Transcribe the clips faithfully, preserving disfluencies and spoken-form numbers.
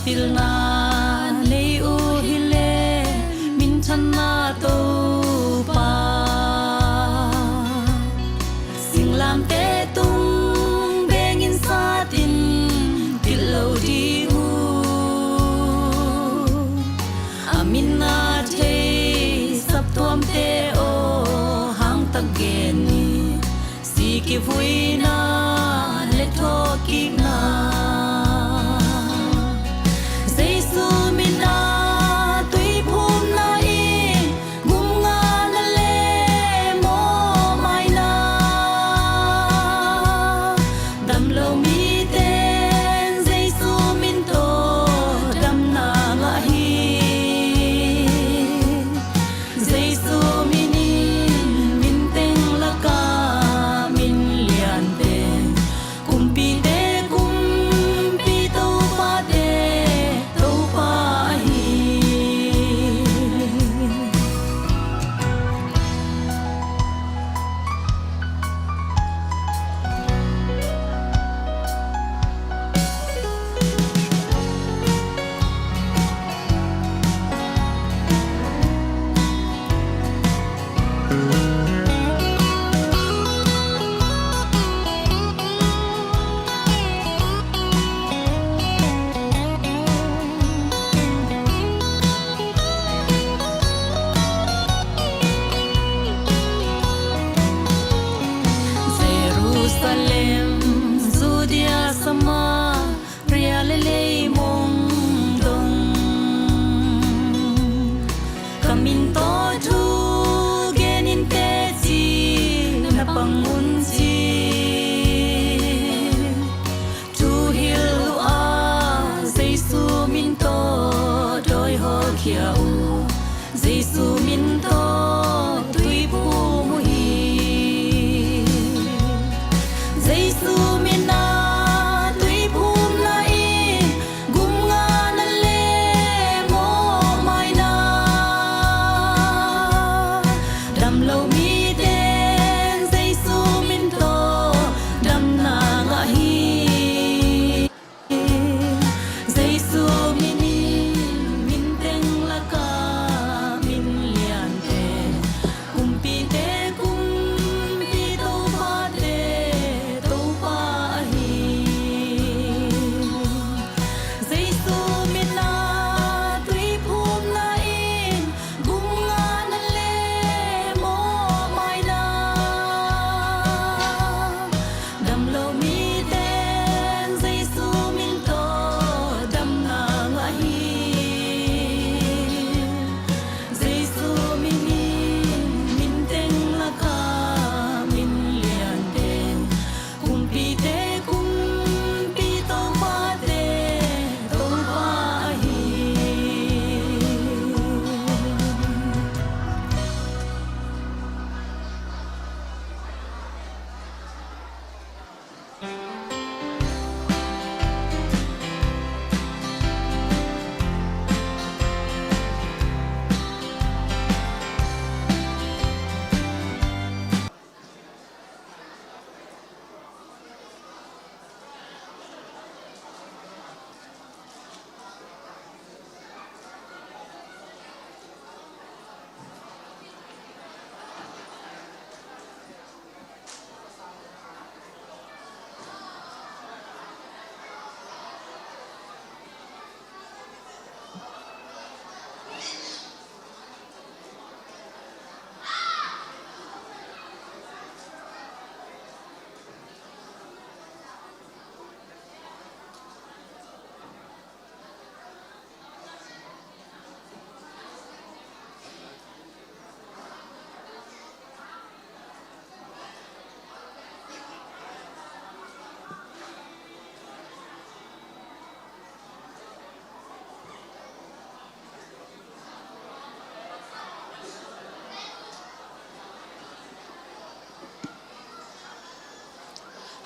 Pilna nei uh hi leh minthanna Topa, singlamteh tung bengin satin pil lo ding uh. A min a thei saptuamte aw, hangtak gen ni. Si kivuina le thawhkikna. Jesu min a tuiphumna in gumngahna le mawhmaina. Damlo miten Jesu min tawh damna ngah hi. Jesu min in min teng lakah min liante, kumpite kumpi Topate Topa ahi. Jerusalem, Judea, Samaria le leimong dong, ka min tawh thu genin teci na pang un ci. Thuhilh uh a, Jesu min tawh dawi hawlkhia uh, Jesu min tawh tuiphum uh hi. Jesu min a tuiphumna in gumngahna le mawhmaina. Damlo miten Jesu min tawh damna ngah hi. Jesu min in min teng lakah min liante, kumpite kumpi Topate Topa ahi. Jesu min a tuiphumna in gumngahna le mawhmaina. Damlo miten Jesu min tawh damna ngah hi. Jesu min in min teng lakah min liante, kumpite kumpi Topate Topa ahi.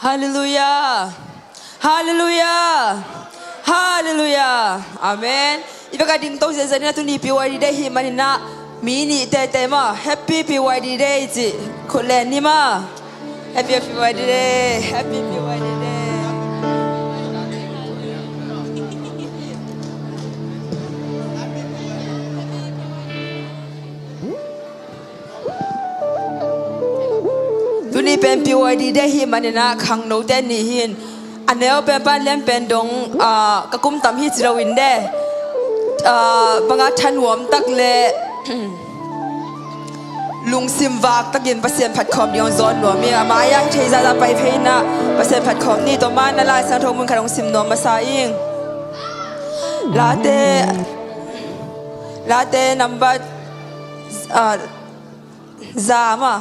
Halleluiah. Halleluiah. Halleluiah. Amen. I bek a ding to ziahziah ni a, tuni P Y D day ahih manin ah, mi nih teitei maw, Happy P Y D day ci. Khut len ni maw. Happy P Y D day. Happy P Y D day. Tuni pen P Y D Day hi manin ah khangnote ni hin a neu pen pan lian pen dong, ah, ka kum tam hi ci lo in de, ah, banga thanuam tak le lungsim vak takin Pasian phat khawm ding hong zawn nuam hi. A mai-ah thei zahzah pai phei in ah Pasian phat khawm ni. Tua man ah Lai Siangtho mun khat hong sim nuam masa ing. Late, Late number, ah, za mah.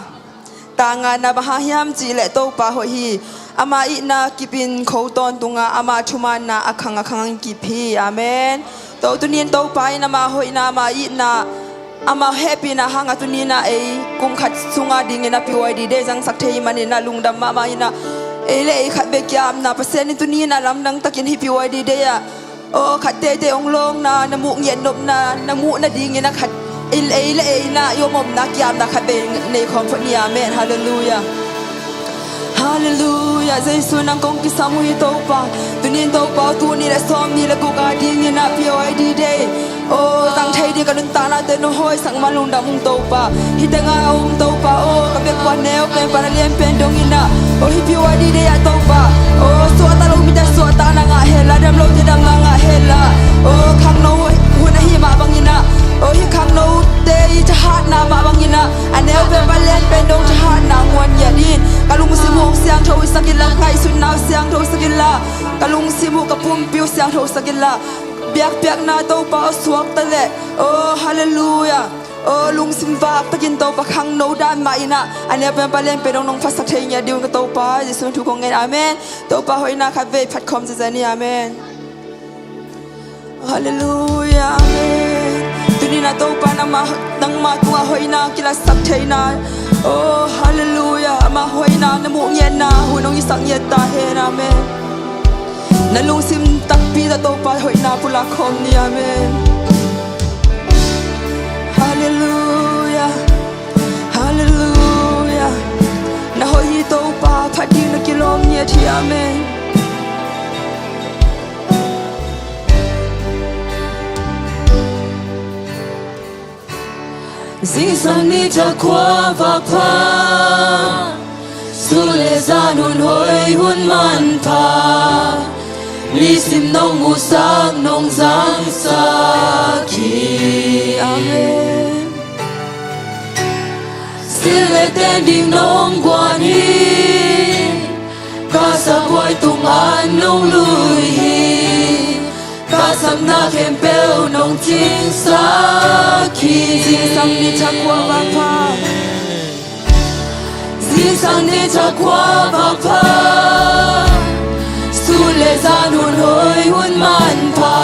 Tangana bang hang hiam cih leh Topa hoih hi. Ama itna kip in kho tawntungah ama thumaanna a khang a khang in kip hi. Amen. Tua tuni in Topa in ama hoihna, ama itna, ama hehpihna hangah tuni in ah ei kum khat sungah dingin a P Y D Day zangsak thei hi manin ah lungdam mahmah in ah ei le ei khat bek ki-apna Pasian in tuni in ah lamdang takin hih P Y D Day ah, aw, khat teitei hong lawngna, na muh ngiat nopna, na muh nadingin a khat, ei le ei in ah i om omna ki-apna khat bei nei khawm phot ni. Amen. Halleluiah. Halleluiah. Jesu nang kong kisam uh hi Topa. Tuni in Topa, tul nih le sawmnih le guk a dingin ah P Y D Day, aw, zang thei ding ka nuntakna te nong hawisak ma lungdam ung Topa. Hih tengah a om Topa, aw, ka biakbuk neu pen pan a lian pen dongin ah, aw, hih P Y D Day ah Topa, aw, suahtak lo mite suahtak na ngah hen la, dam lote damna ngah hen la, aw, khangno hun ahi mah bangin ah, aw, hih khangnote i thahatna mah bangin ah a neu pen pan lian pen dong thahatna muan ngiat in ka lungsim uh hong siangtho sak in la, ngaihsutna uh siangtho sak in la, ka lungsim uh ka pumpi uh siangtho sak in la, biakpiakna Topa aw suakta leh, aw, halleluiah. Aw, lungsim vak takin Topa khangno dan mah in ah a neu pen pan lian pen dong nong phatsak thei ngiat ding un ka Topa Jesu thu kong ngen. Amen. Topa hoihna khat vei phat khawm zaza ni. Amen. Halleluiah. Amen. Tuni in ah Topa nangmah, nangmah tungah hoihna kilatsak theihna, aw, halleluiah, ama hoihna na muh ngiatna hun hong hisak ngiat ta hen. Amen. Na lungsim takpi tawh Topa hoihna pulak khawm ni. Amen. Halleluiah. Halleluiah. Na hoih hi Topa, phat ding na kilawm ngiat hi. Amen. Zingsang ni thakhua vak pha, sul le zan hun hoih hun manpha, nisim nong musak nong zangsak hi. Amen. Sil le ten ding nong guan hi, ka sabuai tungah nong lui hi, ka sapna khempeuh nong cingsak hi. Zingsang ni thakhua vak pha, zingsang ni thakhua vak pha, sul le zan hun hoih hun manpha,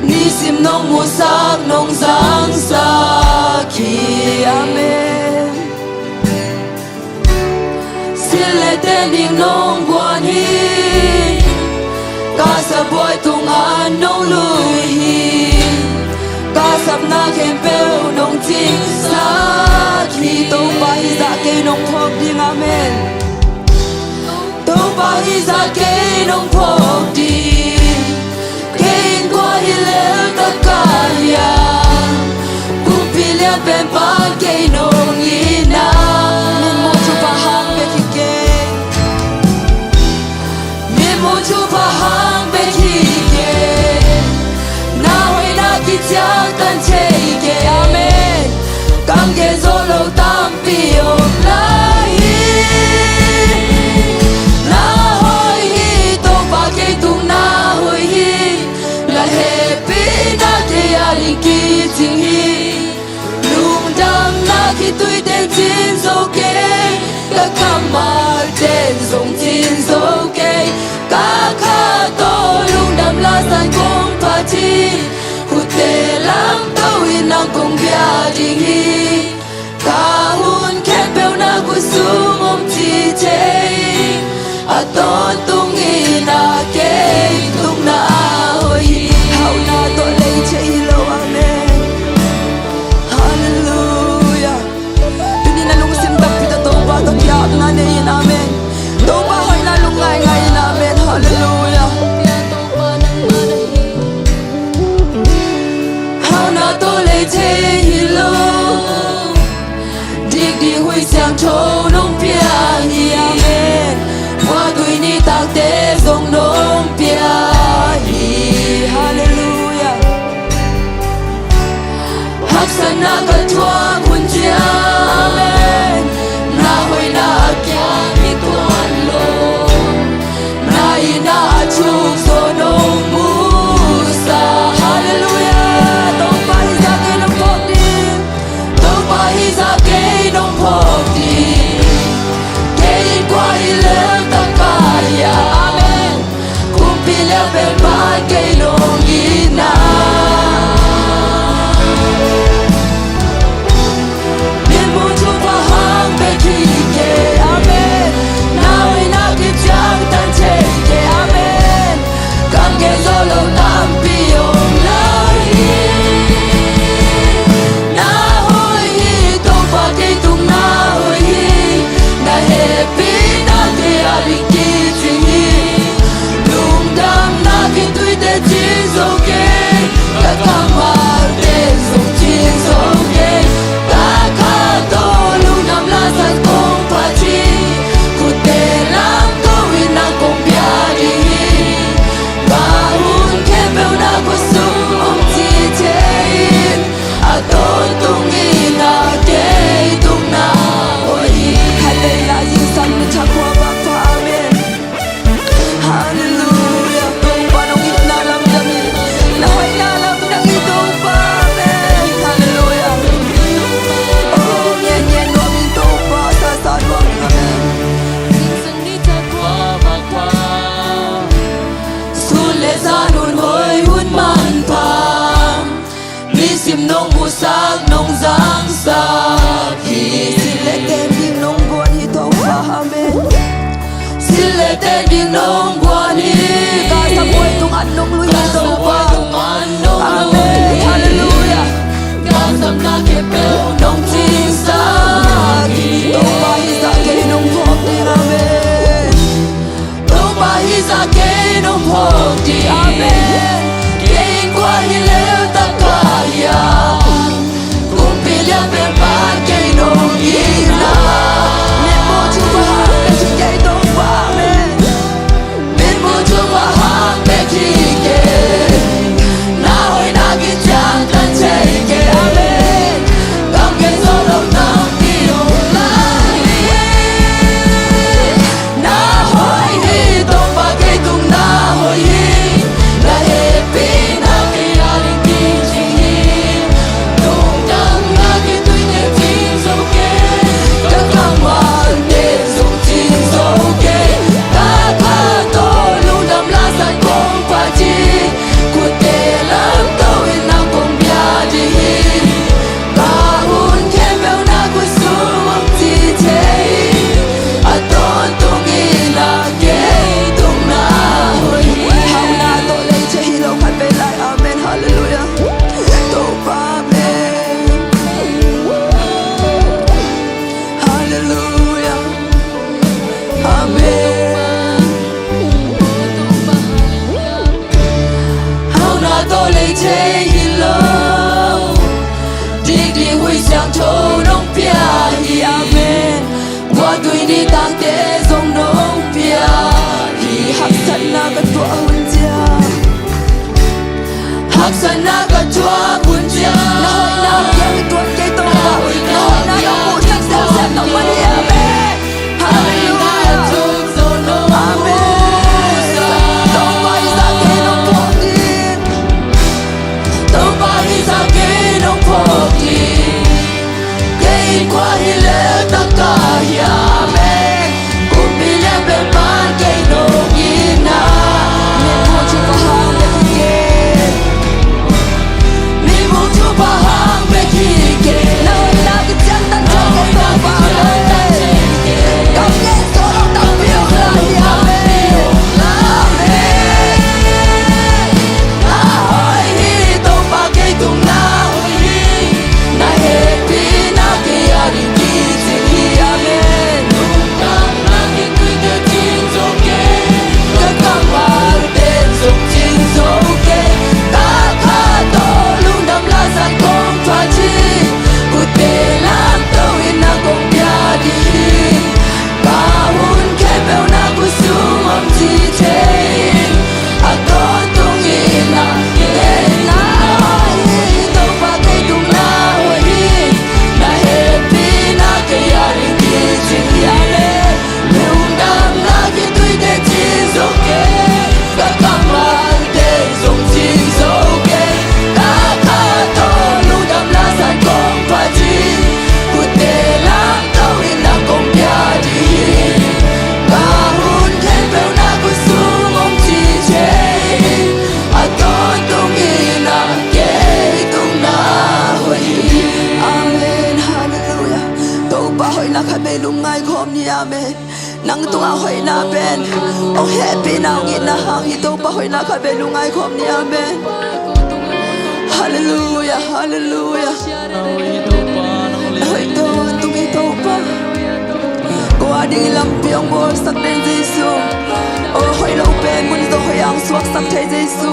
nisim nong musak nong zangsak hi. Amen. Sil le ten ding nong guan hi, ka sabuai tungah nong lui hi, ka sapna khempeuh nong cingsak hi. Topa hih zah kei nong phawk ding. Amen. Topa hih zah kei nong phawk ding. Kei in kua hi lel ka ka hiam? Kumpi lian pen pan kei nong itna. Mimu thupha hang bek hi kei. Mimu thupha hang bek hi kei. Na hoihna kiciangtan thei kei. Amen. Kam gen zo lo tampi om lai hi. Na hoih hi Topa, kei tung na hoih hi. Na hehpihna kei a ding kicing hi. Lungdamna khitui ten cin zo kei, ka kammal ten zong cin zo kei. Ka kha tawh lungdam lasan kong phat hi. Khutte lamto in nang kong bia ding hi. Ka hun khempeuh na khut sung om ci thei. A tawntung in a kei tukna a hoih hi. Hauhna tawh lei thei hi lo. Amen. Halleluiah. Tuni na lungsim takpi tawh Topa tawh ki-apna nei in. Amen. Topa hoihna lungngaih ngaih in. Amen. Halleluiah. Hauhna tawh lei thei hi lo. Na ka thuak hun ciang, amen, na hoihna a kiang hi tuan lo. Na itna a thuk zaw nong musak. Halleluiah. Topa hi zah kei nong phawk ding. Topa hi zah kei nong phawk ding. Kei in kua hi lel ta ka hia. Amen. Kumpi lian pen pan kei nong itna. Min mun thupha hang bek hi kei. Amen. Na hoihna kiciang tan thei kei. Amen. Kam gen zo lo tampi om lai hi. Na hoih hi, Topa kei tung na hoih hi. Na hehpihna kei a ling kicing hi. Lungdamna kei tuite cing zo kei. Ka kammalte zong cing zo kei. Ka kha tawh lungdam lasat kong phat hi. Khutte lam ko in nang kong bia ding hi. Ka hun khempeuh na khuasung om ci thei in. A tawntung in a kei tung na hoih hi. Khatvei lai zingsang ni thak khua vak pha. Amen. Halleluiah. Topa nong itna lamdang hi. Na hoihna lamdang hi Topa. Amen. Halleluiah. Oh, ngen ngen nuam hi Topa. Sa sa nuam hi. Amen. Zingsang ni thak khua vak pha. Sun le zan hun hoih hun manpha. Nisim nong musak nong zangsak hi. Sil le teng ding nong guan hi Topa. Amen. Sil le teng ding nong guan hi. Ka sa buai tung an nong lui hi Topa. Amen. Halleluiah. Ka samna khempeuh nong cingsak hi. Topa hi zah kei nong phawk ding. Amen. Topa hi zah kei nong phawk ding. Amen. Kei in kua hi lel ta ka hia. Kumpi lian pen pan kei nong itna. Min mun thupha hang bek hi kei Topa. Amen. Min mun thupha hang bek hi kei. Na hoihna kiciang tan thei kei. Amen. Kam gen zo lo tampi om lai hi. Na hoih hi, Topa kei tung na hoih hi. Na hehpihna kei a ling kicing hi. Lungdamna kei tuite cing zo kei. Ka kammalte zong cing zo kei. Ka kha tawh lungdam lasat kong phat hi. Khutte lam ko in nang kong bia ding hi. Ka hun khempeuh na khuasung om ci thei. A tawntung in a kei tung na hoih hi. Hauhna tawh lei thei hi lo khatvei lai. Amen. Halleluiah. Topa amen. Halleluiah. Amen. Hauhna tawh lei thei hi lo. Dikdik huih siangtho nong pia hi. Amen. Guahtui nitangte zong nong pia hi. Haksatna ka tuah hun ciang. Haksatna ka tuah hun ciang. Na hoihna kiang i tuat kei Topa. Na hoihna nong muhsak semsem nong man hi. Amen. Halleluiah. Amen. Topa hi zah kei nong phawk ding. Topa hi zah kei nong phawk ding. Kei in kua hi lel ta ka hia. Amen. Kumpi lian pen pan kei nong itna. Min mun thupha hang bek hi kei. Nang tungah hoihna pen, hong hehpihna, hong itna hang hi. Topa hoihna khat vei lungngai khawm ni. Amen. Halleluiah, halleluiah. Hoih tawntung hi Topa. Ko a ding lampi hong bawlsak den Jesu. O hoih lo pen mun tawh hoih a hong suaksak thei Jesu.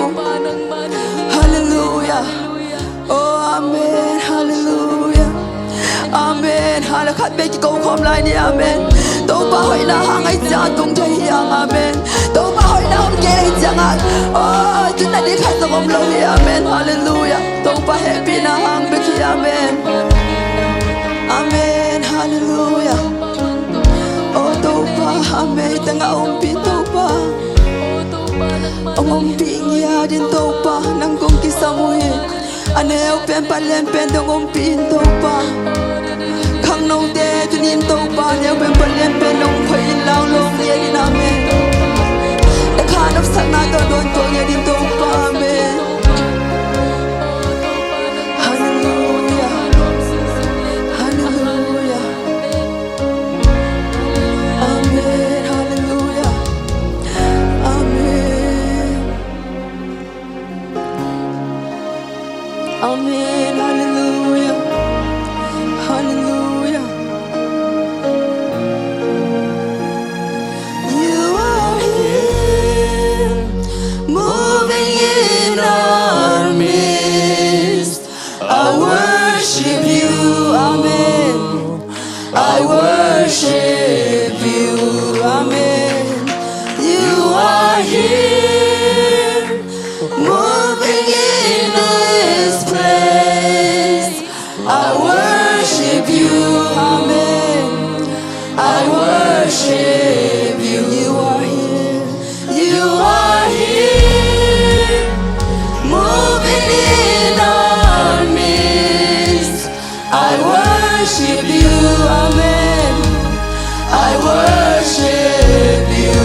Halleluiah. O amen. Halleluiah. Amen. Halleluiah. Khat vei kiko khawm lai ni. Amen. Topa hoihna hang ahih ciangah tung thei hi hang. Amen. Topa hoihna om kei ahih ciangah, o, tunna ding khat zong om lo hi. Amen. Halleluiah. Topa hehpihna hang bek hi. Amen. Amen. Halleluiah. O Topa, amen. Tengah ompih Topa. Hong ompih ngiat in Topa, nang kong kisam uh hi. A neu pen, palian pen dong ompih in Topa. Khangnote tuni in Topa, neu pen, palian pen dong khoih in, lau lo ngiat in. Amen. Dekha nopsakna tawh dawn tuak ngiat in Topa. Amen. Halleluiah. Halleluiah. Amen. Halleluiah. Amen. Amen. Halleluiah. Halleluiah. You are here, moving in our midst. I worship you, amen. I worship you, amen. You are here, moving in this place. I worship you, amen. I worship you. You are here. You are here, moving in our midst. I worship you, amen. I worship you.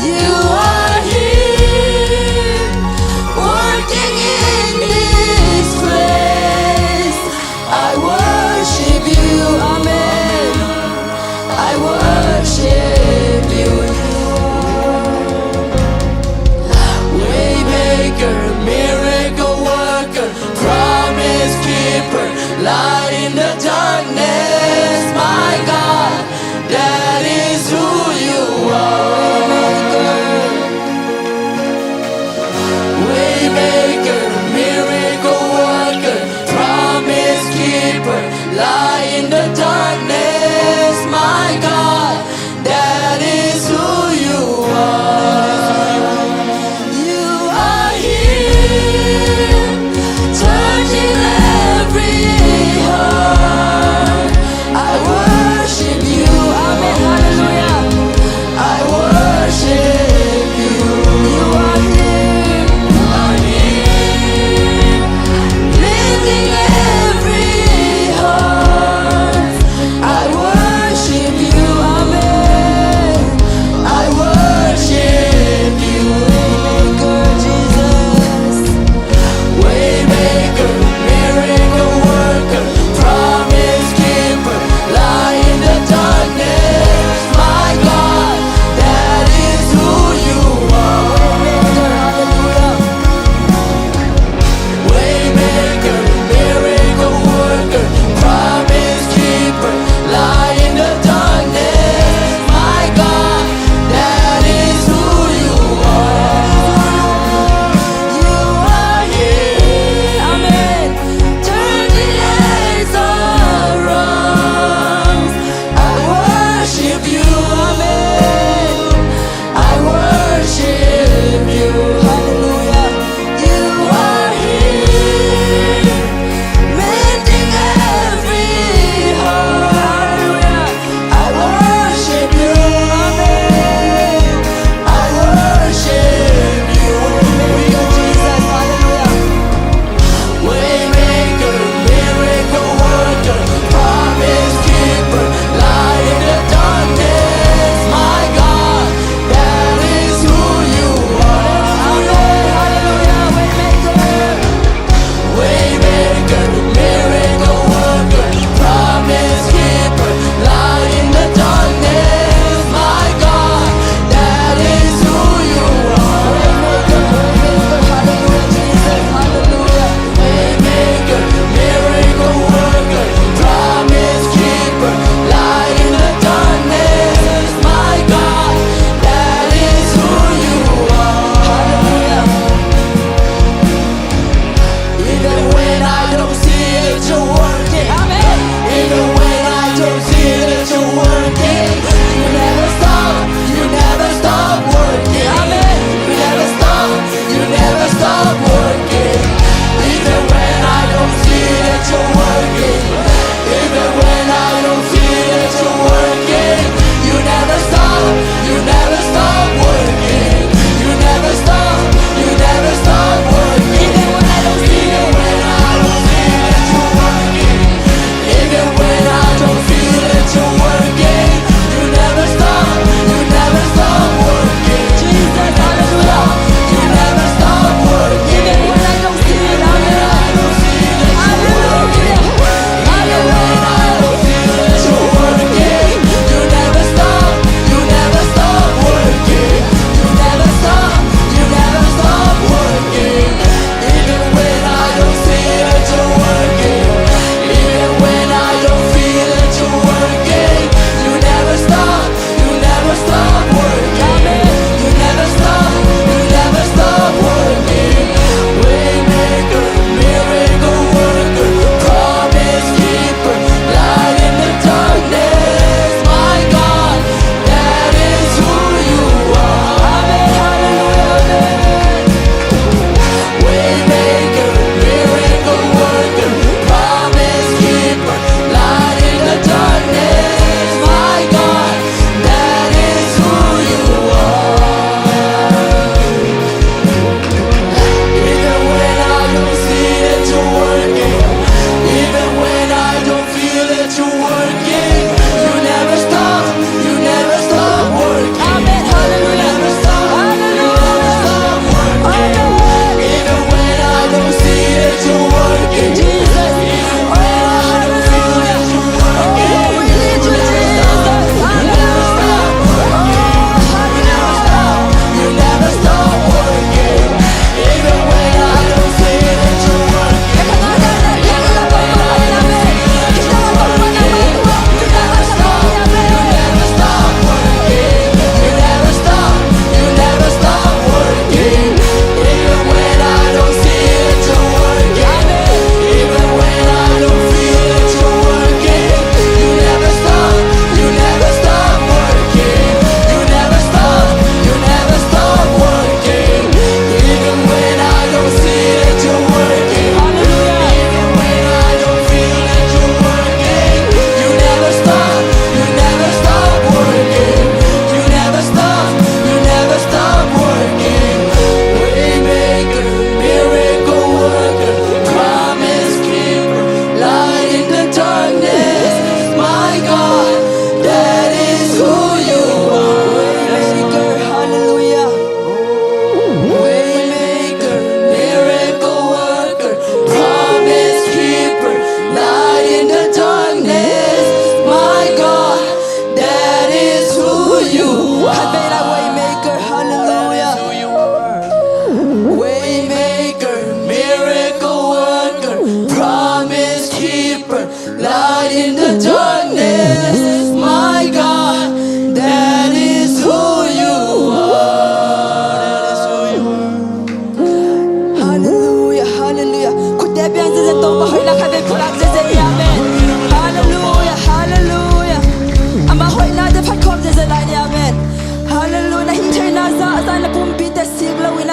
You are here, working in this place. I worship you, amen. I worship you. Waymaker, miracle worker, promise keeper, light in the darkness, my God, that is who you are. Waymaker, miracle worker, promise keeper, light in the darkness, my God, that is who you are. You are here, touching every heart. I worship you. Amen. Hallelujah. I worship you. You are here. You are here.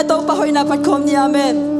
Topa hoihna phat khawm ni. Amen.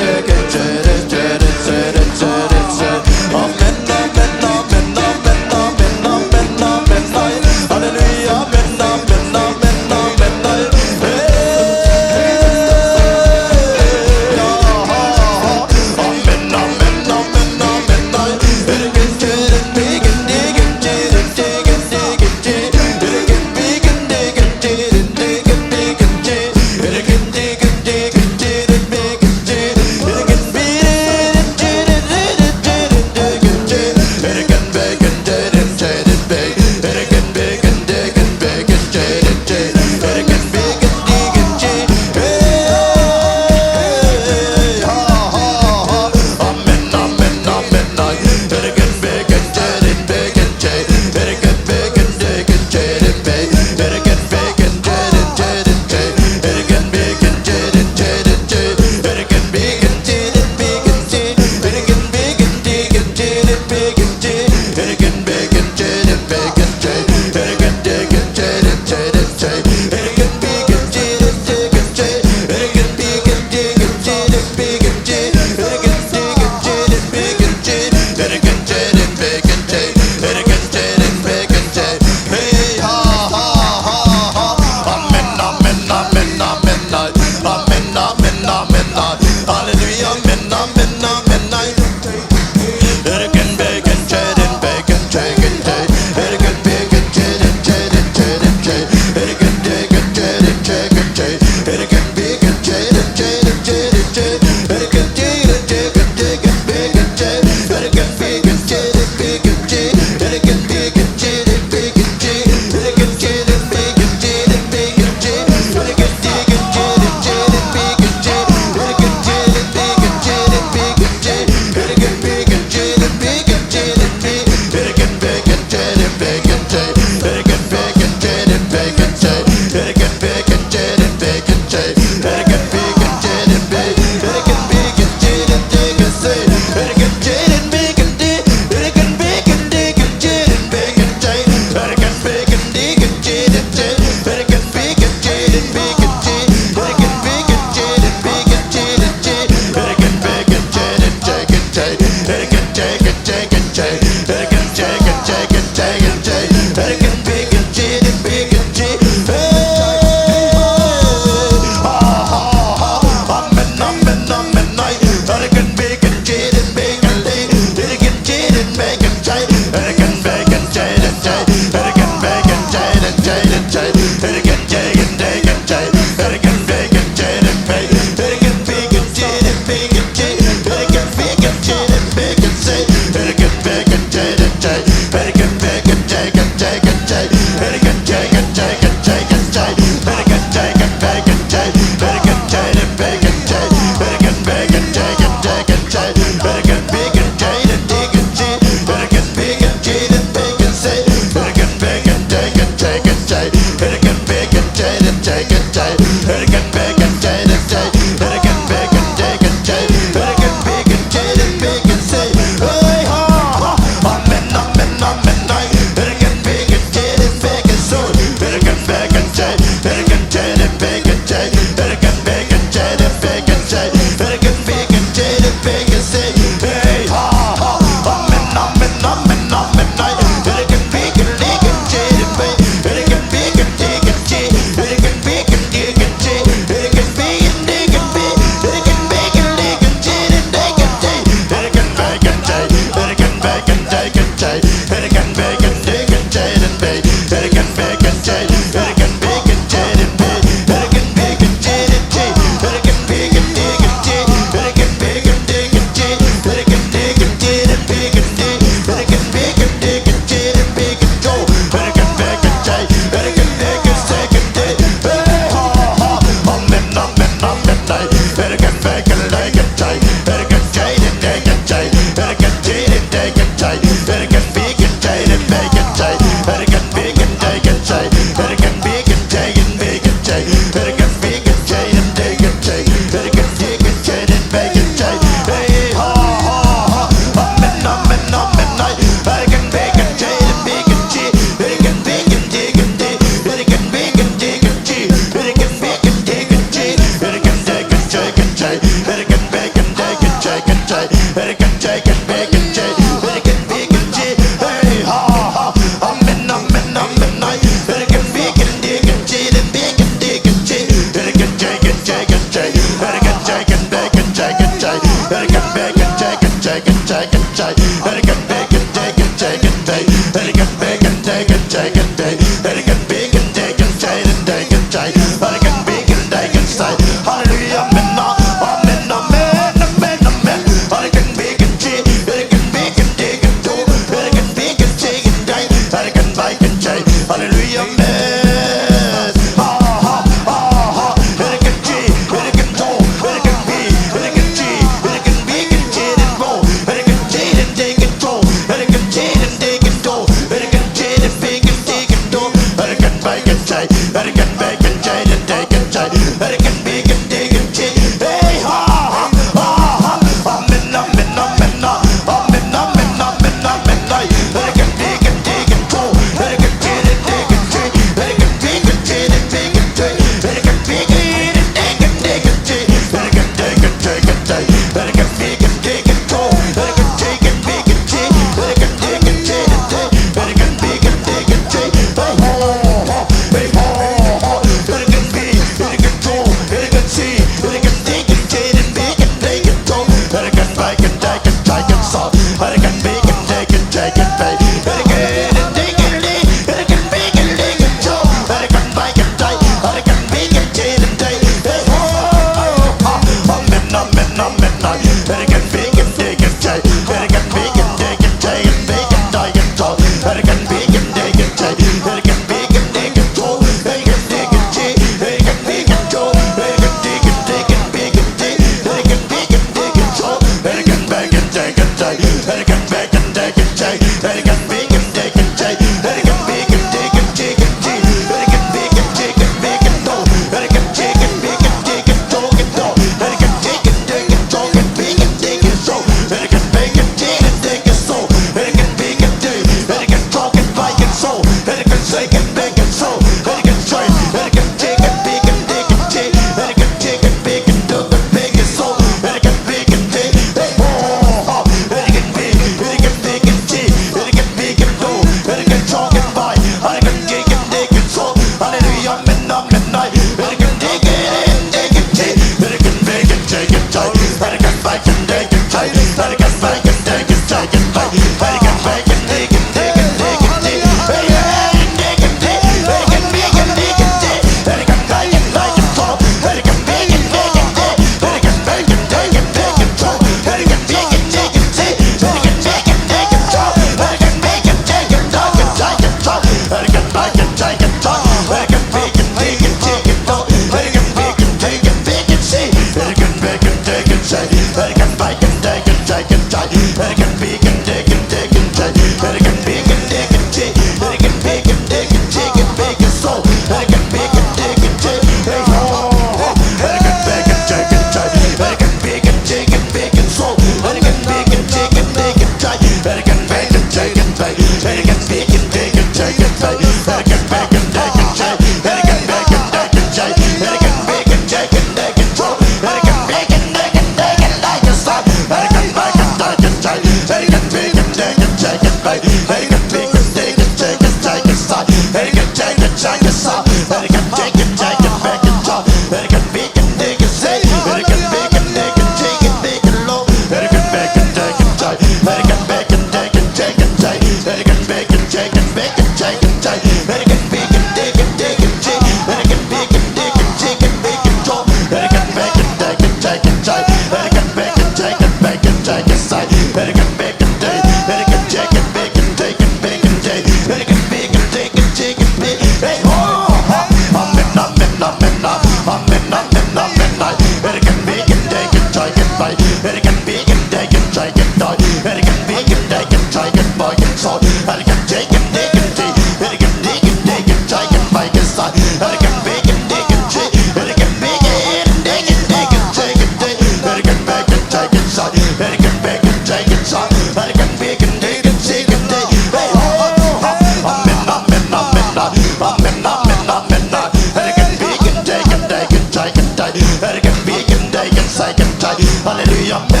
Hallelujah.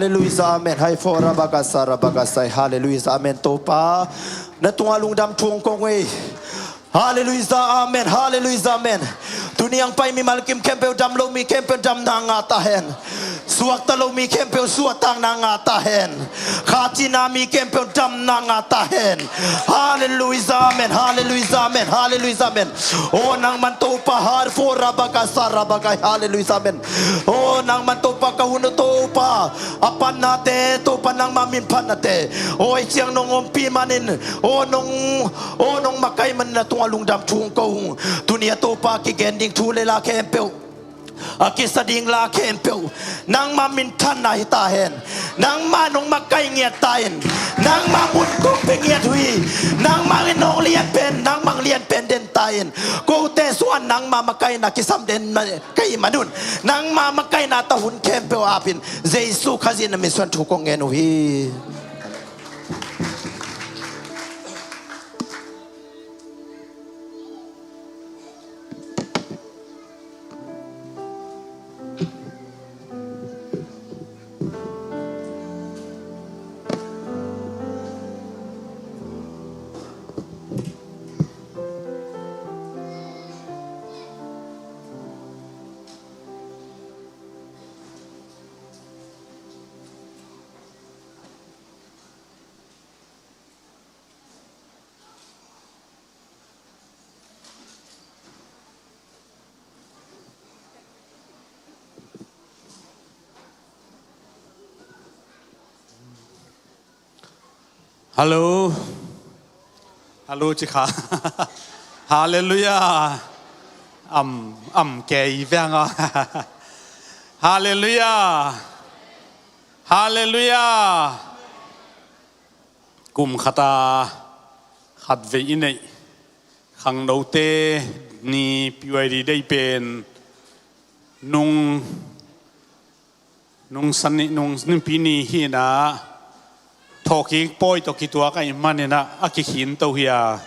Halleluia, amen. Hai fo rabakasa rabakasai. Halleluia, amen. Topa, na tungah lungdam thu kong ko ing ei. Halleluia, amen. Halleluia, amen. Tuni a pai mimal kim khempeuh, dam lo mi khempeuh damna ngah ta hen. Suakta lo mi khempeuh suahtakna ngah ta hen. Kha cina mi khempeuh damna ngah ta hen. Halleluia, amen. Halleluia, amen. Halleluia, amen. O nangman Topa, har fo rabakasa rabakai. Halleluia, amen. O nangman Topa, ka hun uh Topa, a phatnate Topa, nangma min phatnate, o ei ciang nong ompih manin, o nong, o nong makaih manin na tungah lungdam thu kong ko ing. Tuni a Topa, kigen ding thu le la khempeuh, a kisa ding la khempeuh, nangma minthanna hi ta hen. Nangma nong makaih ngiat ta in. Nangma mun kong pia ngiat uh hi. Nangma in nong lian pen, nangma lian pen den ta in. Kote sungah nangma makaihna kisam den na ka hih man un, nangma makaihna tawh hun khempeuh ap in. Jesu Khazih na min suangin thu kong ngen uh hi. Hallo. Hallo ci kha. Halleluia. Am, am kei veng a. Halleluia. Halleluia. Kum khat a khatvei i neih khangnote ni P Y D day pen nung, nung san ni, nung nipi ni hi in ah, thawhkik pawi tawh kituak ahih manin ah a kikhin to hi a,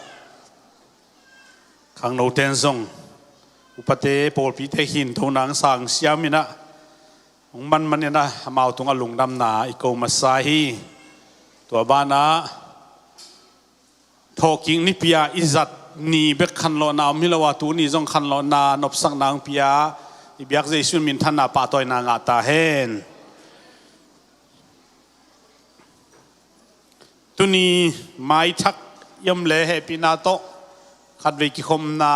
khangnote in zong upate pawlpite khin to nang sang siam in ah, hong man manin ah amau tungah lungdamna i ko masa hi. Tua banah thawhkik nipi a i zat ni bek khanlawhna om hi lo a, tuni zong khanlawhna nopsakna hong pia, i biak Jesu in minthanna pahtawina ngah ta hen. Tuni maithak i om leh hehpihna tawh khatvei kikhopna,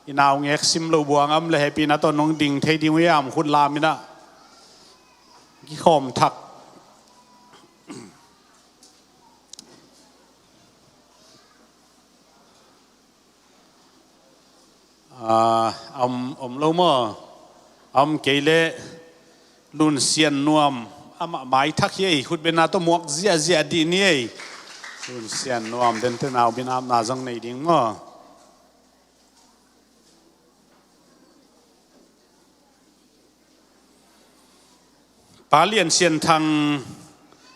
i naungek sim lo buang a om leh hehpihna tawh nong ding thei ding uh hiam, khut lam in ah kikhawm thak. Ah, om, om lo maw? Om kei leh Lun Sian Nuam, amah maithak hi ei, khutbetna tawh muak ziahziah dih ni ei. Lun Sian Nuam, dente nau minamna zong nei ding maw? Pa Lian Sian Thang,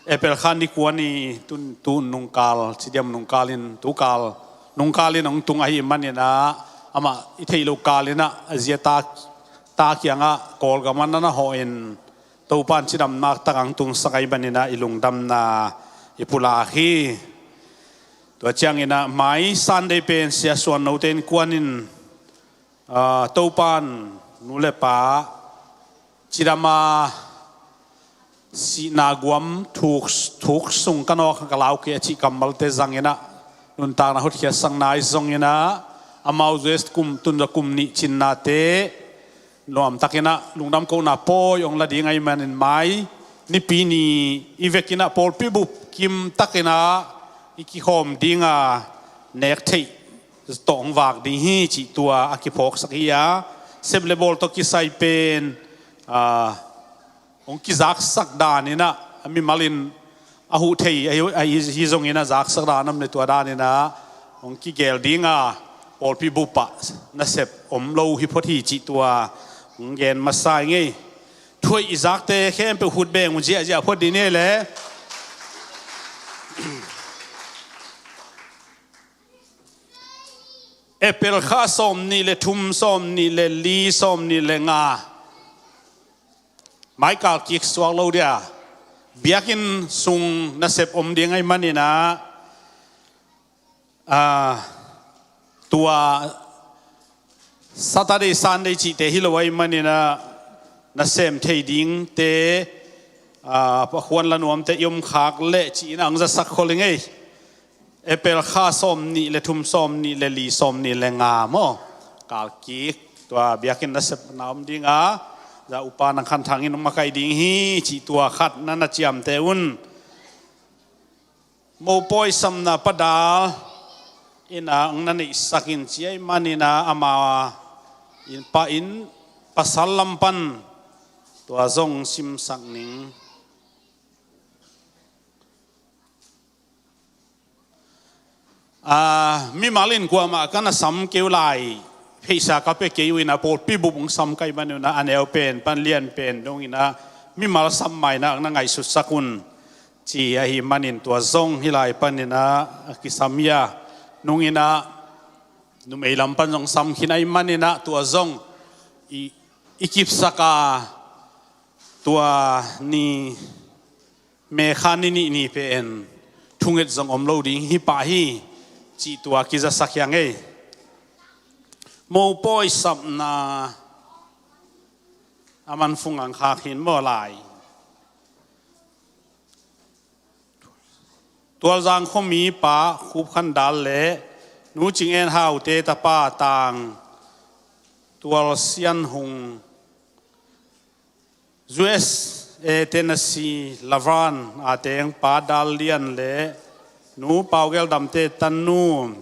April kha ni kua ni, tun, tun nungkal, cidiam nungkal in, tukal nungkal in hong tung ahih manin ah, amah i theih loh kal in ah, a zia ta, ta kiangah Kawlgam ah na na hawh in, Topa in cidamna tak hong tungsak ahih manin ah i lungdamna i pulak hi. Tua ciangin ah mai Sunday pen Sia Suan Note innkuan in, Aa, Topa in nu le pa cidam a, sihna guam thuk, thuk sung ka nawk ka lau kei a cih kammalte zangin ah, nuntakna hotkhiatsakna i zongin ah, amau U S kum, tun za kum nih cinnate nuamtakin ah lungdam kohna pawi hong la ding ahih manin mai nipi ni i vekin ah pawlpi bup kimtakin ah i kikhawm ding a, nek theih tawh hong vak ding hi cih tua a kiphawksak hi a, sep le bawl tawh kisai pen, aa, hong kizaksak danin ah, a mimal in a huh thei ahi, ahi, hi zongin a zaksak dan om le tua danin ah hong kigel ding a, pawlpi bup ah nasep om lo hi phot hi cih tua hong gen masa ing ei. Thuaih i zakte khempeuh khut beng uh ziahziah phot dih ni ei le. April kha sawm nih le thum, sawm nih le li, sawm nih le nga. Maikal kik suak lo dia. Biakinn sung nasep om ding ahih manin ah, aa, tua Saturday, Sunday cihte hi lo ahih manin ah, nasem thei dingte, aa, pakhuan la nuamte i om khak leh ci-in ah hong zasak khol ing ei. April kha sawmnih le thum, sawmnih le li, sawmnih le nga maw, kal kik tua biakinn nasepna om ding a, za upa Nang Khan Thang in hong makaih ding hi cih tua khat na na ciamteh un. Mopawi sapna Pa Dal in ah hong na neihsak in ci ahih manin ah, ama in, pa in, pasal lam pan tua zong simsak ning. Aa, mimal in kuamah ka na sam kei uh lai, pheisa ka pia kei uh in ah, pawlpi bup hong sam ka hih manin ah, a neu pen pan lian pen dongin ah mimal sam mah in ah na ngaihsutsak un ci ahih manin, tua zong hih lai panin ah a kisam hi a, nungin ah numei lam pan zong sam khin ahih manin ah, tua zong i, i kipsak a, tua ni, May kha ni nih ni pen thunget zong om lo ding hi pah hi cih tua kizasak hi ing ei. Mopawi sapna a man fung ang khak hin maw lai. Tualzang khuami Pa Khup Khan Dal le Nu Cing En Hau te tapa tang Tual Sian Hung, U S A Tennessee Laverne a teng Pa Dal Lian le Nu Pau Gel Dam te tannu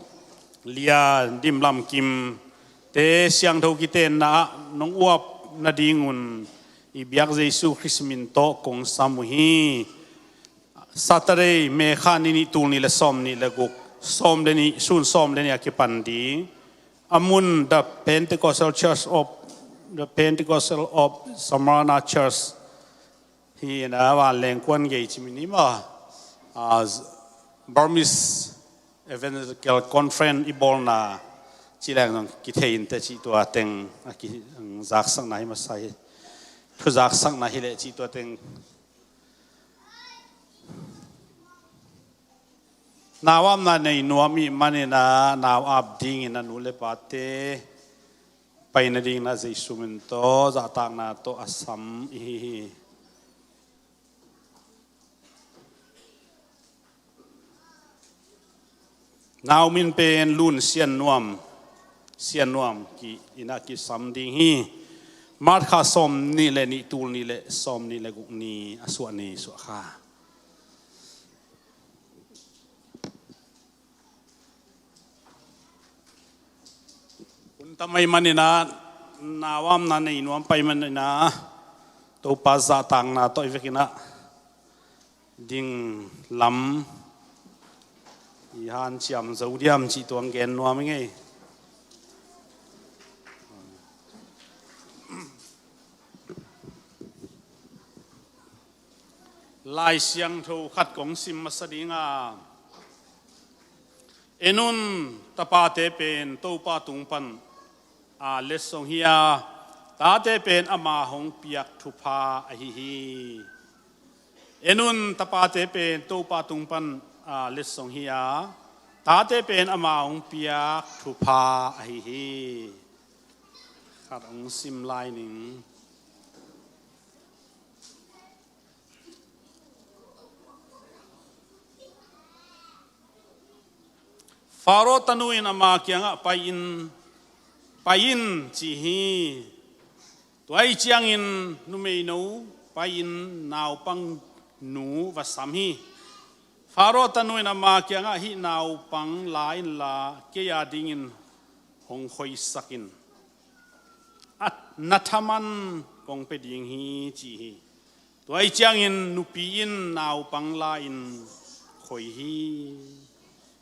Lia Dim Lam Kim te siangtho kitenna ah nong uap nadingun i biak Jesu Khrist min tawh kong sam uh hi. Saturday, May kha ni nih, tul nih le sawmnih le guk, sawm le nih, sun sawm le nih a kipan ding. A mun The Pentecostal Church of, The Pentecostal of Smyrna Church hi in ah, vanleng kuan gei ci mi ni maw. Ah, Burmese Evangelical Conference i bawlna ci leng zong kithei in teh cih tua teng a ki, zaksakna hi masa hi. Thu zaksakna hi leh cih tua teng. Nau apna nei nuam i hih manin ah, nau ap dingin a nu le pate pai nadingin ah Jesu min tawh zahtakna tawh a sam i hi hi. Nau min pen Lun Sian Nuam, Sian Nuam ki in ah kisam ding hi. March kha sawmnih le nih, tul nih le sawmnih le guk ni a suah ni, suah kha. Hun tam ahih manin ah, nau apna nei nuam pai manin ah, Topa zahtakna tawh i vekin ah ding lam i hanciam zo diam cih tua hong gen nuam ing ei. Lai Siangtho khat kong sim masa ding a, en un, tapate pen Topa tung pan a letsong hi a, tate pen ama hong piak thupha ahi hi. En un, tapate pen Topa tung pan a letsong hi a, tate pen ama hong piak thupha ahi hi. Khat hong sim lai ning. Faro tanu in ama kiangah, "Pai in, pai in," ci hi. Tua ahih ciangin numeino pai-in naupang nu va sam hi. Faro tanu in ama kiangah, "Hih naupang la inla, kei a dingin hong khoisak in. A, na thaman kong pia ding hi," ci hi. Tua ahih ciangin nupi in naupang la-in khoi hi.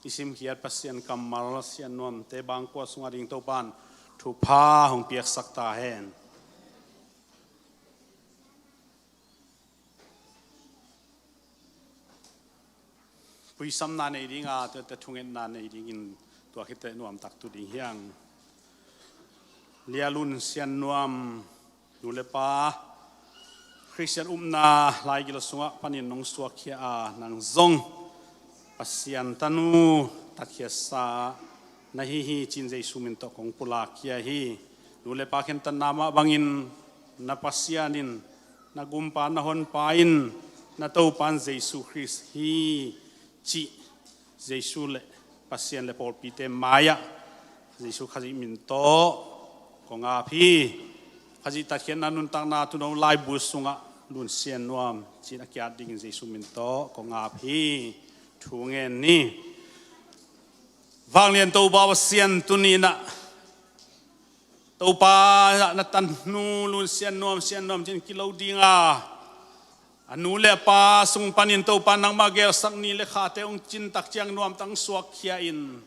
I simkhiat Pasian kammal Sian Nuamte bangkua sungah ding Topa'n thupha hong piaksak ta hen. Puisamna nei ding a, tuate thungetna nei dingin tua khit teh nuamtak tu ding hi hang. Lia Lun Sian Nuam nu le pa, Khristian upna laigil sungah panin nong suakkhia a, nang zong Pasian tanu tatkhiatsa na hi hi, ci-in Jesu min tawh kong pulakkhia hi. Nu le pa khentatna mah bangin na Pasian in, na gumpa, na honpa in, na Topa in Jesu Khrist hi, cih Jesu le Pasian le pawlpite mai-ah Jesu Khazih min tawh kong ap hi. Khazih tatkhiatna nuntakna tuuno laibu sungah lunsian nuam, ci-in a kiat dingin Jesu min tawh kong ap hi. Thu ngen ni. Vanglian Topa Pasian, tuni-in ah Topa, na tanhnu lunsian nuam, sian nuam, ci-in kilo ding a, a nu le a pa sung panin Topa nangmah gelsak ni le khate hong cin tak ciang nuamtak suakkhia in,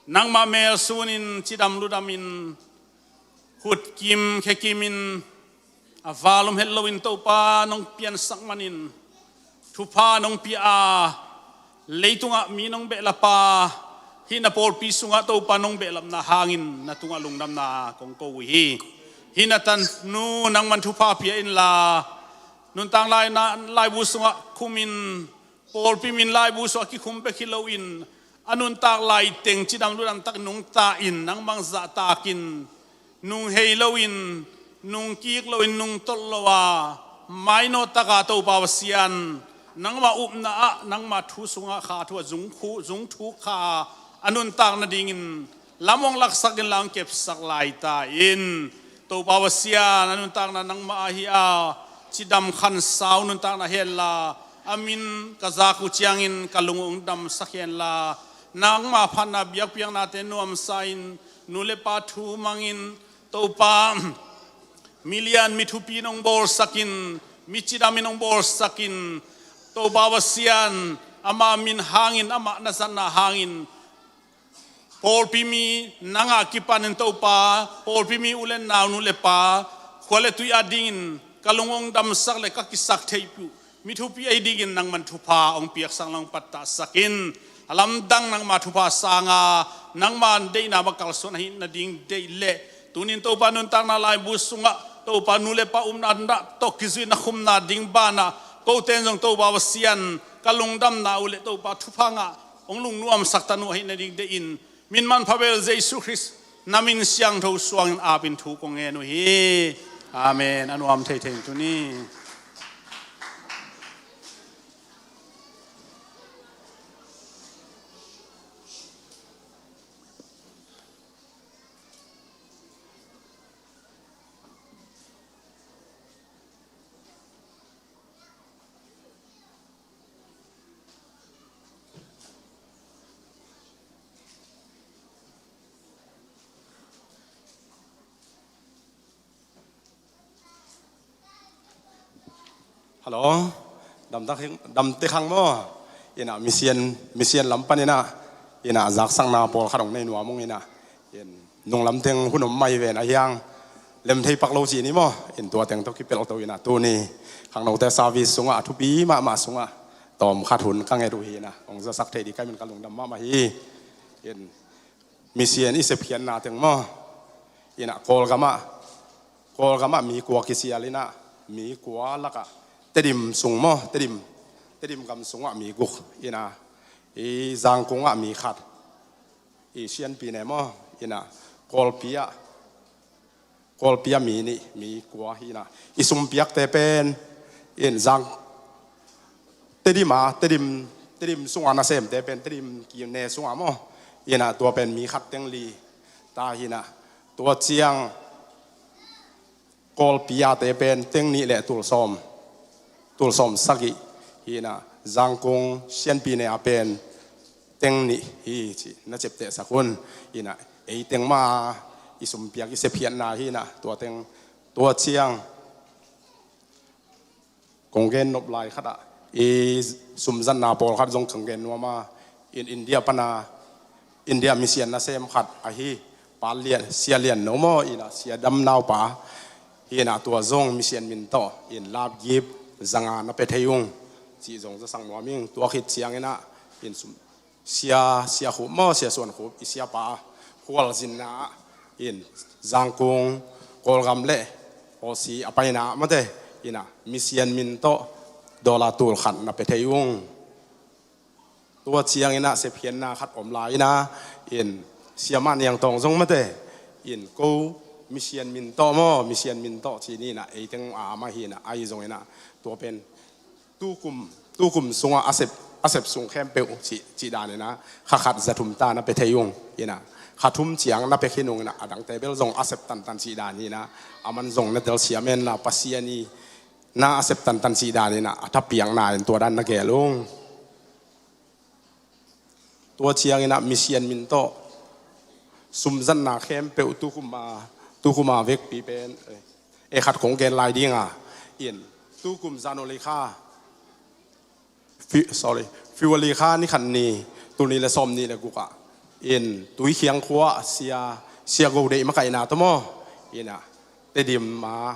nangmah mel sunin cidam ludamin, khutkim khekimin, a val om het loin Topa nong piansak manin, thupha nong pia a, leitungah mi nong behlap a, hih na pawlpi sungah Topa nong behlapna hangin na tungah lungdamna kong ko uh hi. Hih na tanhnu nangman thupha pia inla, nuntak lai na laibu sungah khumin, pawlpi min laibu sungah kikhum bek hi loin, a nuntak laiteng cidam ludam tak nungta in, nangmah zahtakin, nung hei loin, nung kik loin, nung tolh lo a, mainawt taka Topa Pasian, nangmah upna ah, nangmah thu sungah kha thu a zungkhu, zungthuk kha a nuntak nadingin lam hong laksak inla hong kepsak lai ta in. Topa Pasian, a nuntakna nangmah ahi a, cidam khansau nuntakna hi henla, a min ka zak uh ciangin ka lung hong damsak henla, nangmah phatna biakpiaknate nuamsa in, nu le pa thu mangin, Topa, mi lian mi thupi nong bawlsakin, mi cidamin nong bawlsakin, Topa Pasian, ama min hangin, amah na zatna hangin, pawlpi mi nangah kipanin Topa, pawlpi mi u le nau, nu le pa, khua le tui adingin ka lung hong damsak le ka kisak theih uh mi thupi ahi dingin nangman thupha hong piaksak, hong pattahsak in. A lamdang nangma thupha sanga, nangma deihna mah kalsuan ahih nading deih leh, tunin Topa nuntakna laibu sungah Topa nu le pa upna tawh kizui na khumna ding banah, kote in zong Topa Pasian, ka lungdamna uh le Topa thupha ngah hong lungnuamsak ta uh ahih nading deih in, min manpha bel Jesu Khrist na min siangtho suangin apin thu kong ngen uh hi. Amen. A nuam theithei in tuni. Hello. Damtak hing, damtek hang maw? Ina misian, misian lam pan ina, ina zaksakna pawlkhat hong nei nuam ung ina. In nunglam teng hun om mai ven a hiang, lem thei pak lo ci ni maw? In tua teng tawh kipelh to ina tuni khangnote service sungah a thupi mahmah sungah tawm khat hun ka nget uh hi ina. Hong zasak thei ding ka min ka lungdam mahmah hi. In misian i sepkhiatna teng maw? Ina Kawlgamah, Kawlgamah mi kua kisial ina, mi kua lakah Tedim sung maw? Tedim, Tedim gam sungah mi guk ina, i Zangkungah mi khat, i Sianpi ne maw? Ina Kawlpi ah, Kawlpi ah mi nih, mi kua hi ina. I sumpiakte pen in Zang, Tedim a, Tedim, Tedim sunga nasemte pen, Tedim kine sunga maw? Ina tua pen mi khat teng li ta hi ina. Tua ciang Kawlpi ate pen teng nih le tul sawm, tul sawm sagih hi ina. Zangkung Sianpi ne a pen teng nih hi ci na ciaptehsak un ina. Ei teng mah i sumpiak i sepkhiatna hi ina. Tua teng, tua ciang kong gen nop lai khatah i sumzatna pawlkhat zong kong gen nuam a, in India pana, India misian nasem khat ahi, Pa Lian, Sia Lian No maw ina, Sia Dam naupa hi ina, tua zong misian min tawh in lapgip zanga na pia thei ung cih zong zasak nuam ing. Tua khit ciang ina in sum, Sia, Sia Khup maw, Sia Suan Khup, i siapa khualzinna in Zangkung, Kawlgam le Aussie a paina mate Ina, misian min tawh dollar tul khat na pia thei ung. Tua ciangina sepkhiatna khat om lai ina, in, siamah niangtawng zong mate, in, ko misian min tawh maw, misian min tawh ci nina, eiteng a amah hina, ahi zongina, tua pen tukum, tukum sunga a sep, a sep sung khempeuh ci, ci danina, kha khat za thum ta na pia thei ung, ina, kha thum ciang na pia khin ungina, a dangte bel zong a sep tantan ci danina, aman zong na telsiam enla, Pasian i na a sep tantan ci danina, a thapiakna in tua dan na gel ung. Tua ciangina misian min tawh sumzatna khempeuh tukuma, tukuma vekpi pen, eh, eh, khat kong gen lai dinga, in, tukum January kha, Fe-, sorry, February kha ni khat ni, tul nih le sawm nih le guk ah, in, Tuikhiang khua sia, sia Go Deih makaihna tawh maw, ina, Tedim a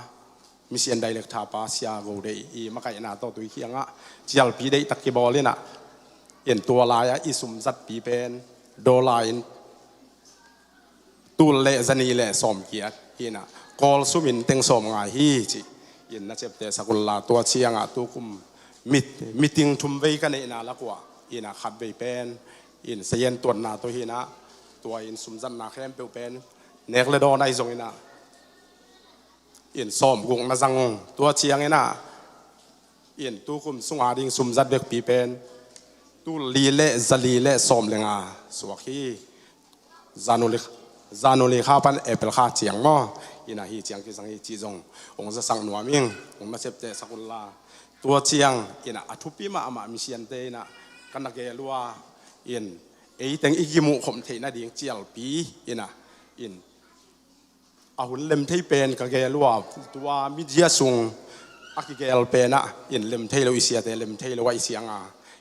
misian director pa sia Go Deih i makaihna tawh Tuikhiang ah cialpi deihtak kibawl ina, in, tua lai-ah i sumzatpi pen dollar in tul le zanih le sawm kiat ina, Kawl sumin teng sawm ngai hi ci, in, na ciapteh sak unla, tua cianga tukum mit, meeting thum vei ka neihna lak uah, ina, khat vei pen, in, sayen tuanna tawh hina, tua in sumzatna khempeuh pen nek le dawn ahi zongina, in, sawm guk na zang ung. Tua ciangina, in, tukum sunga ding sumzat vekpi pen tul li le za li le sawm le nga suak hi. January, January kha pan April kha ciang maw, ina, hi ciang kizang hi ci zong ong zasak nuam ing, ong na ciapteh sak unla. Tua ciang ina, a thupi mahmah misiante ina ka na gel uh a, in, eiteng i kimuh khawm theih nading cialpi ina, in, a hun lem thei pen ka gel uh a, tua media sung a kigel pen ah, in, lem thei lo i siate lem thei lo a i sianga,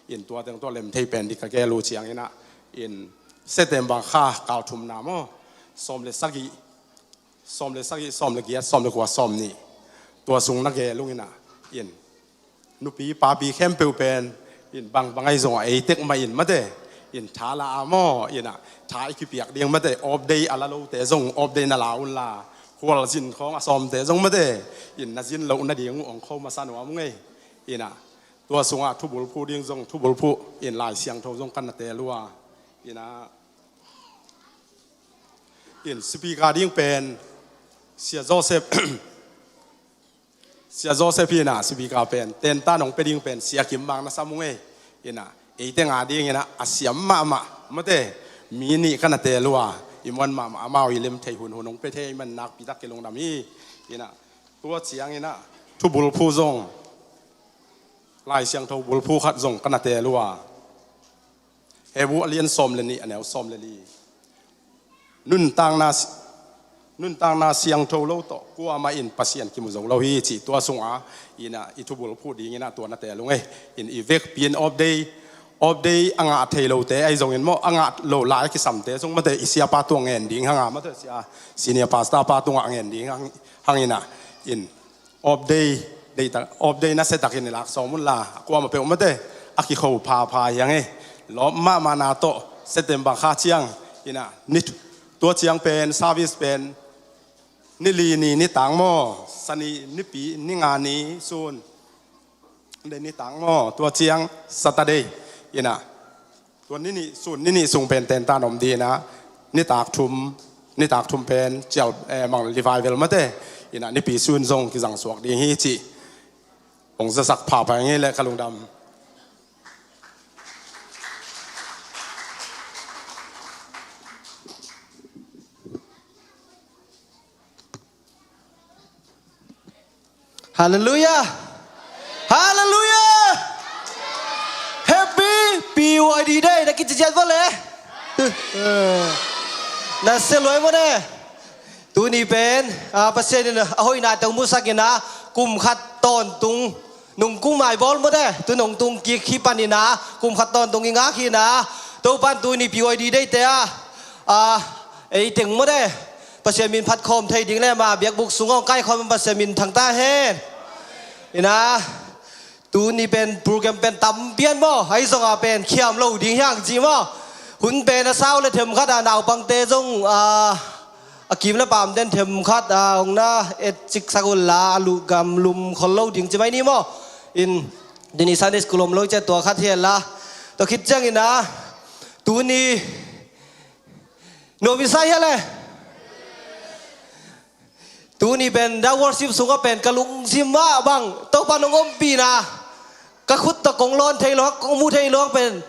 in, tua teng tua lem thei pen di ka gel uh ciangina, in, September kha kal thumna maw, sawm le sagih, sawm le sagih, sawm le giat, sawm le kua, sawm nih, tua sung na gel ungina, in, nupi papi khempeuh pen, in, bangbang ahi zongah ei tek mah in mate, in, tha la a maw, ina, tha i kipiak ding mate, off day a la lote zong off day na la unla, khualzin khawng a sawmte zong mate, in, na zin loh nading uh ong kho masa nuam ung ei, ina, tua sungah thubulphuh ding zong thubulphuh, in, Lai Siangtho zong ka na teel uh a, ina, in, speaker ding pen Sia Joseph, Sia Joseph hi ina, speaker pen tentan hong pia ding pen Sia Kim Mang na sam ung ei, ina, eite nga dingina a siam mahmah mate, mi nih ka na teel uh a, i muan mahmah, amau i lem thei hunhun hong pia thei man nakpi tak kilungdam hi, ina, tua ciangina thubulphuh zong, Lai Siangtho bulphuh khat zong ka na teel uh a, Hebru a lian sawm le nih, a neu sawm le li. Nuntakna, nuntakna siangtho lo tawh kuamah in Pasian kimu zo lo hi ci, tua sungah ina, i thubulphuh dingina tua na teel ung ei, in, i vekpi in off day, off day a ngah thei lote ahi zongin maw, a ngah lo lai a kisamte zong mate, i siapa tungah ngen ding hanga mate, sia, senior pastor pa tungah ngen ding hang, hangina, in, off day, day tak, off day na se takin i lak sawm unla, a kuamah peuh mate, a kikho phapha hi hang ei. Lawp mahmahna tawh September kha ciang ina, ni, tua ciang pen service pen ni li ni nitak maw, Sani nipi ni nga ni sun, le nitak maw, tua ciang Saturday ina, tua ni nih sun, ni nih sung pen tentan om dingina, nitak thum, nitak thum pen cial, eh, mang revival mate, ina, nipi sun zong kizang suak ding hi ci, ong zasak phapha ing ei le ka lungdam. Halleluiah. Halleluiah. Happy P Y D day. Na kiciat vole. Na se luai vole. Tuni pen, ah, Pasian in a hoihna teng musak ina, kum khat tawntung nungkum mai bawl mate, tu nungtung kik hi panina, kum khat tawntung i ngak hina, Topan tuni P Y D day te ah, ah, ei teng mate, Pasian min phat khawm thei ding le ma biakbuk sungah kaikhawm Pasian min thang ta hen. Ina, tuni pen program pen tam pian maw, ahi zongah pen khiam lo ding hiang ci maw. Hun pen a sau le them khat a naupangte zong, ah, a kim le paam den them khat a hong na et ciksak un la, a luh gam lum khol lo ding ci mai ni maw. In tuni Sunday school om lo ciah tua khat hi la. Tua khit ciangin a tuni nuam i sa hia le. Tuni pen da worship sungah pen ka lungsim mah bang Topa nong ompihna ka khut tawh kong lawn thei lo, kong mu thei lo pen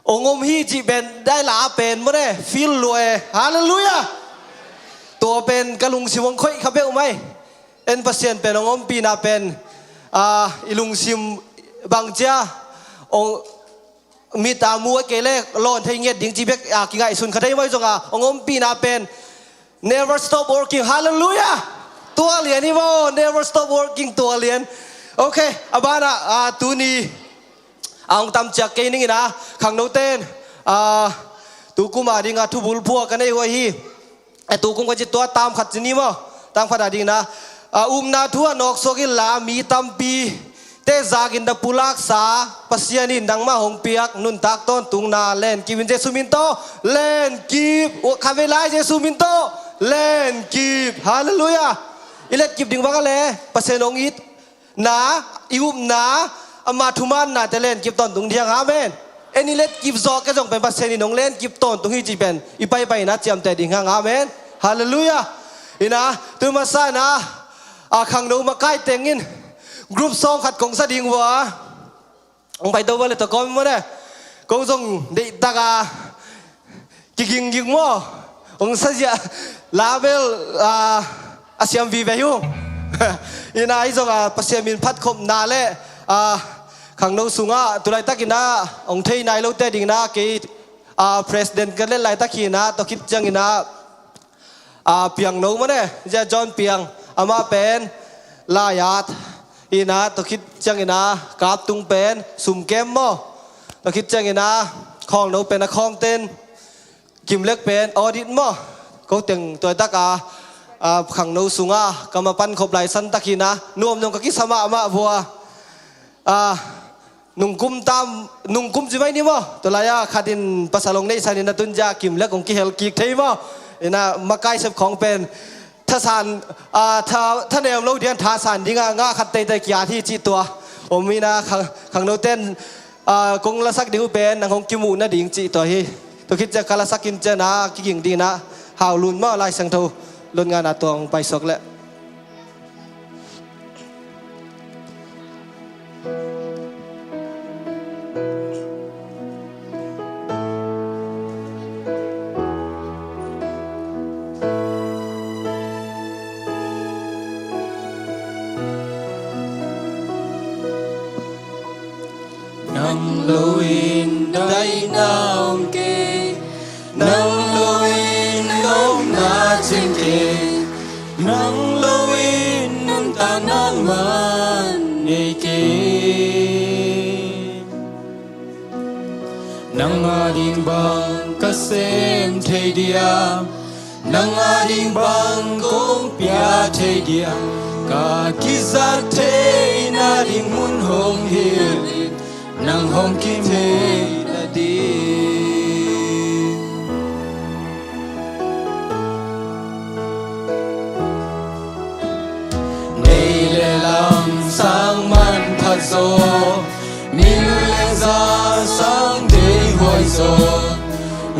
hong om hi cih pen dai la pen maw ne, feel lua e. Halleluiah. Tua pen ka lungsim hong khoih kha peuh mai. En Pasian pen hong ompihna pen, ah, i lungsim bang cia hong mit a mu a kei le lawn thei nget ding ci bek a kingaihsun kha thei mai zong a hong ompihna pen never stop working. Halleluiah. Tua lian hi maw, never stop working tua lian. Ok, a banah, ah, tuni a hong tam ciak kei ning in a khangno ten, ah, tu kum a ding a thubul phua ka nei huai hi. A tu kum ka ci tua tam khat ci ni maw. Tam khat a ding na, ah, upna thu a nawk suak in la mi tampi te zakin na pulaksa Pasian in nangmah hong piak nuntak tawntungna lenkip in Jesu min tawh lenkip. Kha vei lai Jesu min tawh lenkip. Halleluiah. I letkip ding bang a le Pasian hong it na, i upna, ama thumaanna te lenkip tawntung ding hang. Amen. En i letkip zawh kei zong pen Pasian in hong lenkip tawntung hi cih pen i paipaina ciamteh ding hang. Amen. Halleluiah. Ina, tu masa na, a khangno makai tengin group song khat kong sa ding vua. Hong pai to vale to kawm maw ne. Ko zong deihtak a kigingging maw. Hong sa zia label, ah, a siam vive hi uh. Ina i zong a Pasian min phatkhopna le, ah, khangno sungah tulaitak ina hong thei nai lote ding na kei, ah, president ka let laitak hi ina tua khit ciang ina a piangno maw ne, zia John Piang, amah pen laiat ina tua khit ciang ina kap tung pen sum kem maw. Tua khit ciang ina khawngno pen a khawng ten, kimlek pen audit maw. Ko teng tuaitak a, a khangno sunga ka mapan khop lai san tak ina nuam zong ka kisa mahmah vua. A, nungkum tam, nungkum ci mai ni maw. Tua lai-a khatin pasal hong neihsan in a tun zia kimlek hong kihel kik thei maw. Ina makai sep khawng pen thasan, a, tha, thanem lo dian thasan dinga nga khat teitei kiat hi cih tua om ina khang, khangno ten, a, kong lasak ding uh pen nang hong kimuh nading cih tua hi. Tua khit ciang ka lasak in ciang a kiging ding ina hau lun maw Lai Siangtho lun ngana tua hong paisuak leh. Nang lo in daina om kei, nang lo in lawhna cing kei, nang lo in nuntakna man nei kei. Nang ading bang ka sem thei diam, nang ading bang kong pia thei diam, ka kizat theina ding mun hong hilh in, nang hong kimtheih nading. Nei le lam sang manpha zaw, min le za sang deihhuai zaw,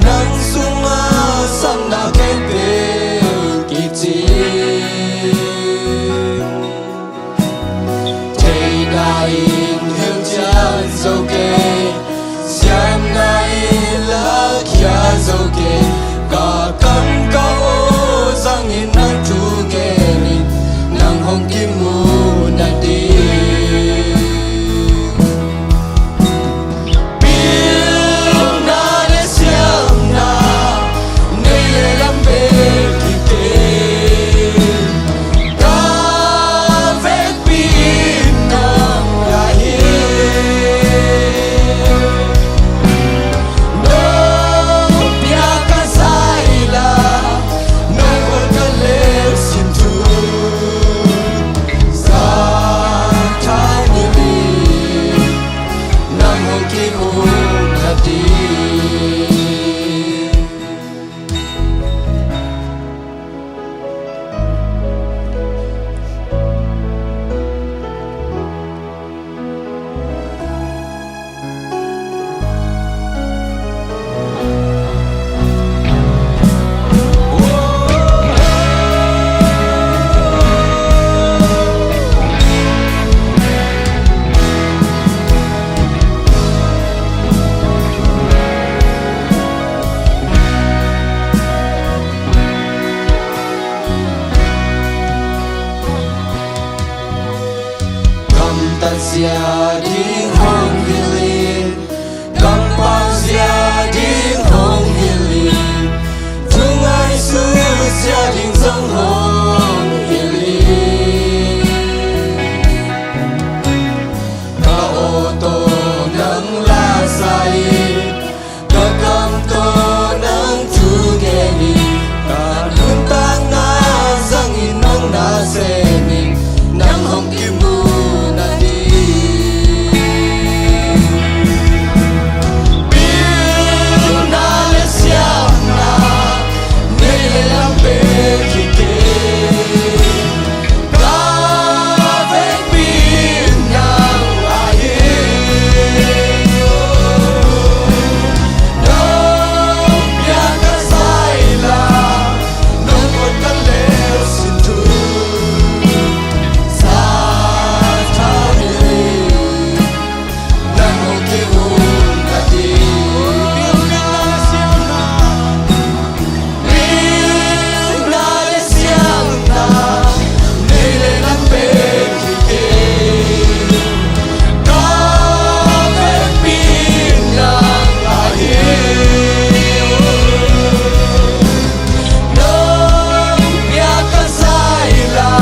nang sunga samna khempeuh kicing. Theihna in hilhcian zo kei, siamna in lakhia zo kei, ka kam ka aw zangin nang thu gen in, nang hong kimu nading. Pilna le siamna, nei le lam bek hi kei, ka vekpi in nang la hi. Nong piak ka zai la, nong gual ka lek sin thu. Zia ding hong hilh in, kampau zia ding hong hilh in, thu ngaihsut zia ding zong hong hilh in. Ka aw tawh nang la sa in, ka kam tawh nang thu gen in, ka nuntakna zangin nong na sem in, nang hong kimu nading. Pilna le siamna nei le lam pek hi kei. Ka vekpi in nang ahi. Nong piak ka zaila, nong guan ka lel sin thu. Sa thau ni. Nang hong ki-um nading. Pilna le siamna nei le lam pek hi kei. Ka vekpi in nang ahi. Nong piak ka zaila,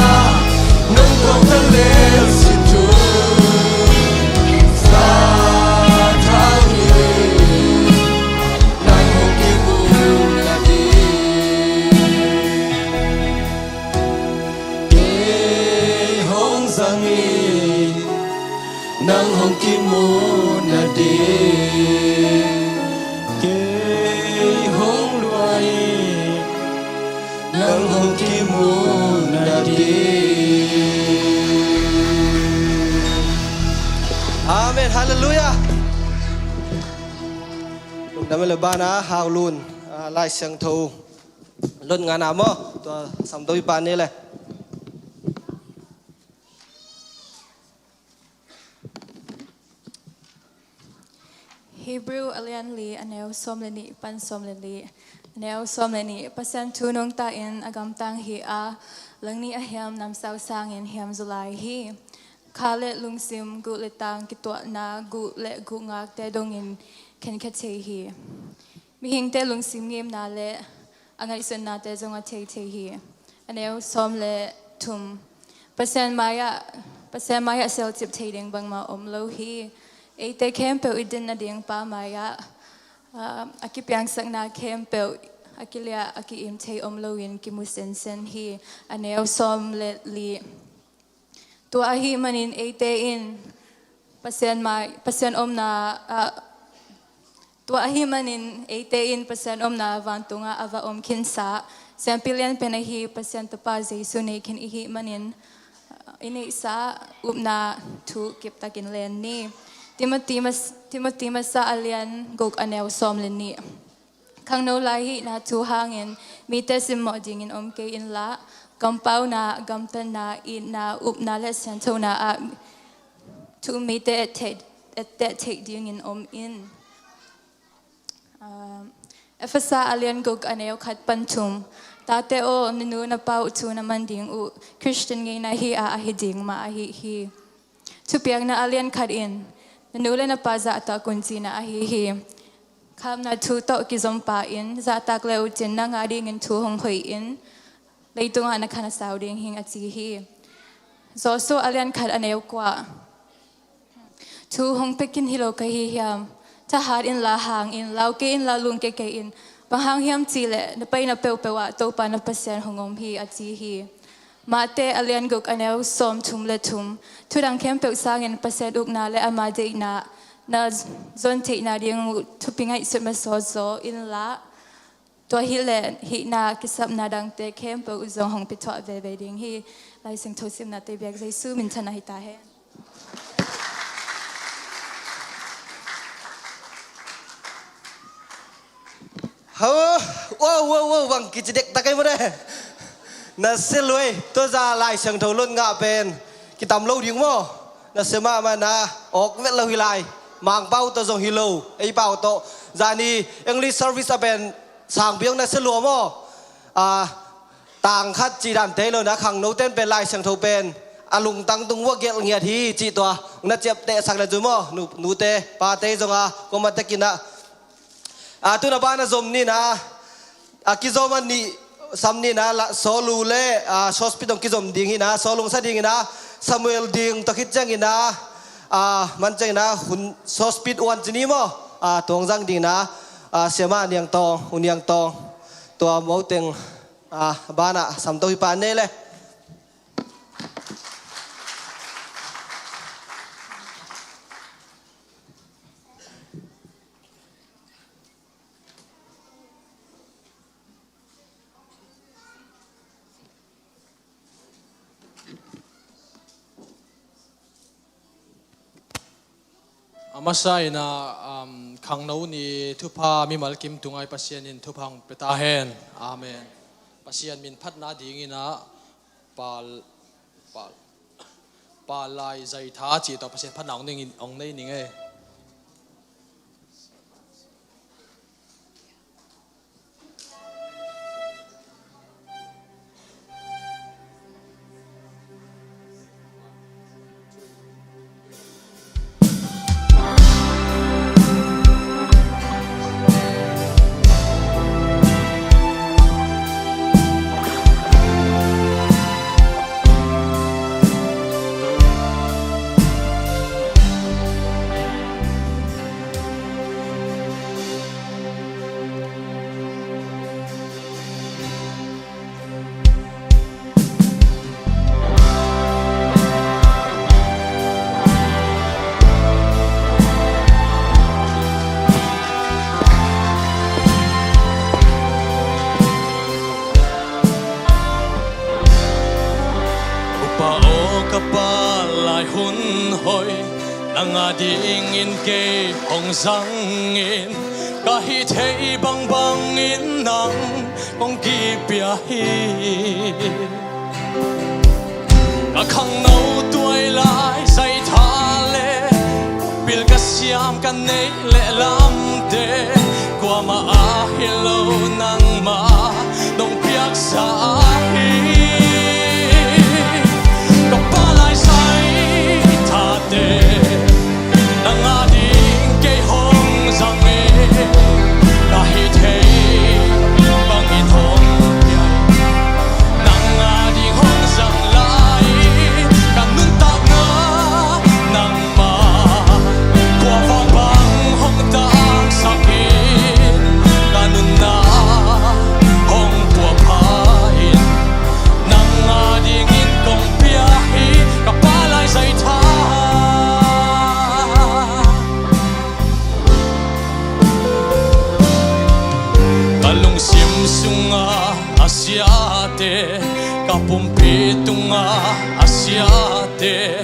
nong guan ka lel sin thu. Sa thau ni. Nang hong ki-um nading. Kei hong zang in, nang hong kimu nading. Kei hong lua in, nang hong kimu nading. Amen. Halleluiah. Lungdam le bana Hau Lun, ah, Lai Siangtho lotngahna maw, tua samdo i pan ni le. Hebrew a lian li, a neu sawm le nih pan sawm le li. A neu sawm le nih: Pasian thu nungta in a gamtang hi a, langnih a hiam namsau sangin hiam zaw lai hi. Kha le lungsim, guh le tang kituahna, guh le guhngakte dongin khenkhia thei hi. Mihingte lungsim ngimna le a ngaihsutnate zong a thei thei hi. A neu sawm le thum: Pasian mai-ah, Pasian mai-ah selcip thei ding bangmah om lo hi. Eite khempeuh i din nading Pa mai-ah, ah, a kipiangsakna khempeuh a kiliah a ki-im thei om loin kimu sensen hi. A neu sawm le li: Tua ahih manin eite in Pasian mai, Pasian omna, ah, tua ahih manin eite in Pasian omna vantungah a va om khinsa, siampi lian pen ahi Pasian Tapa Jesu nei khin i hih manin, ah, i neihsa upna thu kiptakin len ni. Timoti mas-, Timoti masa a lian guk a neu sawm le nih. Khangno lai hihna thu hangin mite simmawh dingin om kei inla, kampauna, gamtatna, itna, upna le sianthona ah thu um mite etteh, etteh theih dingin om in. Ah, Efesa a lian guk a neu khat pan thum. Tate aw, na nu na pa uh thu na man ding uh Khristian ngeina hi a, ahi ding mah ahi hi. Thupiakna a lian khat in, na nu le na pa zahtak un cihna ahi hi. Khapna thu tawh kizom pa in, zahtak le uh cin nang a dingin thu hong hoih in, leitungah na khan a sau ding hing a ci hi. Joshua a lian khat a neu kua. Thu hong pia khin hi lo ka hi hiam? Thahat inla hang in, lau kei inla lungkia kei in. Bang hang hiam cihleh na paina peuhpeuh ah Topa na Pasian hong om hi a ci hi. Mate a lian guk a neu sawm thum le thum. Thudang khempeuh sangin Pasian ukna le ama deihna na zon theihna ding uh thupi ngaihsut masawt zaw inla, tua hileh hihna kisapna dangte khempeuh uh zong hong pithuah veve ding hi. Lai Siangtho simnate biak Jesu minthanna hi ta hen. Hau, wow, wow, wow, bang kici dektak ei maw de. Na sia luai, tua zah Lai Siangtho lotngah pen kitam lo ding maw. Na sia mahmah na, awk vet lo hi lai. Mangpau tawh zong hi lo, ei pau tawh. Zani English service a pen sang biang na sia lua maw. Ah, tang khat ci dan te lo na, khangno ten pen Lai Siangtho pen a lungtang tung uh a gelh ngiat hi cih tua na ciaptehsak le cu maw, nu, nute pate zong a kuamah tekin ah, a, tun a ban a zom ni in ah, a kizom a nih sam ni in ah, la, Saulu le, a, Sawlspit dong kizom ding hi in ah, Saulu sa ding in ah, Samuel ding tawh khit ciangin ah, a, man ciangin ah, hun Sawlspit uan ci ni maw, a, tuang zang ding in ah, a, Siama Niang Tawng, U Niang Tawng, tua moteng, a, banah samto hi pah ni le. A masa in ah, um, khangno ni thupha mimal kim tunga i Pasian in thupha hong pia ta hen. Amen. Pasian min phatna dingin ah pal, pal, pal lai zai tha cih tawh Pasian phatna hong nei ning, hong nei ning e. Upa aw ka pa, lai hun hoih nang a dingin kei hong zangin, ka hih theih bangbangin nang kong kipia hi. Ka khangno tuai lai zai tha le pil ka siam ka neih le lamte, kuamah a hi lo nangmah nong piaksa hi. Ka pa lai zai thate nang a ding kei hong zang e, ka hih theih bangin hong pia hi. Nang a ding hong zang lai, ka nuntakna nangmah puahvak bang hong tangsak in, ka nunna hong puahpha in, nang a dingin kong pia hi, ka pa lai zai tha. Ka lungsim sunga a siate, ka pumpi tunga a siate,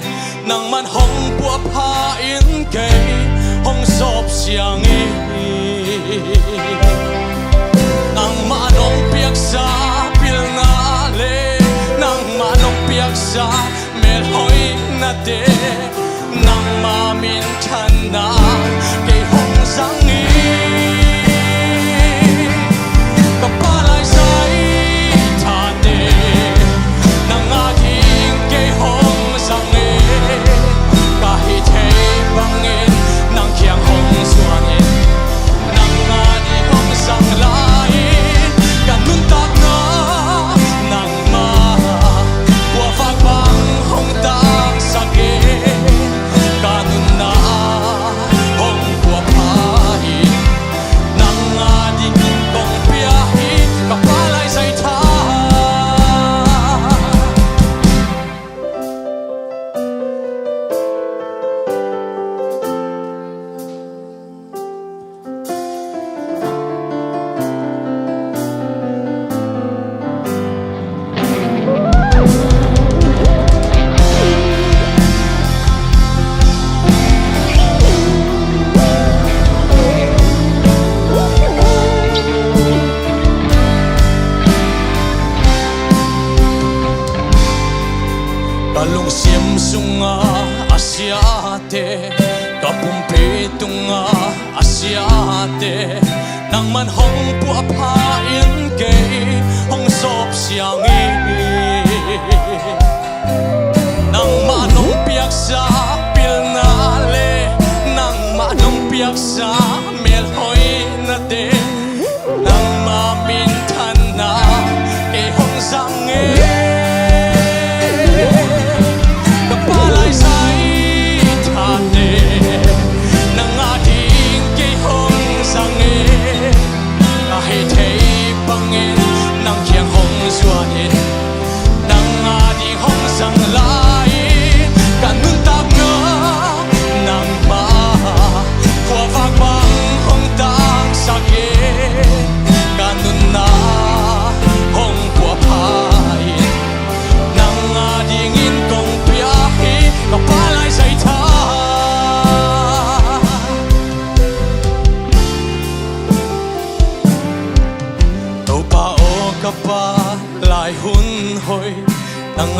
nangman hong puahpha in kei hong sawp siang hi. Nangmah nong piaksa pilna le nangmah nong piaksa melhoihnate, nangmah minthanna kei hong zang hi. Ka pa lai zai thate nang a ding kei hong zang e, ka hih theih bangin nang kiang hong zuan in, nang a ding hong zang lai-in ka nuntakna nangmah puahvak bang hong tangsak in, ka nunna hong puahpha in, nang a dingin kong pia hi, ka pa lai zai tha. Ka lungsim sunga a siate, ka pumpi tunga a siate, nangman hong puahpha in kei hong sawp siang hi. Nang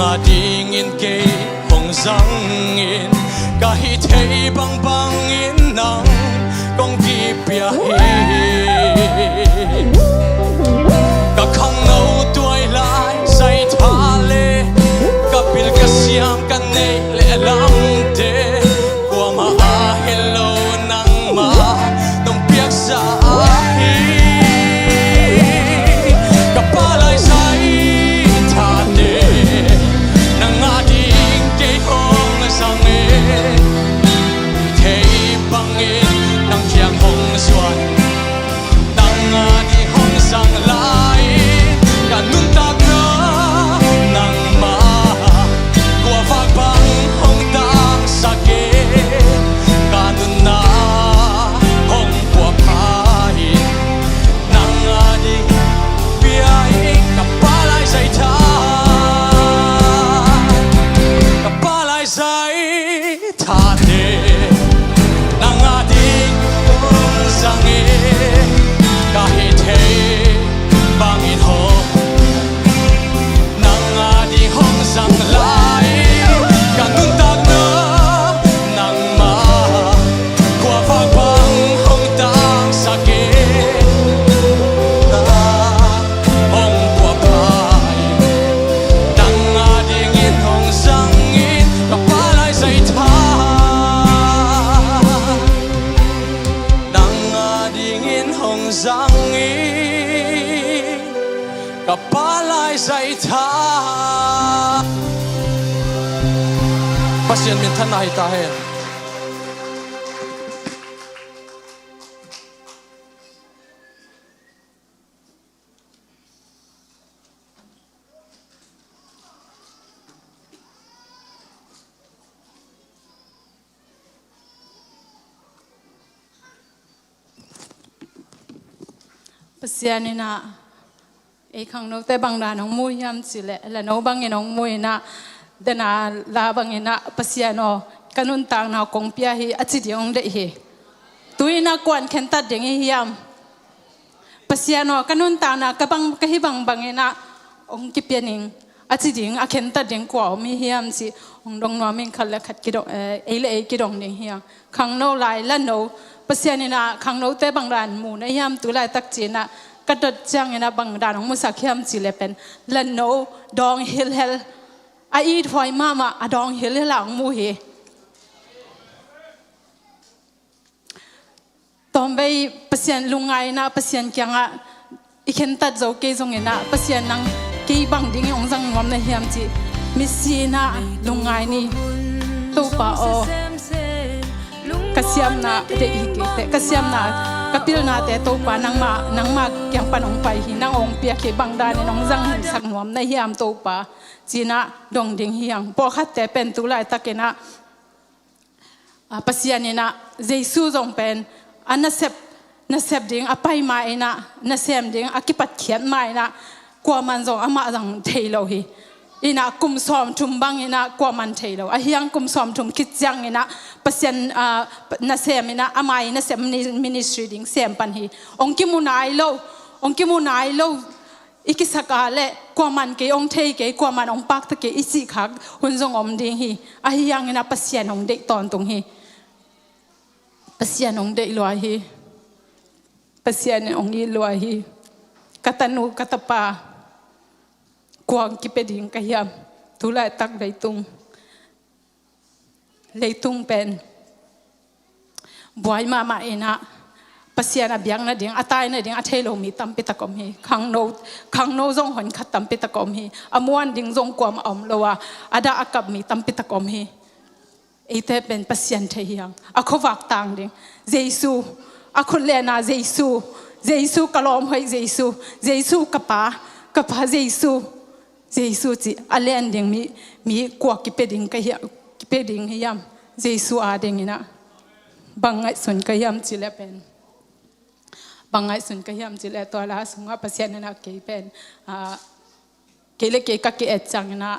Adingin kei hong zangin, ka hih theih bangbangin nang kong kipia hi. Ka khangno tuai lai zaitha le ka pil ka siam ka neih le lamte, kuamah a hi lo nangmah nong piaksa ahi. Ka Pa lai zaitha te, nang ading kei hong zang e. Thei bangin nang kiang hong zuan, nang ading hong zang lai, ka nuntakna nangmah khuavak bang hong tangsak e. Ka nunna hong puapha in, nang ading pia in, ka Pa lai zaitha, ka Pa lai zaitha te, nang ading hong zang e. Ka hih theih bangin hong, nang ading hong zang lai, ka nuntakna nangmah khuavak bang hong tangsak e. Hong puapha in, nang adingin hong zang in, ka Pa lai zaitha, nang adingin hong zang in, ka Pa lai zaitha. Pasian minthanna hi ta hen. Pasian in ah, ei khangnote bang dan hong mu hiam cih leh, Lano bangin hong mu in ah, dena la bangin ah, Pasian aw, ka nuntakna kong pia hi a ci ding hong deih hi. Tu-in ah kua'n khentat ding hi hiam? Pasian aw, ka nuntakna ka bang, ka hih bangbang in ah hong kipia ning a ci ding, a khentat ding kua om hi hiam cih hong dong nuam ing. Khat le khat kidong, eh, ei le ei kidong ding hi hang. Khangno lai, Lano, Pasian in ah khangnote bang dan mu na hiam tu laitak ci-in ah ka dot ciangin ah bang dan hong musak hiam cih leh pen, Lano dawng hilhhel, a ithuai mahmah a dawng hilhhel a hong mu hi. Tawmvei Pasian lungngai in ah, Pasian kiangah i khentat zo kei zongin ah, Pasian nang kei bang dingin hong zang nuam na hiam cih misi in ah lungngai ni. Topa aw, ka siamna deih hi kei teh, ka siamna, ka pilnate Topa nangmah, nangmah kiang pan hong pai hi, nang hong piak hi, bang danin hong zangsak nuam na hiam Topa, ci-in ah dong ding hi hang. Pawlkhatte pen tu laitakin ah, a, Pasian in ah Jesu zong pen a nasep, nasep ding a pai ma in ah, nasem ding a kipatkhiat ma in ah, kuaman zong amah zang thei lo hi. In ah kum sawmthum bang in ah kuaman thei lo. Ahi hang kum sawmthum khit ciangin ah Pasian, a, nasem in ah ama i nasem mini-, ministry ding sem pan hi. Hong kimu nai lo, hong kimu nai lo i kisak a leh kuaman kei hong thei kei, kuaman hong pakta kei i cih khak hun zong om ding hi. Ahi hangin ah Pasian hong deih tawntung hi. Pasian hong deih lua hi. Pasian hong it lua hi. Ka tanu, ka tapa, kua hong kipia ding ka hiam? Tu laitak leitung, leitung pen buai mahmah in ah, Pasian a biak nading, a tai nading a thei lo mi tampi tak om hi. Khangno, khangno zong honkhat tampi tak om hi. A muan ding zong kuamah om lo a, a dah a kap mi tampi tak om hi. Eite pen Pasian thei hi hang. A khuavak tang ding Jesu, a khut len a Jesu, Jesu ka lawm hoih Jesu, Jesu ka Pa, ka Pa Jesu, Jesu cih a len ding mi, mi kua kipia ding ka hiam, kipia ding hiam? Jesu adingin ah. Bang ngaihsun ka hiam cih leh pen, bang ngaihsun ka hiam cih leh tua la sungah Pasian in ah kei pen, a, kei le kei ka ki-et ciangin ah,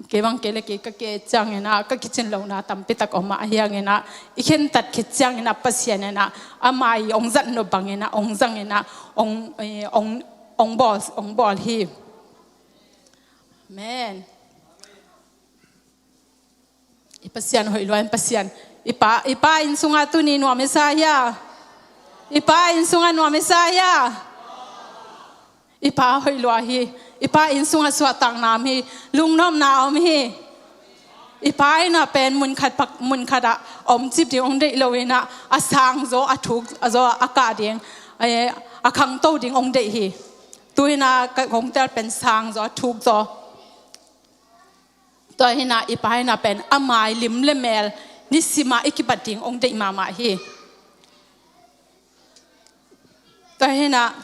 kei bang kei le kei ka ki-et ciangin ah ka kicin lohna tampi tak om a, ahi hangin ah i khentat khit ciangin ah Pasian in ah ama i hong zat nop bangin ah hong zangin ah hong, eh, hong, hong bawl, hong bawl hi. Amen. I Pasian hoih lua in Pasian. I pa, i pa inn sungah tuni nuam i sa hia? I pa inn sungah nuam i sa hia? I pa hoih lua hi. I pa inn sungah suahtakna om hi. Lungnopna om hi. I pa inn ah pen mun khat pak, mun khat ah om cip ding hong deih lo in ah, a sang zaw, a thuk zaw, a kah ding, eh, a khangto ding hong deih hi. Tu in ah ka hong tel pen sang zaw, a thuk zaw. Tua hi in ah i pa inn ah pen a mai lim le mel nisim ah i kibat ding hong deih mahmah hi. Tua hi in ah,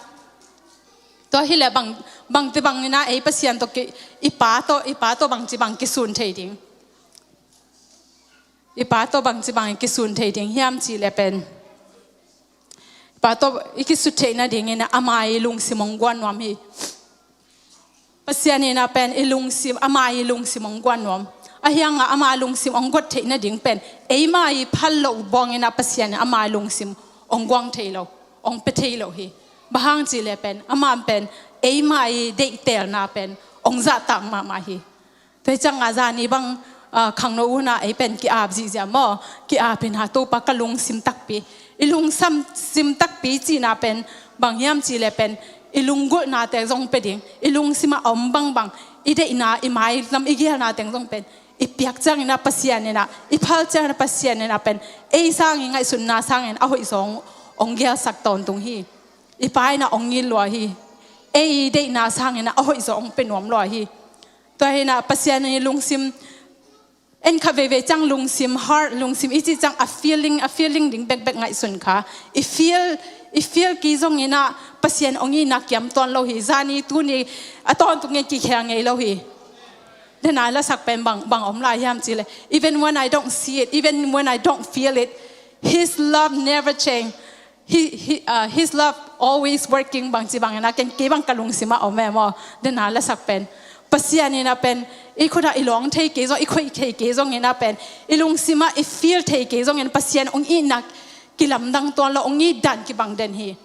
tua hi leh bang, bangci bang in ah ei Pasian tawh ki, i pa tawh, i pa tawh bangci bang kisun thei ding. I pa tawh bangci bang kisun thei ding hiam cih leh pen, i pa tawh i kisut theih nading in ah ama i lungsim hong guan nuam hi. Pasian in ah pen i lungsim, ama i lungsim hong guan nuam. Ahi hang ah ama lungsim hong guat theih nading pen eima i phal loh buang in ah Pasian in ama i lungsim hong guang thei lo, hong pia thei lo hi. Bang hang cih leh pen ama pen eima i deihtelna pen hong zahtak mahmah hi. Tua hi ciang a zani bang, ah, khangno hun ah ei pen ki-ap zihziah maw, ki-ap in ah Topa ka lungsim takpi, i lungsim takpi cihna pen bang hiam cih leh pen i lunggulhnate zong pia ding, i lungsim ah om bangbang, i deihna, i mailam, i geelna teng zong pen i piak ciang in ah Pasian in ah, i phal ciang in ah Pasian in ah pen ei sang i ngaihsutna sang in a hoih zaw hong geelsak tawntung hi. I pa in ah hong it lua hi. Ei deihna sang in ah a hoih zaw hong pia nuam lua hi. Tua hi in ah Pasian i lungsim, en khat veivei ciang lungsim, heart, lungsim i cih ciang a feeling, a feeling ding bekbek ngaihsun kha. I feel, i feel kei zong in ah Pasian hong itna kiam tuan lo hi. Zani tuni a tawntung in kikhel ngei lo hi. Dena lasak pen bang, bang om lai hiam cih leh, even when I don't see it, even when I don't feel it, His love never change. He, he, uh, His love always working, bangci bang in ah ken kei bang ka lungsim ah om e maw. Dena lasak pen, Pasian in ah pen i khut ah i lawng thei kei zong, i khoih thei kei zong in ah pen, i lungsim ah i feel thei kei zong in Pasian hong itna kilamdang tuan lo, hong it dan kibang den hi.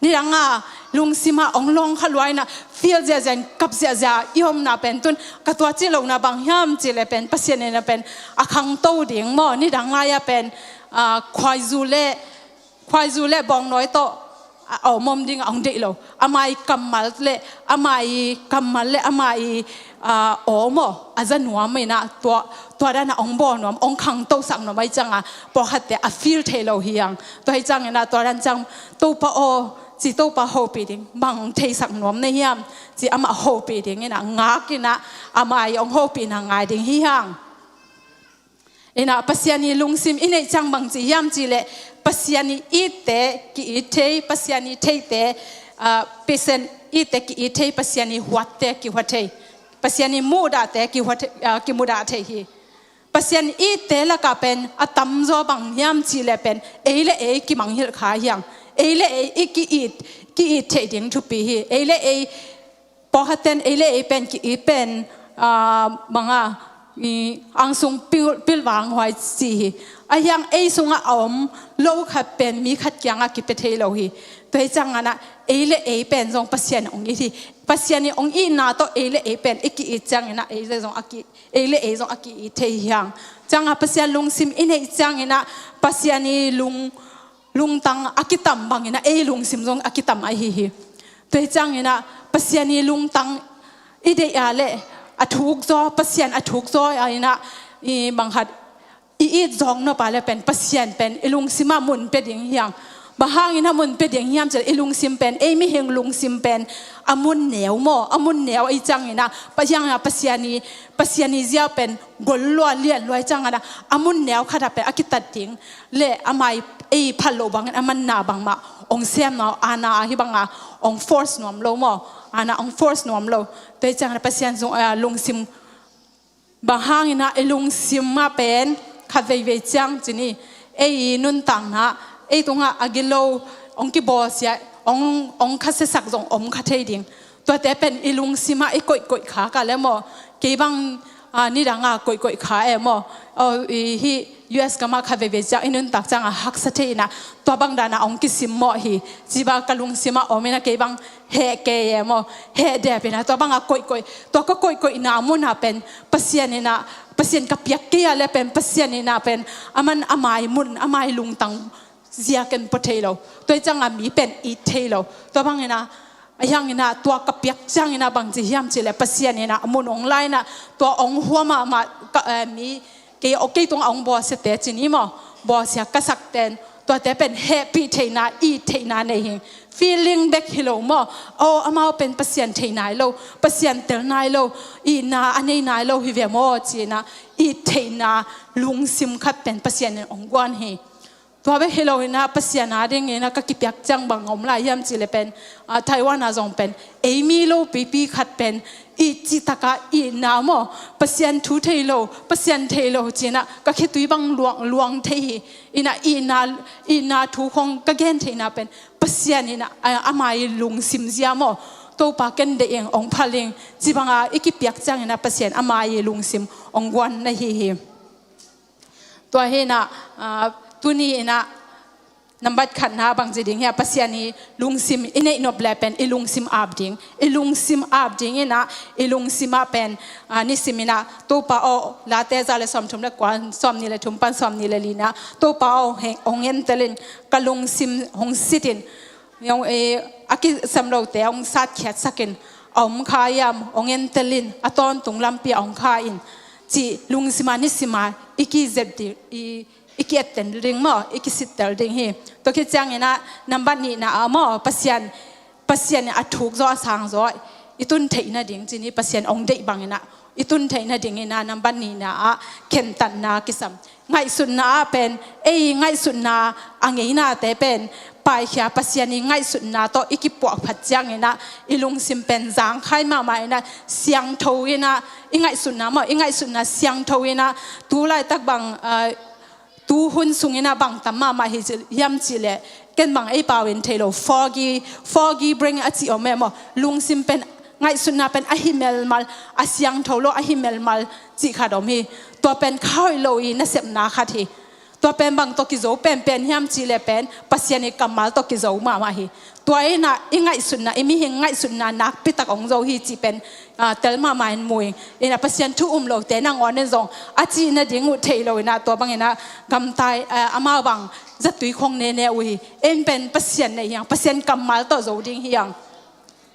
Nidang a lungsim ah hong lawng kha lua in ah feel ziahziah in kap ziahziah i omna pen tun ka tua cih lohna bang hiam cih leh pen Pasian in ah pen a khangto ding maw. Nidang lai ah pen, ah, khuaizu le khuaizu le bawngnawi tawh a awmawm ding a hong deih lo. Ama i kammal le, ama i kammal le, ama i, ah, awm aw, a za nuam in ah tua, tua dan a hong bawl nuam, hong khangtosak nuam ahi ciang a, pawlkhatte a feel thei lo hi hang. Tua hi ciang in ah tua dan ciang Topa aw, ci Topa hopih ding, bang theisak nuam na hiam, ci amah hopih ding in ah ngak in ah, ama i hong hopihna ngai ding hi hang. In ah Pasian i lungsim i neih ciang bangci hiam cih leh, Pasian i itte ki-it thei, Pasian i theite, ah, Pasian i itte ki-it thei, Pasian i huatte kihuat thei, Pasian i muhdahte kihuat thei, ah, kimudah thei hi. Pasian i itte lakah pen a tamzaw bang hiam cih leh pen ei le ei kimangngilh kha hi hang. Ei le ei i ki-it, ki-it theih ding thupi hi. Ei le ei, pawlkhatten ei le ei pen ki-it pen, ah, bang a, i angsung pil, pilvang huai ci hi. Ahi hang ei sungah a om lo khat pen mi khat kiangah kipia thei lo hi. Tua hi ciang in ah ei le ei pen zong Pasian hong it hi. Pasian i hong itna tawh ei le ei pen i ki-it ciang in ah ei le zong a ki, ei le ei zong a ki-it thei hi hang. Ciang a Pasian lungsim i neih ciang in ah Pasian i lung lungtang a kitam bang in ah ei lungsim zong a kitam ahi hi. Tua hi ciang in ah Pasian i lungtang i deih a leh a thuk zaw, Pasian a thuk zaw a in ah i bang khat i it zawk nop a leh pen Pasian pen i lungsim ah mun pia ding hi hang. Bang hang in ah mun pia ding hiam cih leh i lungsim pen, ei mihing lungsim pen a mun neu maw, a mun neu ahi ciang in ah, Pasian a, Pasian i, Pasian i zia pen gol lua lian lua ahi ciang in ah, a mun neu khat ah pen a kitat ding le ama i ei phal loh bangin a manna bangmah hong sem nuam, ana ahi banga hong force nuam lo maw, ana hong force nuam lo. Tua hi ciang in ah Pasian zong, ah, lungsim, bang hang in ah i lungsim ah pen khat veivei ciang ci ni, ei i nuntakna, ei tungah a gilo hong kibawlsia, hong, hong khasiasak zong om kha thei ding. Tuate pen i lungsim ah i koihkoih khak a leh maw, kei bang, a, nidang a koihkoih kha e maw. O, i, hih U S gam ah kha veivei ciang i nuntak ciang a haksa thei in ah, tua bang dan a hong kisimmawh hi. Ci bang ka lungsim ah om in ah kei bang heh kei e maw. Heh dep in ah tua bang a koihkoih, tua ka koihkoihna mun ah pen Pasian in ah, Pasian ka piak kei a leh pen Pasian in ah pen a man a mai mun, a mai lungtang zia ken pua thei lo. Tua hi ciang a mi pen it thei lo. Tua bang in ah, a hiang in ah tua ka piak ciang in ah bang ci hiam cih leh Pasian in ah a mun hong la in ah tua hong hua mahmah ka, eh, mi kei, o, kei tung a hong bawlsiate ci ni maw. Bawlsia ka sakte'n tuate pen hehpih theihna, it theihna nei hi. Feeling bek hi lo maw. O, amau pen Pasian thei nai lo, Pasian tel nai lo, itna a nei nai lo hi ve maw ci in ah it theihna lungsim khat pen Pasian in hong guan hi. Tua bek hi lo in ah Pasian a ding in ah ka kipiak ciang bang om lai hiam cih leh pen, a, Taiwan a zong pen ei mi lopipi khat pen it cih tak a itna maw, Pasian thu thei lo, Pasian thei lo ci in ah ka khitui bang luang, luang thei hi. In ah itna, itna thu khong ka gen theihna pen Pasian in ah, a, a mai lungsim zia maw, Topa ken deih ing, hong phal ing ci bang a i kipiak ciang in ah Pasian a mai lungsim hong guan na hi hi. Tua hi in ah, a, tuni in ah nambat khatna bang ci ding hiam, Pasian i lungsim i neih nop leh pen i lungsim ap ding. I lungsim ap ding in ah, i lungsim ah pen, a, nisim in ah Topa aw, Late za leh sawmthum leh kua, sawmnih leh thum pan sawmnih leh li in ah, Topa aw, hong, hong entel in, ka lungsim hong sit in, hong, eh, a kisam lote hong satkhiatsak in, a om kha hiam, hong entel in, a tawntung lampi ah hong kha in, cih lungsim ah nisim ah i kizep ding, i, i ki-etten ding maw, i kisittel ding hi. Tua khit ciang in ah nambat nihna ah maw, Pasian, Pasian in a thuk zaw, a sang zaw i tun theih nading ci ni, Pasian hong deih bang in ah i tun theih nading in ah nambat nihna ah khentatna kisam. Ngaihsutna ah pen, ei ngaihsutna a ngeinate pen paikhia, Pasian i ngaihsutna tawh i kipuah phat ciang in ah i lungsim pen zangkhai mahmah in ah, siangtho in ah, i ngaihsutna maw, i ngaihsutna siangtho in ah, tu laitak bang, a, tu hun sung in ah bang tam mahmah hi ci, hiam cih leh, ken bang ei pau in thei lo, foggy, foggy brain a ci om e maw. Lungsim pen, ngaihsutna pen a hi melmal, a siangtho lo a hi melmal cih khat om hi. Tua pen kha hoih lo i nasepna khat hi. Tua pen bang tawh kizo penpen hiam cih leh pen Pasian i kammal tawh kizo mahmah hi. Tua in ah i ngaihsutna, i mihing ngaihsutna nakpi tak hong zo hi cih pen, a, tel mahmah in mu ing. In ah Pasian thu um lote nangawn in zong a cih nading uh theih lo in ah, tua bang in ah gamtai, a, amau bang zatui khong nene uh hi. En pen Pasian nei hi hang, Pasian kammal tawh zo ding hi hang.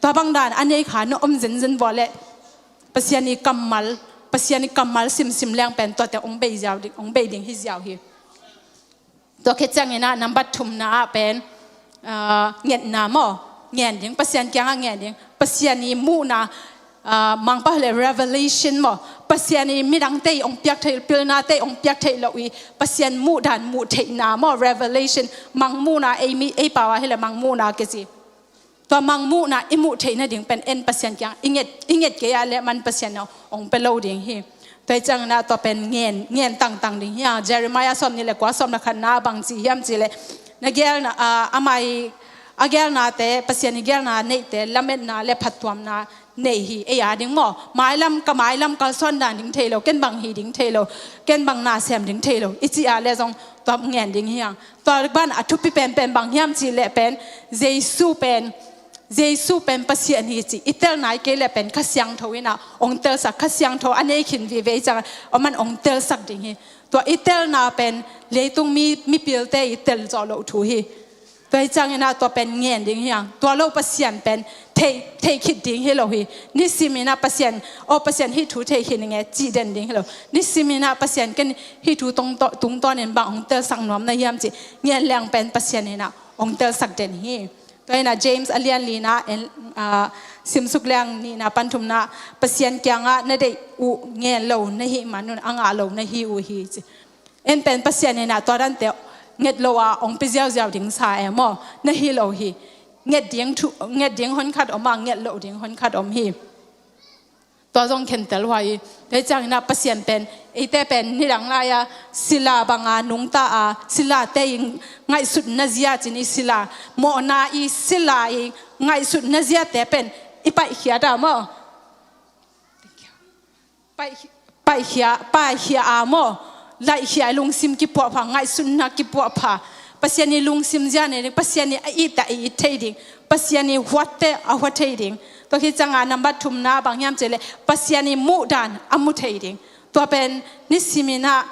Tua bang dan a nei kha na om zenzen vua leh Pasian i kammal, Pasian i kammal simsim leng pen tuate hong bei ziau ding, hong bei ding hi ziau hi. Tua khit ciang in ah nambat thumna ah pen, a, ngetna maw, ngen ding, Pasian kiang ah ngen ding, Pasian i muhna, a, Mangpau leh revelation maw, Pasian i midangte i hong piak theih, pilnate i hong piak theih lo i, Pasian muh dan, muh theihna maw, revelation, mangmuhna, ei mi, ei pau ah hi leh mangmuhna kici. Tua mangmuhna i muh theih nading pen en Pasian kiang i nget, i nget kei a leh man Pasian in hong pia lo ding hi. Tua hi ciang in ah tua pen ngen, ngen tangtang ding hi hang. Jeremiah sawmnih leh kua, sawm leh khatna bang ci hiam cih leh, na geelna, a, a mai, a geelnate, Pasian i geelna neite lametna leh phattuamna nei hi. Ei a ding maw, mailam, ka mailam kalsuan dan ding thei lo, ken bang hi ding thei lo, ken bang na sem ding thei lo i cih a leh zong tua ngen ding hi hang. Tua ban a thupi penpen bang hiam cih leh pen, Jesu pen, Jesu pen Pasian hi cih i tel nai kei leh pen Kha Siangtho in ah hong telsak, Kha Siangtho a nei khin vive ciang a man hong telsak ding hi. Tua i telna pen leitung mi, mipilte i tel zawh loh thu hi. Tua hi ciang in ah tua pen ngen ding hi hang. Tua lo Pasian pen thei, thei khit ding hi lo hi. Nisim in ah Pasian, aw Pasian hih thu thei khit ning e cih den ding hi lo. Nisim in ah Pasian ken hih thu tung, tungtawn in bang hong telsak nuam na hiam cih ngen leng pen Pasian in ah hong telsak den hi. Tua in ah James a lian lina en, a, simsuk leng nihna pan thumna, Pasian kiangah na deih uh ngen lo na hih manun a ngah lo na hi uh hi ci. En pen Pasian in ah tua dante nget lo a hong pia ziauziau ding sa e maw? Na hi lo hi. Nget ding thu, nget ding honkhat om a, nget lo ding honkhat om hi. Tua zong khentel huai hi. Tua hi ciang in ah Pasian pen, eite pen nidang lai-a sila banga nungta a, silate i ngaihsutna zia cin i sila, mawhna i sila i ngaihsutna ziate pen i paihkhiat a maw? Paih, Paihkhia, paihkhia a maw, laihkhia, lungsim kipuahpha, ngaihsutna kipuahpha. Pasian i lungsim zia nei ding, Pasian i a itte a it thei ding, Pasian i huatte a hua thei ding. Tua khit cianga number thumna bang hiam cih leh Pasian i muhdan a mu thei ding. Tua pen nisimin ah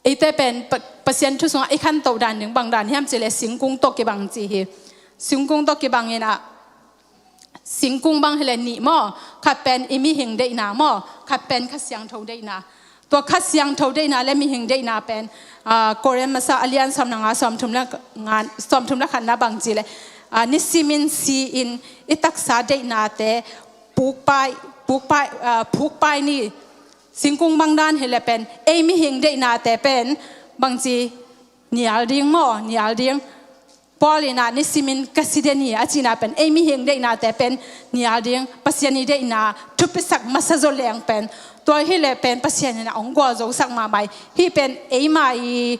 eite pen Pa-, Pasian thu sungah i khantoh dan ding bang dan hiam cih leh singkung tawh kibang ci hi. Singkung tawh kibang in ah, singkung bang hi leh nih maw, khat pen i mihing deihna maw, khat pen Kha Siangtho deihna. Tua Kha Siangtho deihna le mihing deihna pen, ah, Korin masa a lian sawm le nga, sawmthum le nga, sawmthum le khatna bang cih leh, ah, nisimin si-in i taksa deihnate pukpai, pukpai, ah, pukpai ni. Singkung bang dan hi leh pen ei mihing deihnate pen bangci nial ding maw, nial ding. Paul in ah nisimin ka si den hi a cihna pen ei mihing deihnate pen nial ding, Pasian i deihna thupisak masa zaw leng pen, tua hi leh pen Pasian in ah hong gualzosak mahmah hi. Hih pen eima i,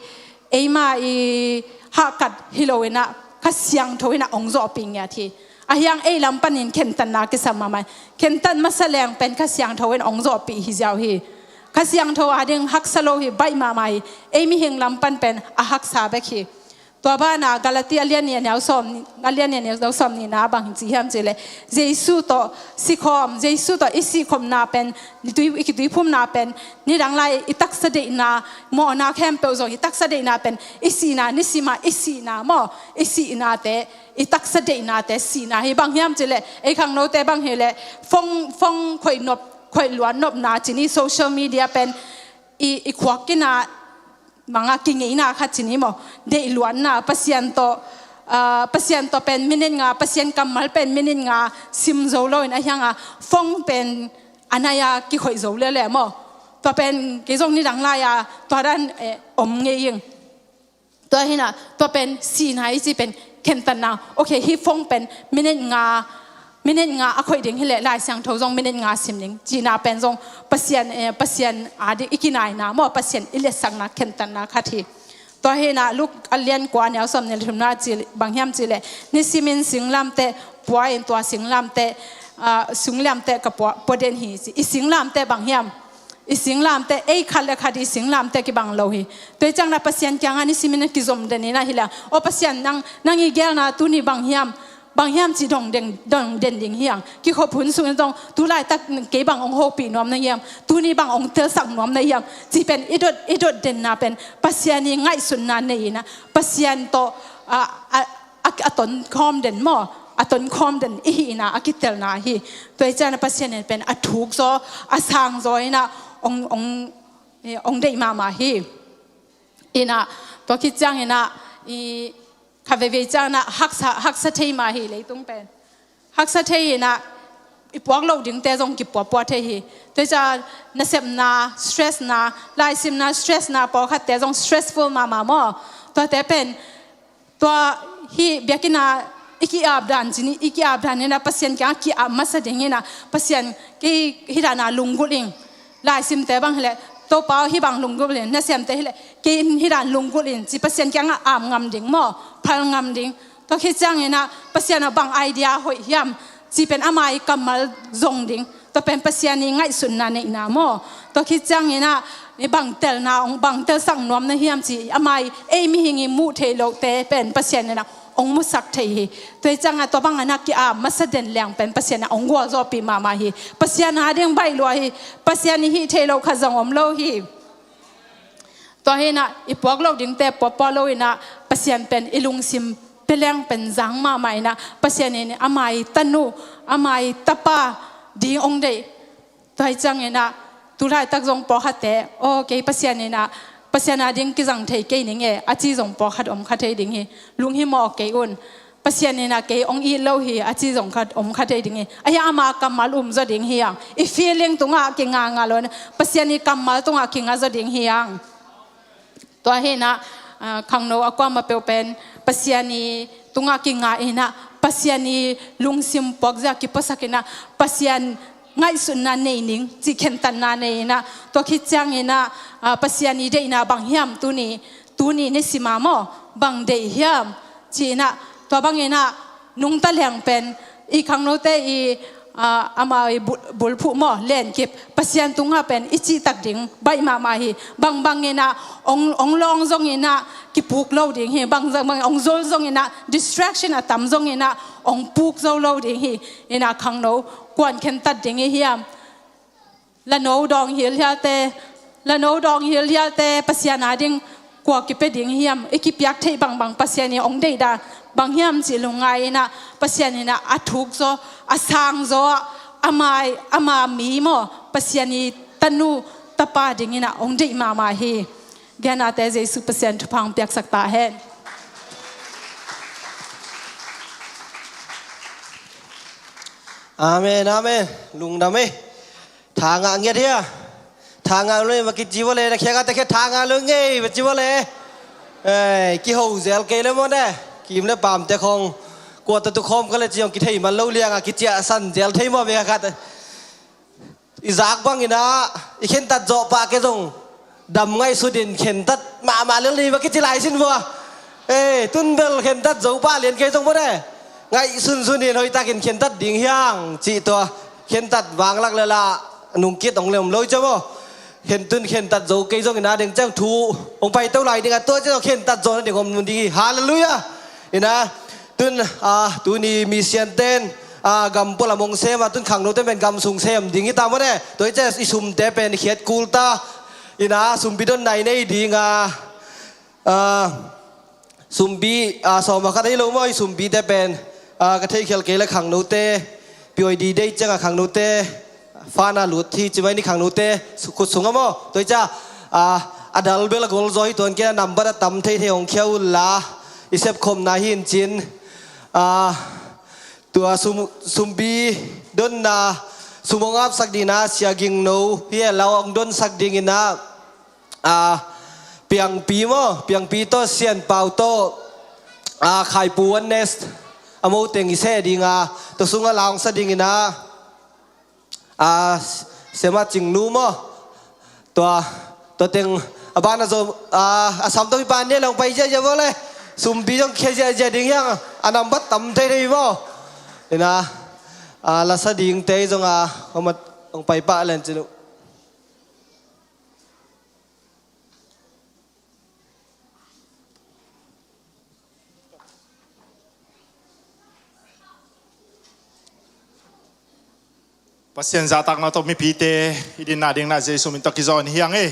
eima i hahkat hi lo in ah Kha Siangtho in ah hong zawhpih ngiat hi. Ahi hang ei lam panin khentatna kisam mahmah hi. Khentat masa leng pen Kha Siangtho in hong zawhpih hi ziau hi. Kha Siangtho a ding haksa lo hi, baih mahmah hi. Ei mihing lam pan pen a haksa bek hi. Tua banah Galati a lian nih a neu sawm, a lian nih a neu sawm nihna bang ci hiam cih leh, Jesu tawh sikhawm, Jesu tawh i sihkhopna pen, i tui, i kituiphumna pen, nidang lai i taksa deihna, mawhna khempeuh zong i taksa deihna pen, i sihna, nisim a i sihna maw, i sihnate, i taksa deihnate sihna hi. Bang hiam cih leh ei khangnote bang hi leh, phone, phone khoih nop, khoih luan nopna ci ni, social media pen i, i khuak kinah manga kingeina khat ci ni maw, deih luanna, Pasian tawh, ah, Pasian tawh pen minute nga, Pasian kammal pen minute nga sim zo lo in ahi hanga phone pen a nai-a kikhoih zo lialia maw. Tua pen kei zong nidang lai-a tua dan, eh, om ngei ing. Tua hi in ah, tua pen sihna i cih pen khentatna. Ok, hih phone pen minute nga, minute nga a khoih ding hi leh Lai Siangtho zong minute nga sim ding cihna pen zong Pasian, eh, Pasian a ding i kinaina maw, Pasian i liatsakna khentatna khat hi. Tua hi in ah Luke a lian kua a neu sawm nih le thumna ci bang hiam cih leh, nisimin singlamteh pua in tua singlamteh, ah, singlamteh ka pua, pua den hi ci. I singlamteh bang hiam? I singlamteh, ei khat le khat i singlamteh kibang lo hi. Tua hi ciang in ah Pasian kiangah nisimin a kizom den in ah hi leh, aw Pasian, nang, nang i geelna tuni bang hiam? Bang hiam cih dong den, dong den ding hi hang. Kikhop hun sungin zong tu laitak kei bang hong hopih nuam na hiam? Tuni bang hong telsak nuam na hiam? Cih pen i dot, i dot denna pen Pasian i ngaihsutna nei in ah, Pasian tawh, ah, ah, a, a tonkhawm den maw, a tonkhawm den i hihna a kitelna hi. Tua hi ciang in ah Pasian in pen a thuk zaw, a sang zaw in ah hong, hong, eh, hong deih mahmah hi. In ah, tua khit ciang in ah, i, khat veivei ciang in ah haksa, haksa thei mah hi leitung pen. Haksa thei in ah, i puak loh dingte zong kipuapua thei hi. Tua hi ciang nasepna, stressna, laisimna, stressna, pawlkhatte zong stressful mahmah maw. Tuate pen, tua hih biakinn ah i ki-ap dan ci ni, i ki-ap dan in ah Pasian kiangah ki-ap masa ding in ah, Pasian kei hih dan ah lunggulh ing. Laisimte bang hi leh, Topa aw hih bang lunggulh in, nasemte hi leh, kei hih dan lunggulh in, ci Pasian kiangah ap ngam ding maw, phal ngam ding. Tua khit ciang in ah Pasian aw bang idea hoih hiam, ci pen ama i kammal zong ding. Tua pen Pasian i ngaihsutna neihna maw. Tua khit ciang in ah, i bang telna, hong bang telsak nuam na hiam ci, ama i, ei mihing i muh theih lohte pen Pasian in ah hong musak thei hi. Tua hi ciang ah tua bang in ah ki-ap masa den leng pen Pasian in ah hong gualzawhpih mahmah hi. Pasian a ding baih lua hi. Pasian i hih theih loh khat zong om lo hi. Tua hi in ah i puak loh dingte puapua lo in ah Pasian pen i lungsim pia leng pen zang mahmah in ah Pasian in ama i tanu, ama i tapa ding hong deih. Tua hi ciang in ah tu laitak zong pawlkhatte, aw kei Pasian in ah, Pasian a ding kizang thei kei ning e, a ci zong pawlkhat om kha thei ding hi. Lunghimawh kei un. Pasian in ah kei hong it lo hi, a ci zong khat om kha thei ding hi. Ahi hang ama kammal um zaw ding hi hang. I feeling tungah kinga nga lo in ah Pasian i kammal tungah kinga zaw ding hi hang. Tua hi in ah, ah, khangno a kuamah peuh pen Pasian i tungah kinga in ah, Pasian i lungsim puakzia kipuasak in ah, Pasian ngaihsutna nei ning, cih khentatna nei in ah, tua khit ciang in ah, ah, Pasian i deihna bang hiam tuni, tuni nisim a maw, bang deih hiam, ci in ah, tua bang in ah, nungta leng pen, i khangnote i, ah, ama i bul-, bulphuh maw, lenkip, Pasian tungah pen i cihtak ding baih mahmah hi. Bangbang inah ong, ong lawng zong inah kipuk lo ding hi. Bangbang ong zol zong inah, distraction a tam zong inah ong puk zo lo ding hi. Inah khangno kuan khentat ding i hiam? Lano dawng hilhialte, lano dawng hilhialte Pasian ading kua kipia ding hiam? I kipiak theih bangbang Pasian in ong deihdan bang hiam cih lungngai inah, Pasian inah a thuk zaw, a sang zaw ah, ama, ama mi maw, Pasian i tanu tapa ding inah ong deih mahmah hi. Gennate Jesu Pasian thupha ong piaksak ta hen. Amen, amen. Lungdam ei. Tha ngah ngiat hia? Tha ngah lo ei va kici vua le, na khiang a te khia tha ngah lo ngei va ci vua le. Ei, kiho zel kei le maw ne. Kim le pamte khong kua tawh tu khawm ka le ci hong kithei man lo liang a, kiciahsan zel thei maw ve khat. I zak bang inah i khentat zawh pah kei zong dam ngaihsut in khentat mahmah lel ni va kici lai sin vua. Ei, tun bel khentat zo pah lian kei zong maw ne. Ngaihsunsun in hoihtakin khentat ding hiang cih tua. Khentat vanglak le lah nungkit ong lem lo i cia maw. Khen tun khentat zo kei zong inah deng ciang thu ong paito lai ding a, tua cia zong khentat zo na ding om ding hi. Halleluiah. Inah tun, ah, tuni mi sianten, ah, gam pualam ong sem a, tun khangnote pen gam sung sem ding hi ta maw ne. Tua i cia i sumte pen i khiat kul ta. Inah sumpi donna i nei ding a, ah, sumpi, ah, sawm a khat ahi lo maw, i sumpite pen, ah, ka theihkhial kei le khangnote, P Y D Day ciang a khangnote, fund a lut hi ci mai ni khangnote, su-, khut sung a maw. Tua i cia, ah, a dal bel a gol zaw hi tuan kei a, nambat a tam theithei hong khia un la, i sepkhopna hi in cin, ah, tua sum, sumpi donna, sum hong apsak ding inah, Sia Ging No, hi e lau hong donsak ding inah, ah, Piangpi maw, Piangpi tawh, Sian Pau tawh, ah, Khaipu Oneness, a mo teng i seh ding a, tua sungah la hong sa ding inah, ah, Sema Cingnu maw, tua, tua teng, a ban a zo, ah, a sam tawh i pan nia le hong pai ziahziah vua le, sumpi zong khia ziahziah ding hiang, a nambat tam theithei maw, inah, ah, la sa dingte zong a, hong mat, hong pai pah len cin uh. Pasian zahtakna tawh mipite i dinna ding na Jesu min tawh kizawn hi hang ei.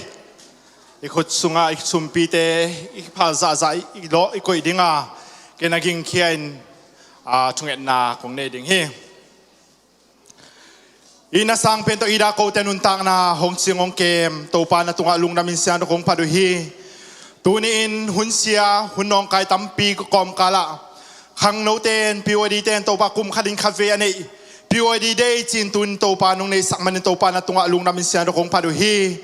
I khut sungah i sumpite i phal zahzah i lawh i koih ding a, ken a gingkhia in, a, thungetna kong nei ding hi. I na sang pen tawh i dah kote nuntakna hong cing hong kem Topa na tungah lungdam in siangtho kong phat uh hi. Tuni in hun sia hun nawngkai tampi kawmkal ah khangnote in, P Y D te in Topa kum khat in khat vei a neih P Y D Day ci-in tun Topa nong neihsak manin Topa na tungah lungdam in siangtho kong phat uh hi.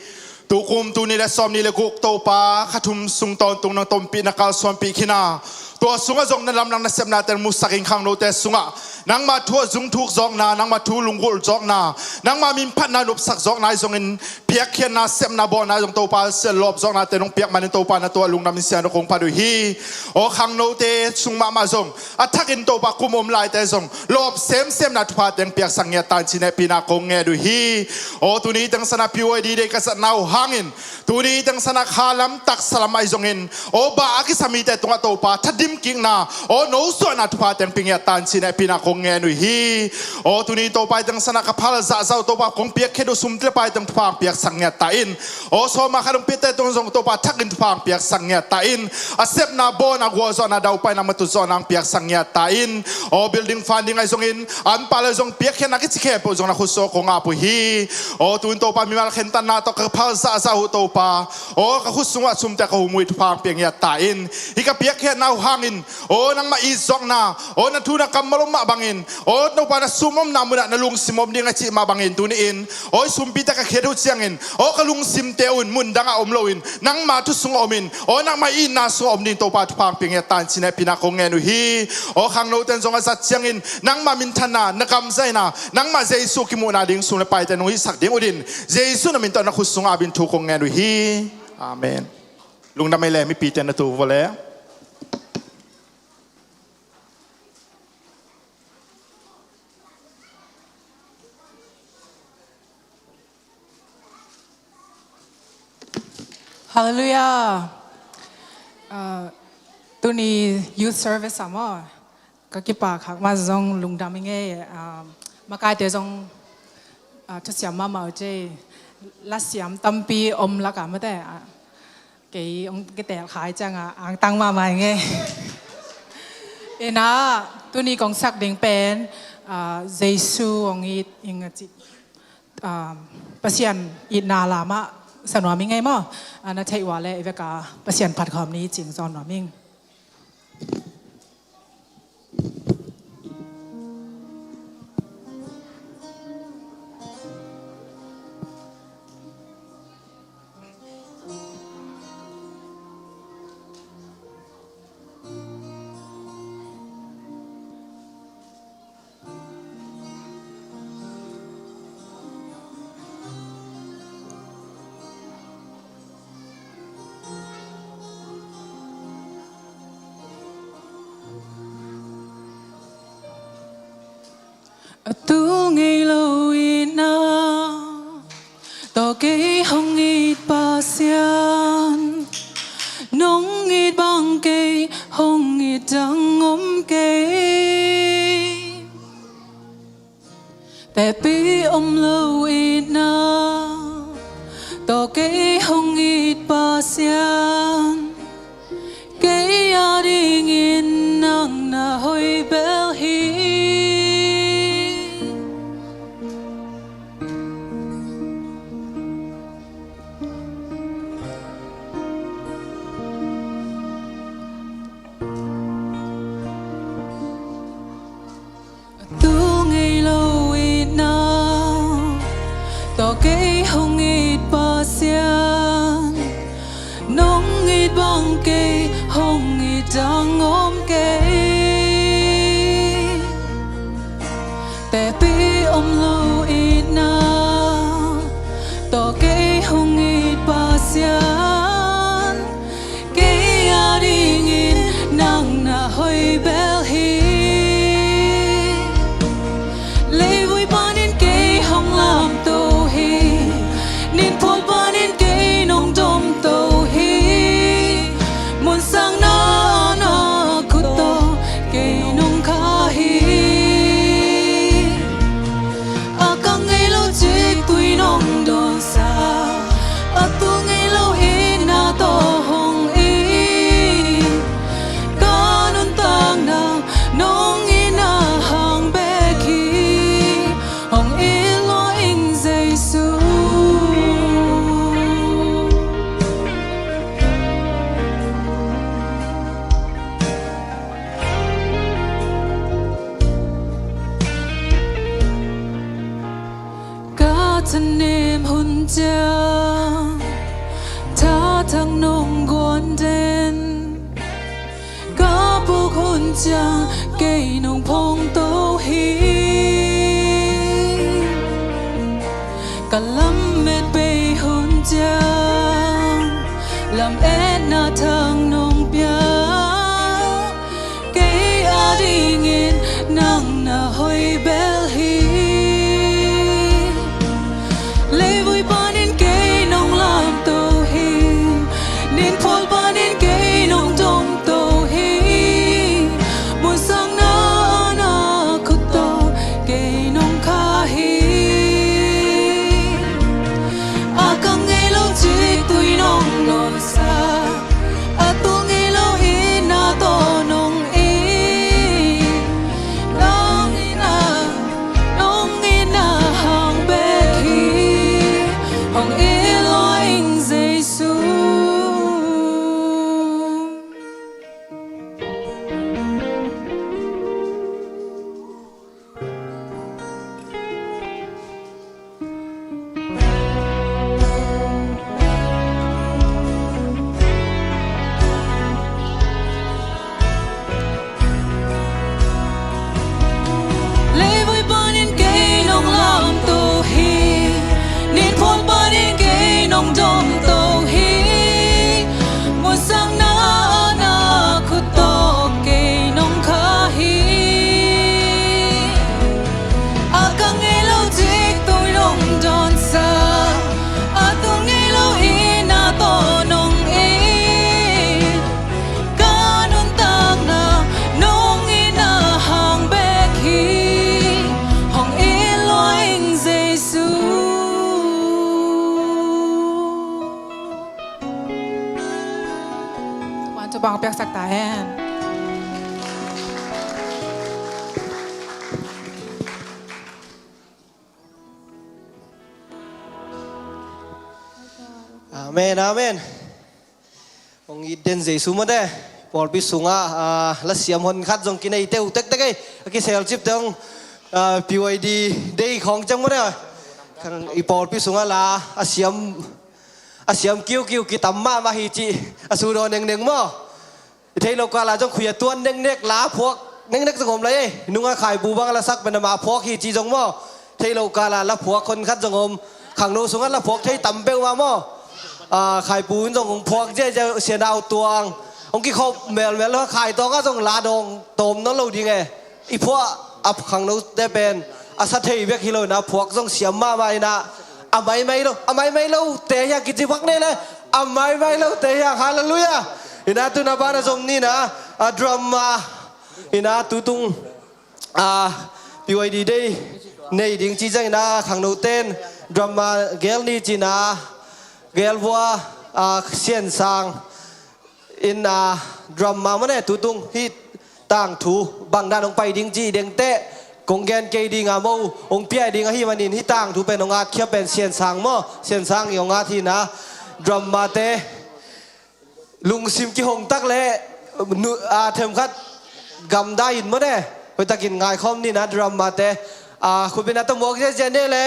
Tukum tuni le sawmnih le guk Topa kha thum sung tawntung nong tompih na kalsuanpih khin a, tua sungah zong na lamdang na sepnate musak in khangnote sungah nangmah thu a zung thuk zawkna, nangmah thu lunggulh zawkna, nangmah minphatna nopsak zawkna i zongin piakkhiatna sepna bawlna i zong Topa sel lawp zawknate nong piak manin Topa na tungah lungdam in siangtho kong phat uh hi. Aw khangnote sung mahmah zong a thakin Topa kum om laite zong lawp semsemna thupha teng piaksak ngiat ta in ci-in hehpihna kong ngen uh hi. Aw tuni teng sana P Y D Day ka zatna uh hangin tuni teng sana kha lam taksa lam ahi zongin aw bah a kisa mite tungah Topa thadim kikna aw nosuahna thupha teng pia ngiat ta in ci-in hehpihna kong ngen uh hi. Aw tuni Topa i teng sana ka phal zahzah uh Topa kong piakkhiat uh sum le pai teng thupha ang piaksak ngiat ta in. Aw sawma khat hong piate tung zong Topa thakin thupha ang piaksak ngiat ta in. A sepna bawn a gualzawhna daupaina matut zawhna ang piaksak ngiat ta in. Aw building funding ahi zongin an pale zong piakkhiatna kici khempeuh zong na khut sungah kong ap uh hi. Aw tun Topa mimal khentatna tawh ka phal zahzah uh Topa, aw ka khut sungah sumte ka hum uh hi, thupha ang pia ngiat ta in. Hih ka piakkhiatna uh hangin aw nangmah it zawkna, aw na thu na kammal om mah bangin aw Topa na sum omna munah na lungsim om ding a cih mah bangin tuni in aw i sumpite ka khiat uh ciangin aw ka lungsimte un mun dangah om loin nangma thu sungah omin aw nangma itna sungah om ding Topa thupha ang pia ngiat ta in ci-in hehpihna kong ngen uh hi. Aw khangnote in zong a zat ciangin nangma minthanna, na kamzaina, nangma Jesu kimuhna ding sum le paite nong itsak ding uh din Jesu na min tawh na khut sungah ap in thu kong ngen uh hi. Amen. Lungdam ei le mipite na tu vua le. Halleluiah. Ah, tuni youth service ah maw, ka kipak hak mah zong lungdam ing ei. Ah, makaite zong, ah, thusiam mahmah uh ci. Lasiam tampi om lakah mate, ah, kei hong kitelkhai ciangah angtang mahmah ing ei. Inah, tuni kong sak ding pen, ah, Jesu hong it ing a ci. Ah, Pasian itna lamah sa nuam ing ei maw. Ah, na theih uh leh i vekpi-a Pasian phat khawm ni, cing zaw nuam ing. A tul ngei lo itna tawh kei hong it Pasian, nong it bang kei hong it dang om kei. Teci om lo itna tawh kei hong it Pasian, kei a dingin nang na hoih bel hi. A tul ngei lo itna tawh kei hong it Pasian, nong it bang kei hong it dang om kei. Teci om lo itna tawh kei hong it Pasian, kei a dingin nang na hoih bel hi. Leivui panin kei hong lamto hi, ninphual panin kei nong domto hi. Munsang na a na khut tawh kei nong kha hi. A kang ngei lo ciktui nong dawnsa, a tul ngei lo itna tawh hong it. Ka nuntakna nong itna hang bek hi. Hong it lua ing Jesu. Ka thanem hun ciang thathang nong guan den, ka puk hun ciang kei nong phongto hi. Ka lamet bei hun ciang lametna thang nong pia. Kei a dingin nang na hoih bel hi. Leivui panin kei nong lamto hi, ninphual panin kei nong domto hi. Munsang na a na khut tawh kei nong kha hi. A kang ngei lo ciktui nong dawnsa, a tul ngei lo itna tawh nong it. Topa hong piaksak ta hen. Amen, amen. Hong it den Jesu mawte. Pawlpi sungah, ah, lasiam hon khat zong kinei teuh tektek ei. A kiselcip teng, ah, P Y D Day khawng ciang mawte. Khang i pawlpi sungah la a siam, a siam kiukiu kitam mahmah hi cih a sudaw nengneng maw? I theih loh kala zong khui a tuan neknek, la phuak neknek zong om lai ei. Nunga khaibu bang la sak pen ama phuak hi ci zong maw? Theih loh kala la phuak hon khat zong om. Khangno sungah la phuak thei tam peuh mah maw? Ah, khaibu in zong hong phuak ziahziah, sianau tuang. Hong kikhop melmel lo, khai tawngah zong la dawng tawm nawn lo ding e. I phuah a khangnote pen a sa thei bek hi lo inah phuak zong siam mahmah inah a maimai lo, a maimai lote hiang kici phak nei le a maimai lote hiang, halleluiah. Inah tuna banah zong ninah a drama inah tutung a P Y D Day nei ding ci ciang inah khangnoten drama gel ni cinah gel vua a Sian Sang in, ah, drama mawte tutung hih tangthu bangdan hong pai ding ci i dengteh kong gen kei ding a maw, hong piai ding ahi manin hih tangthu pen hong atkhia pen Sian Sang maw, Sian Sang i hong at hinah dramate lungsim kihong tak le nu, ah, themkhat gamdai in mawte hoihtakin ngaikhawm ninah dramate, ah, khupin a tamuak ziahziah ne le.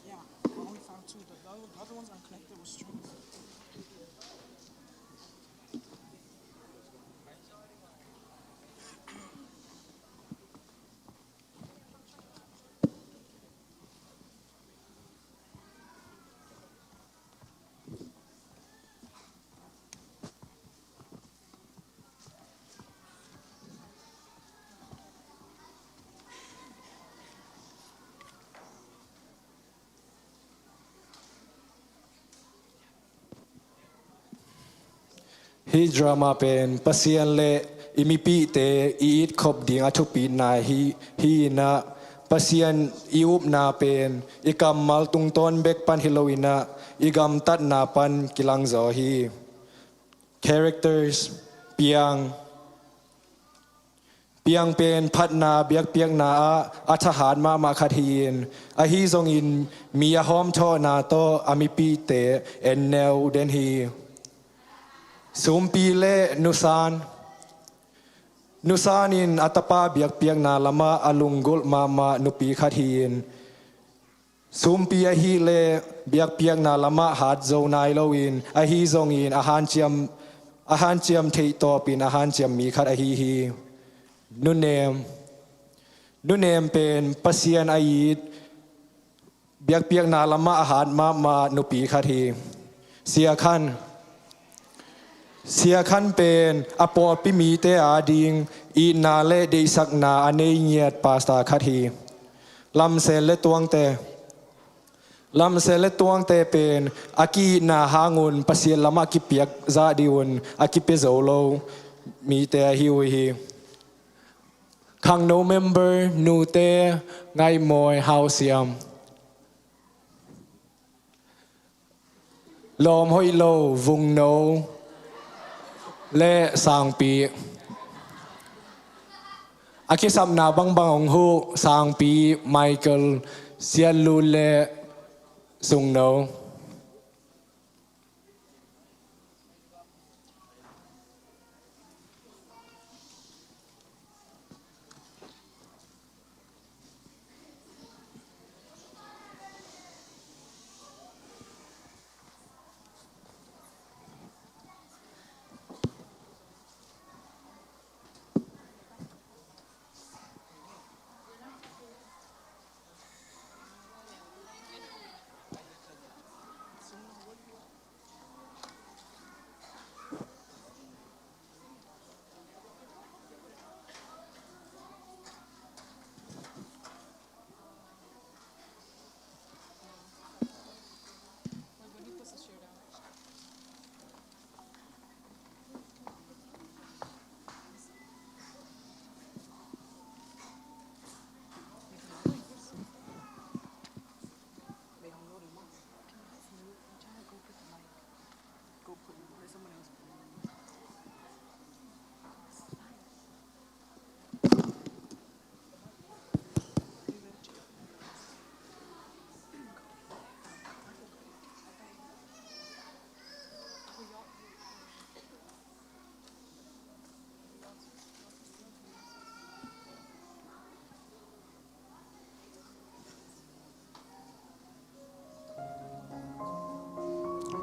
Yeah, I only found two, but the other, the other ones are connected with strings. Hih drama pen Pasian le i mipihte i itkhop ding a thupitna hi, hi inah Pasian i upna pen i kammal tungtawn bek pan hi lo inah i gamtatna pan kilangzaw hi. Characters: Piang. Piang pen phatna biakpiakna ah a thahat mahmah khat hi-in, ahi zongin mi a hawmthawhna tawh a mipihte enneu den hi. Sumpi le Nusan. Nusan in a tapa biakpiakna lamah a lunggulh mahmah nupi khat hi-in, Sumpi ahih leh biakpiakna lamah hat zo nai loin, ahi zongin a hanciam, a hanciam theih tawpin a hanciam mi khat ahi hi. Nunem. Nunem pen Pasian a it, biakpiakna lamah a hat mahmah nupi khat hi. Siakhan. Siakhan pen a pawlpi mite ading itna le deihsakna a nei ngiat pastor khat hi. Lamsel le Tuangte. Lamse le tuangte pen a ki-itna hangun Pasian lamah kipiak zah dih un a kipia zo lo mite ahi uh hi. Khangno member nute Ngaihmawi, Hausiam. Lawm hoih lo Vungno le Sangpi. A kisapna bangbang hong huh Sangpi, Michael, Sianlut le Sungno.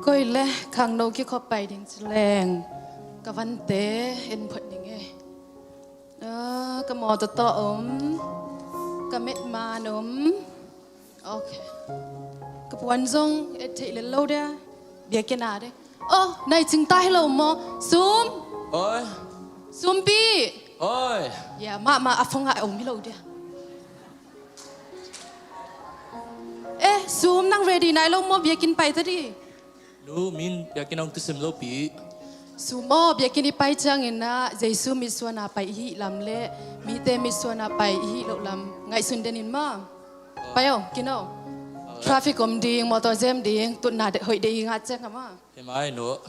Koi le khangno kikhop pai ding ci leng ka vante en phot ding e. Ah, ka mawtaw tawh om, ka metman om. Ok. Ka puan zong et theih lel lo dia. Biakinn ah de. Oh, nai cing ta hi lo maw? Sum. Oi. Sumpi. Oi. Ya, mahmah a phone ah om hi lo dia. Eh, Sum, nang ready nai lo maw? Biakinn pai ta di. Nu, min biakinn hong tusim lo pi. Sum aw, biakinn i pai ciangin ah Jesu mitsuan a pai i hih lam le mite mitsuan a pai i hih loh lam ngaihsun den in maw. Pai aw, kin aw. Traffic om ding, motor jam ding, tutna hoih ding i ngah ciang a maw. Hi mai nu.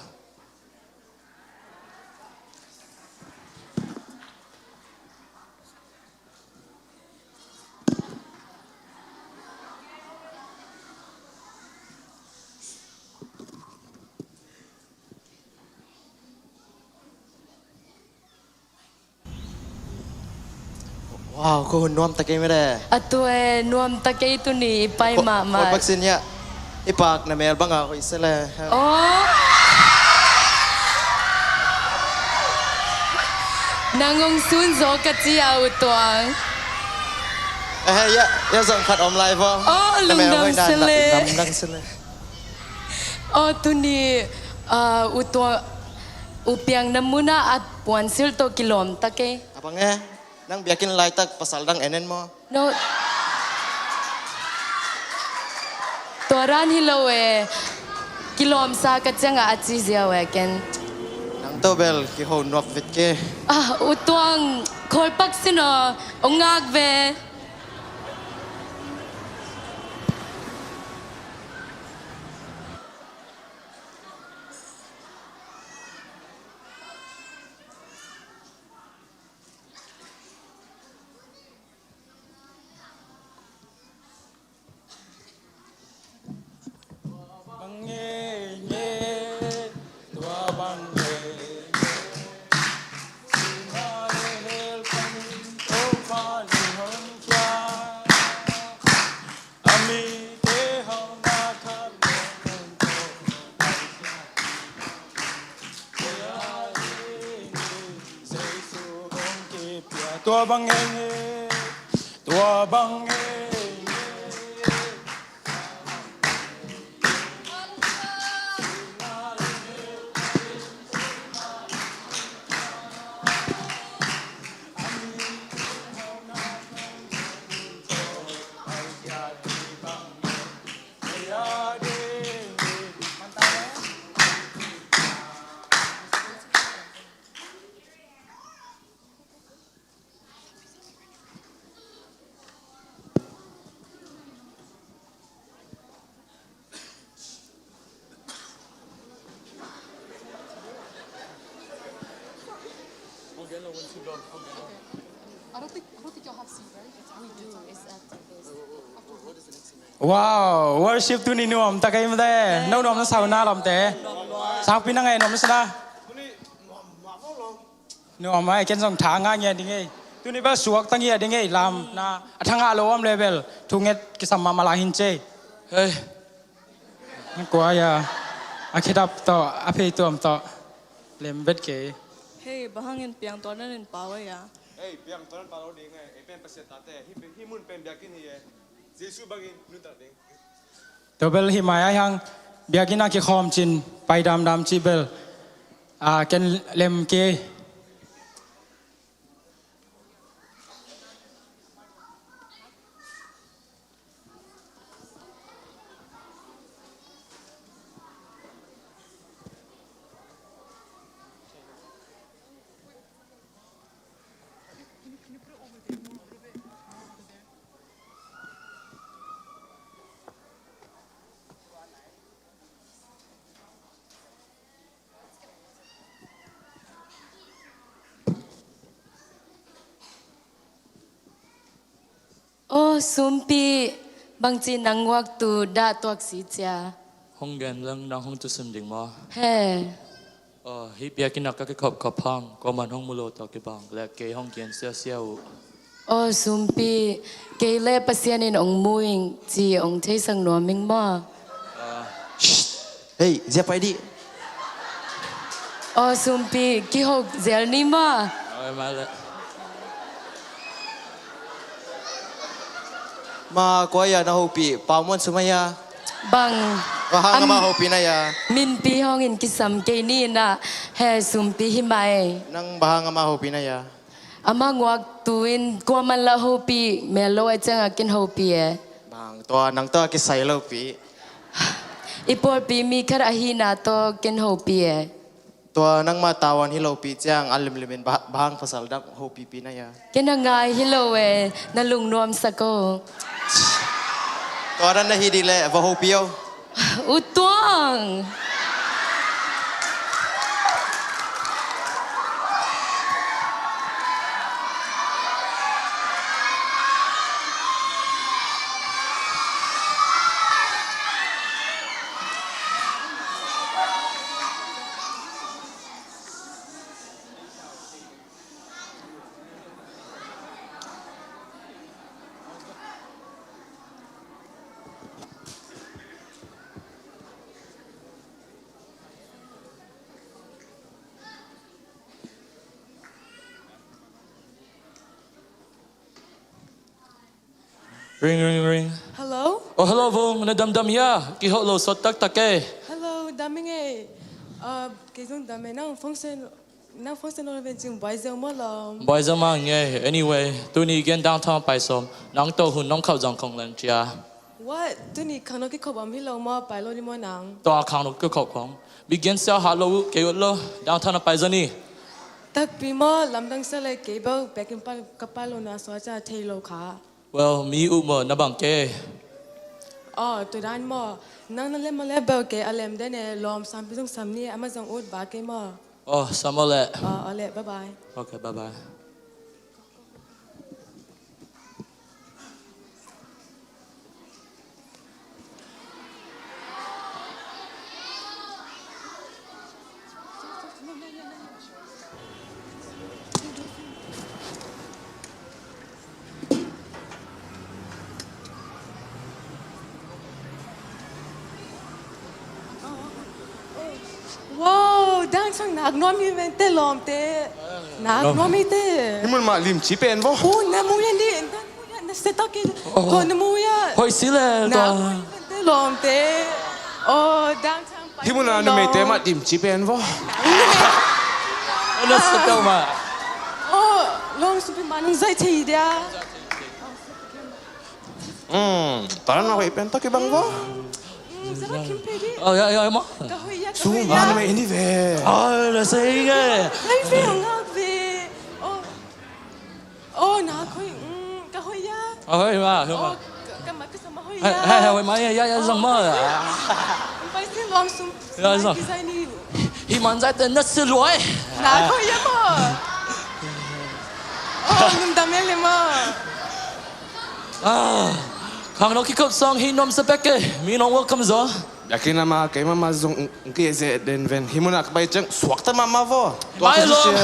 Wow, ko hun nuam ta kei mede. A tua e, nuam ta kei tuni i pai mahmah. Ko pak sin ya. I pak na mel banga ko i sele. Oh. Nang ong sun zo ka ci a U Tuang. Eh, ya, ya zong khat om lai vo. Oh, lungdam sele. Lungdam sele. Oh, tuni, ah, U Tuang, U Piang na muna at puan sil to kilom ta kei. Abang eh. Nang biakinn laitak pasal dang en en maw? No. Tua dan hi lo e. Kilawmsa ka ciangah a ci ziau e ken. Nang to bel kiho nuap vet ke. Ah, U Tuang, kholpak sin aw, ong ngak ve. Tua bang ngenge, tua bang ngenge. Wow, worship tuni nuam tak ei mate. No nuam na sau na lamte. Sangpi na ngei nuam na sana. Nuam ai ken zong tha nga ngia ding ei. Tuni bel suak ta ngia ding ei lam na a tha ngah lo om le bel thunget kisam mahmah lai hin cei. Hei. Kua ia a khedap tawh a phei tuam tawh lem bet kei. Hei, bang hangin piangtuan nan in pau ai a. Hei, piangtuan nan pau lo ding ai. Ei pen Pasian tate. Hi, hi mun pen biakinn hi e. Jesu bangin nuntak ding. Tua bel hi mai ai hang biakinn a kikhawm cin pai damdam cih bel a ken lem kei. Aw sumpi, bangci nang nguaktu dah tuak si cia? Hong gen leng nang hong tusim ding maw? He. Aw, hih biakinn ah ka kikhop khop hang kuaman hong mu lo tawh kibang le kei hong gen siasia uh. Aw sumpi, kei le Pasian in ong mu ing ci ong theisak nuam ing maw? Hei, zia pai dih. Aw sumpi, kihok zel ni maw? Aw, ma le. Ma kua ia na hopih, Pau Muan Sum aia. Bang. Bang hang ama hopih na ia? Minpi hong in kisam kei ni na, he sumpi hi mai. Nang bang hang ama hopih na ia? Ama nguaktu in kuaman la hopih mel lo ai cianga kin hopih e. Bang tua nang tua kisai lopi. I pawlpi mi khat ahina tawh kin hopih e. Tua nangma tawan hi lopi ciang a limlimin bang pasal dang hopihpi na ia? Ken a ngai hi lo e, na lungnuamsak o. Tua dan na hi dih leh va hopih o. U Tuang. Ring, ring, ring. Hello? Oh, hello Vung, na damdam hia? Kihok lo sot taktak e. Hello, dam ing e. Uh, kei zong dam e, nang function, nang function lo ven cing buai zeu maw lom? Buai zeu mah ing e. Anyway, tuni gen downtown pai sawm. Nang tawh hun nong khauh zong khong leng cia. What? Tuni khang no kikhop om hi lo maw, pai lo ni maw nang? Tua khang no kikhop khong. Bi gen siau hat lo uh, kei ut lo. Downtown a pai zaw ni. Takpi maw, lamdang sa le kei bel biakinn pan ka pai lo na sua cia thei lo kha. Well, mi uh maw na bang kei. Aw, tua dan maw. Nang na lem a le bel kei a lem den e, lawm sampi zong sam ni, amah zong ut ba kei maw. Aw, sam aw le. Aw, aw le, bye bye. Okay, bye bye. Wow, dang sang nak nuam hi ven te lawmte. Nak nuam hi te. Hi mun mah limci pen vo. Oh, na mu yan di. Na mu yan na setak hi. Ko na mu yan. Hoi si le. Nak nuam hi ven te lawmte. Oh, dang sang pai. Hi mun a na mei te mah limci pen vo. Na setak mah. Oh, long supi manung zai thei dia. Tua na hoih pen tawh kibang vo. Zara kim pe di. Oh, ya, ya, ma. Ka hoih ya, ka hoih ya. Sung man me ini ve. Oh, na sei ge. Lai ve ang ngak ve. Oh. Oh, na hoih. Ka hoih ya. Oh, hoih ma, hoih ma. Oh, ka mat ka sama hoih ya. Hai, hai, hoih ma ya, ya, ya, zang ma. Pai si long sum. Ya, zang. Hi man zai te na si luai. Na hoih ya ma. Oh, lungdam e le maw. Ah, khang nong kikop sawng hi nuam sa pek e. Mi nong welcome zaw. Biakinn ah mah keimah mah zong ng kizeh den ven. Hih munah ka pai ciang suakta mahmah vaw. Tua bye, ka lawm.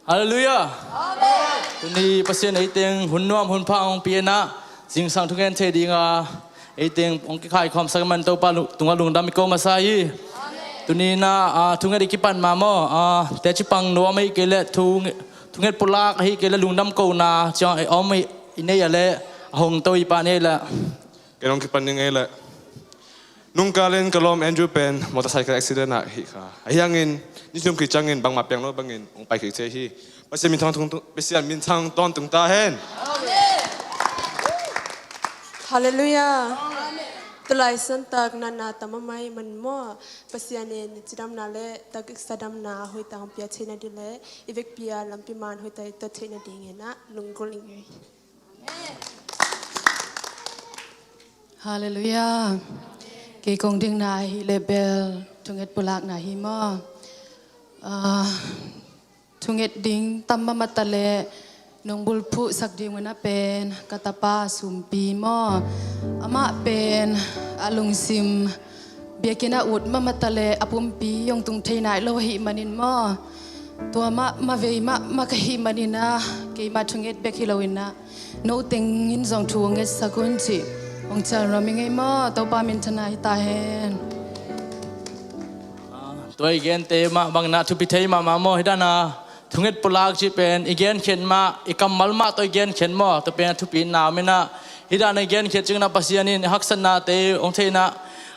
Halleluiah. Amen. Tuni Pasian ei teng hun nuam hun pha hong pia in ah, zingsang thungen thei ding a, ei teng hong kikhai khawmsak man Topa lu-, tungah lungdam i ko masa hi. Amen. Tuni in ah, ah, thunget i kipan mah maw, ah, teci pang nuam ahih kei leh thu-, thunget pulak ahih kei leh lungdam kona ciang a om i nei a leh a hong to i pa nei leh. Kei nong kipan ning ei leh. Nungkal in ka lawm Andrew pen motorcycle accident ah hih kha. Ahi hangin ni thum khit ciangin bangmah piang lo bangin hong pai kik thei hi. Pasian minthang tung, Pasian minthang tawntung ta hen. Amen. Halleluiah. Amen. Tulai santak natna tam mahmah ahih man maw, Pasian in cidamna le taksa damna hoihtak hong pia theihna ding le i vekpi a lampi man hoihtak i tot theihna dingin ah lunggulh ing ei. Halleluiah. Kei kong dingna ahih leh bel thunget pulakna hi maw. Ah, thunget ding tam mahmah ta leh nong bulphuhsak ding un ah pen ka tapa Sumpi maw. Amah pen a lungsim biakinn ah ut mahmah ta leh a pumpi hong tung thei nai lo ahih manin maw. Tua mah, mah vei mahmah ka hih manin ah keimah thunget bek hi lo in ah, no teng in zong thu hong ngetsak un cih hong cial nuam ing ei maw. Topa minthana hi ta hen. Ah, tua i gente mah bangin ah thupi thei mahmah maw. Hih dan a thunget pulak cih pen i genkhen mah, i kammal mah tawh i genkhen maw, tua pen a thupi na om in ah, hih dan a i genkhen ciangin ah Pasian in i haksatnate hong thei in ah,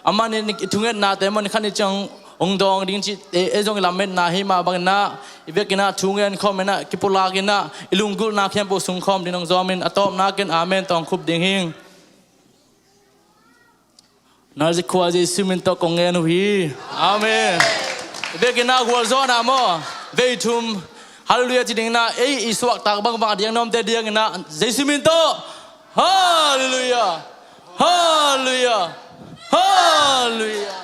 amah in i thungetnate maw, ni khat ni ciang hong dawng ding cihte ei zong i lametna hi mah bangin ah, i vekin ah thu ngen khawm in ah, kipulak in ah, i lunggulhna khempeuh sung khawm ding hong zawm in, a tawpna ken amen tawh khup ding hing. Na zi khua Jesu min tawh kong ngen uh hi. Amen. I vekin ah gualzawhna maw, vei thum Halleluiah ci ding in ah, ei i suahtak bangbang a diang nuamte diang in ah Jesu min tawh. Halleluiah. Halleluiah. Halleluiah.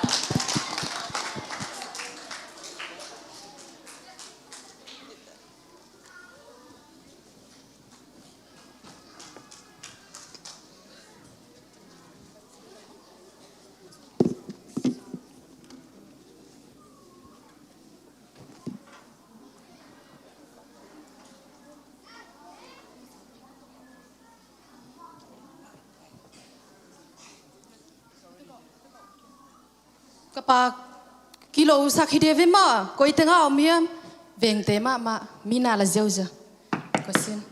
Ka pa kilosak hi de ve maw, koi teng ah om hiam? Vengte mahmah, mi na la ziauziau. Ka sin.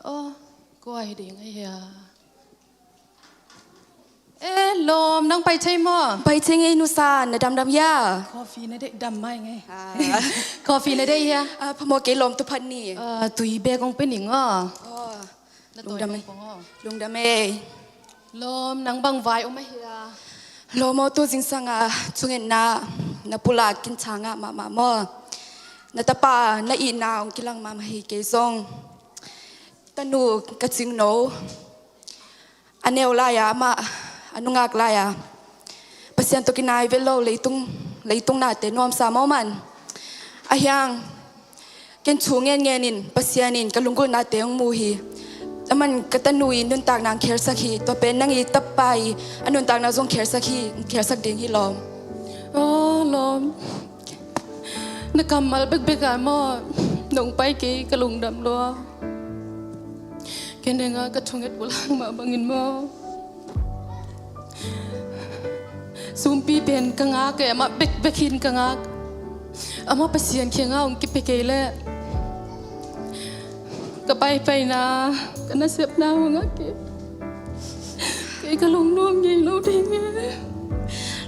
Oh, kua hi ding a hia? Eh, lawm, nang pai thei maw? Pai thei ngei nusa, na damdam hia? Coffee na deih dam mai ngei. Ah. Coffee na deih hia? Ah, phamawh kei lawm, tua phat ni. Ah, tui bek hong pe ning aw. Oh. Na tawi lungdam e. Pong pong aw. Lungdam e. Lawm, nang bang vai om a hia? Lawm aw, tu zingsang a thungetna na pulak kin thangah mahmah maw. Na tapa na itna hong kilang mahmah hi kei zong. Tanu ka cingno. A neu lai-a amah a nungak lai-a Pasian tawh kinai vet lo leitung, leitung nate nuamsa mawh man. A hiang ken thu ngen ngenin Pasian in ka lunggulhnate hong mu hi. Aman ka tanu i nuntakna hong khelsak hi. Tua pen nang i tapa i a nuntakna zong khelsak hi, hong khelsak ding hi lawm. Aw lawm. Na kammal bekbek a maw nong pai kei ka lungdam lua. Ken dengah ka thunget pulak mah bangin maw. Sumpi pen ka ngak e, amah bekbek hi-in ka ngak. Amah Pasian kiangah hong kipia kei leh ka paipaina, ka nasepna hong ngak e. Kei ka lungnuam ngei lo ding e.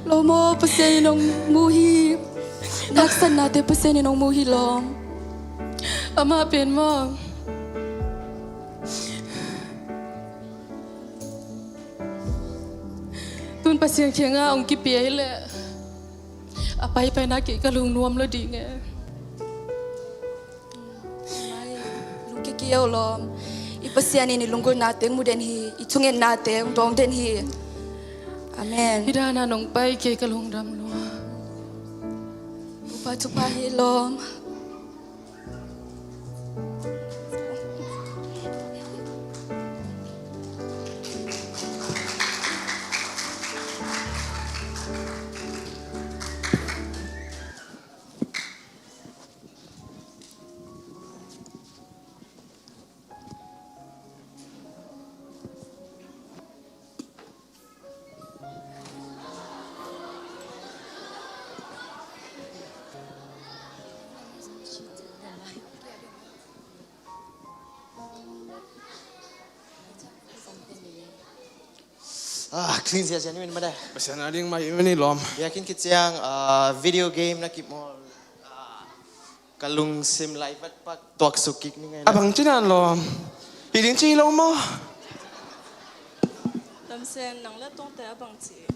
Lawm aw, Pasian in hong mu hi. Na haksatnate Pasian in hong mu hi lawm. Amah pen maw, tun Pasian kiangah hong kipia hi leh a paipaina kei ka lungnuam lo ding e. Lungkia kei o lawm. I Pasian in i lunggulhnate hong mu den hi. I thungetnate hong dawng den hi. Amen. Hih dan a nong pai kei ka lungdam lua. Topa thupha hi lawm. Ah, clean sia sia ni min made. Pasian a ding mai mani lawm. Biakinn khit ciang, ah, video game na kimawl, ah, ka lungsim lai vat pak tuaksuk kik ni ngai. A bang ci nan lawm. Hi ding ci lo maw? Lamsen, nang le Tongte a bang ci?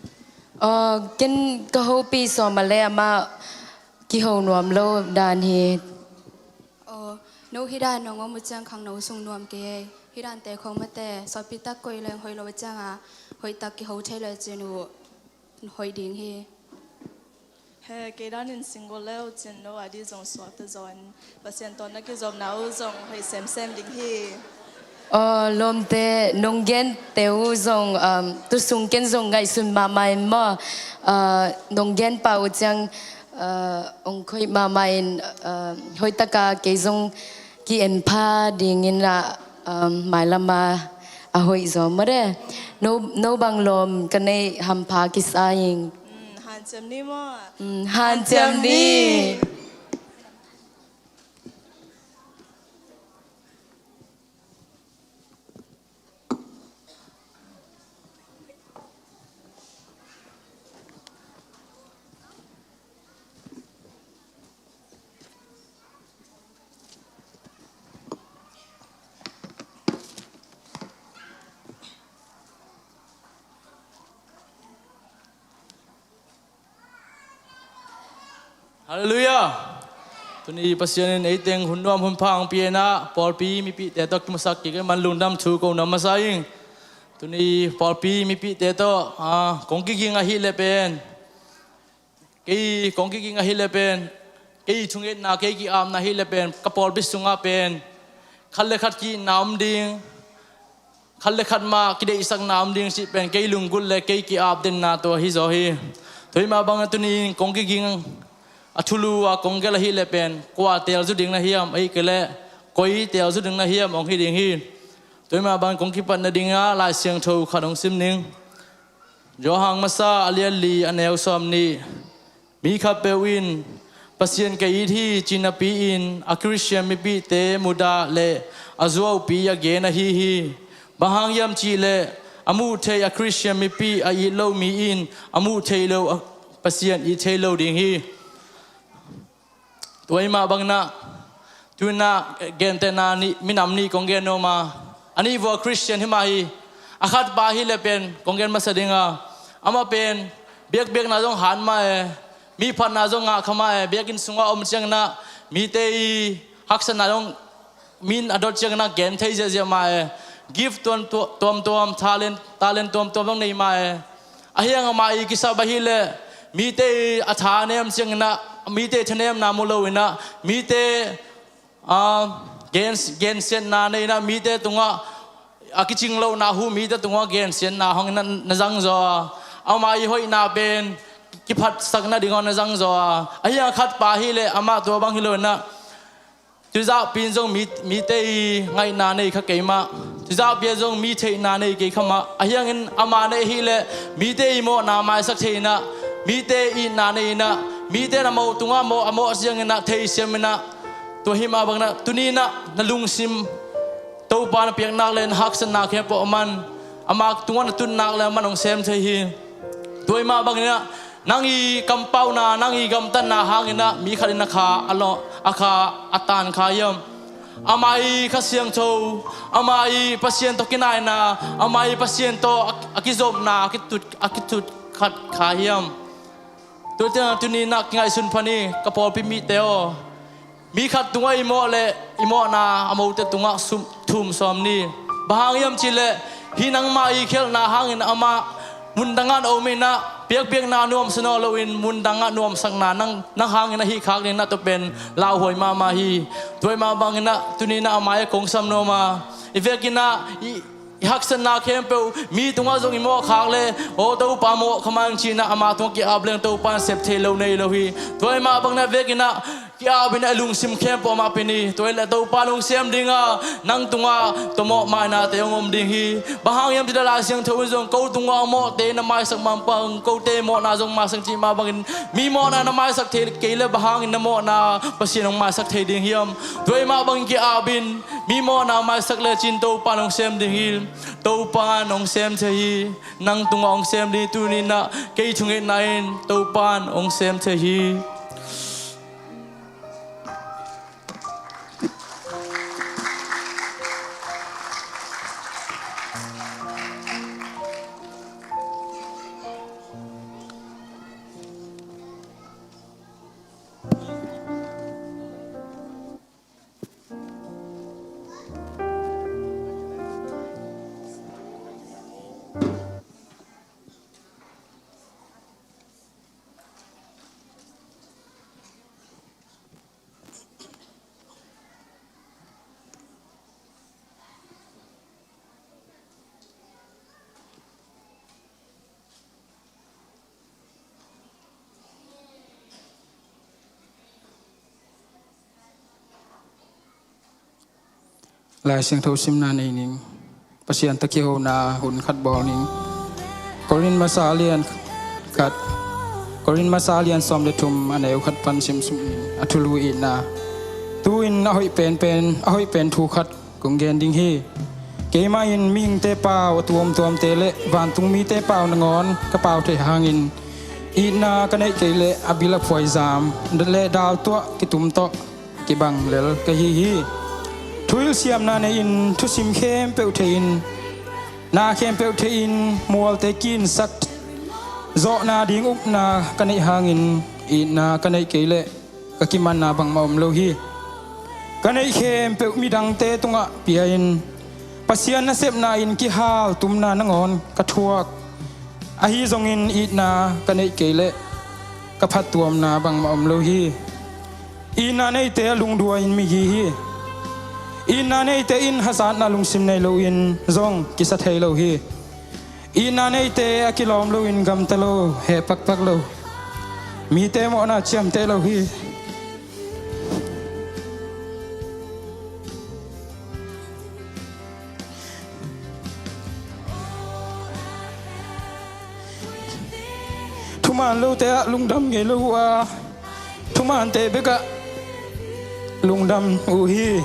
Ah, ken ka hopih sawm a le amah kiho nuam lo dan hi. Aw, no hih dan nong om uh ciang khangno sung nuam kei e. Hih dante khong mate, sawtpi tak koih leng hoih lo a cianga, hoih tak kiho thei le cin uh hoih ding hi. He, kei danin single le uh cin no a di zong suakta zaw in, Pasian tawh na kizopna uh zong hoih semsem ding hi. Aw, lawmte, nong gente uh zong, um, tu sung ken zong ngaihsun mahmah in maw, uh, nong gen pah uh ciang, uh, ong khoih mahmah in, uh, hoihtaka kei zong ki-en pha dingin ah, um, mailam a a hoih zaw mawk e. No, no bang lawm ka neih hampha kisa ing. Mm, hanciam ni maw? Mm, hanciam ni. Halleluiah. Tuni Pasian in eiteng hun nuam hun pha hong pia in ah, pawlpi mipihte tawh kimusak kik ei man lungdam thu ko nuam masa ing. Tuni pawlpi mipihte tawh, ah, kong kiging ahih leh pen, kei kong kiging ahih leh pen, kei thungetna, kei ki-apna ahih leh pen, ka pawlpi sungah pen khat le khat ki-itna om ding, khat le khat mah kideihsakna om ding cih pen kei lunggulh le kei ki-ap denna tua hi zaw hi. Tua hi mah bangin tuni-in kong kiging a thulu a kong gelh ahih leh pen, kua teelzu ding na hiam, ahih kei leh koi teelzu ding na hiam hong hi ding hi. Tua hi mah bangin kong kipat nadingin Lai Siangtho khat hong sim ning. Johan masa a lian li a neu sawmnih. Mi khatpeuh in Pasian ka it hi ci napi-in a Khristian mipihte mudah le a zuaupi a gen ahi hi. Bang hang hiam cih leh a muh theih a Khristian mipih a it lo mi in a muh theih lo a Pasian it thei lo ding hi. Tua hi mah bangin ah, tu-in ah gentehna nih, minam nih kong gen nuam a, a nih vua Khristian hi mah hi. A khatpa ahih leh pen kong gen masa ding a, amah pen biakbiakna zong hat mah e, mi phatna zong ngah kha mah e, biakinn sungah om ciangin ah mite i haksatna zong mi in a dot ciangin ah gen thei ziahziah mah e. Gift tuam, tuam, tuamtuam, talent, talent tuamtuam zong nei mah e. Ahi hang amah i kisap ahih leh mite i a thanem ciangin ah, mite i thanemna mu lo in ah, mite, ah, gen, gensiatna nei in ah, mite tungah a kicing lohna hu, mite tungah gensiatna hong in ah na zang zaw a, amah i hoihna pen kiphatsak nading hong na zang zaw a. Ahi hang a khatpa ahih leh amah tua bang hi lo in ah, tuzahpi in zong mi, mite i ngaihna nei kha kei mah. Tuzahpi ah zong mi theihna nei kei kha mah. Ahi hangin amah na ahih leh mite i mawhna maisak thei in ah, mite itna nei inah, mite na mo tungah mawh a mawh cianginah theisiam inah, tua hi mah banginah tuni inah na lungsim Topa na piaknak le na haksatna khempeuh a man, ama tungah na tutnak le a man hong sem thei hi. Tua hi mah banginah nang i kampauna, nang i gamtatna hanginah mi khat in a kha a lo, a kha a tan kha hiam? Ama i Kha Siangtho, ama i Pasian tawh kinaina, ama i Pasian tawh a, a kizopna, a kitut, a kitut khat kha hiam? Tua ciangin tuni inah kingaihsun pha ni, ka pawlpi mite aw. Mi khat tungah i mawh le i mawhna a mote tungah sum, thum sawm ni. Bang hang hiam cihleh hih nangmah i khialhna hangin amah mundangah na om inah, piakpiakna nuamsa nawn loin mundangah nuamsakna nang, nang hangin a hih khak ding na tua pen lauhuai mahmah hi. Tua hi mah banginah tuni inah a mai-ah kong sam nuam a, i vekinah i, i haksatna khempeuh mi tungah zong i mawhkhak le, aw Topa mawh kha mang ci-inah ama tungah ki-ap leng Topa in sep thei lo nei lo hi. Tua hi mah banginah vekinah ki-ap inah i lungsim khempeuh amah pia ni. Tua hi leh Topa in hong sem ding a, nang tungah tua mawh mainate hong om ding hi. Bang hang hiam cihleh Lai Siangtho in zong ko tungah a mawhte na maisak mah bang, kote mawhna zong maisak cih mah bangin mi mawhna na maisak thei kei leh bang hangin na mawhna Pasian hong maisak thei ding hiam? Tua hi mah bangin ki-ap in, mi mawhna maisak lecin Topa in hong sem ding hi. Topa in hong sem thei hi. Nang tungah hong sem ding hi. Tuni inah kei thungetna in Topa in hong sem thei hi. Lai Siangtho simna nei ning. Pasian tawh kihona hun khat bawl ning. Korin masa lian khat, Korin masa lian sawm le thum, a neu khat pan simsuk ning. A thulu itna. Tu-in a hoih penpen, a hoih pen thu khat kong gen ding hi. Keimah in mihingte pau a tuamtuamte le vantung mite pau nangawn ka pau theih hangin, itna ka neih kei leh a bil a phuaizam le dal tuah kitum tawh kibang lel ka hi hi. Thuhilh siamna nei-in, thusim khempeuh thei-in, na khempeuh thei-in, mualte kinsak zawhna ding upna ka neih hangin, itna ka neih kei leh ka kimanna bangmah om lo hi. Ka neih khempeuh midangte tungah pia-in, Pasian nasepna in kihal tumna nangawn ka thuak. Ahi zongin itna ka neih kei leh ka phattuamna bangmah om lo hi. Itna neite a lungduai in mihi hi. Itna neite in hazatna lungsim nei loin zong kisa thei lo hi. Itna neite a kilawm loin gamta lo, heh pakpak lo. Mite mawhna ciamteh lo hi. Thuman lote ah lungdam ngei lo uh a, thumante bekah lungdam uh hi.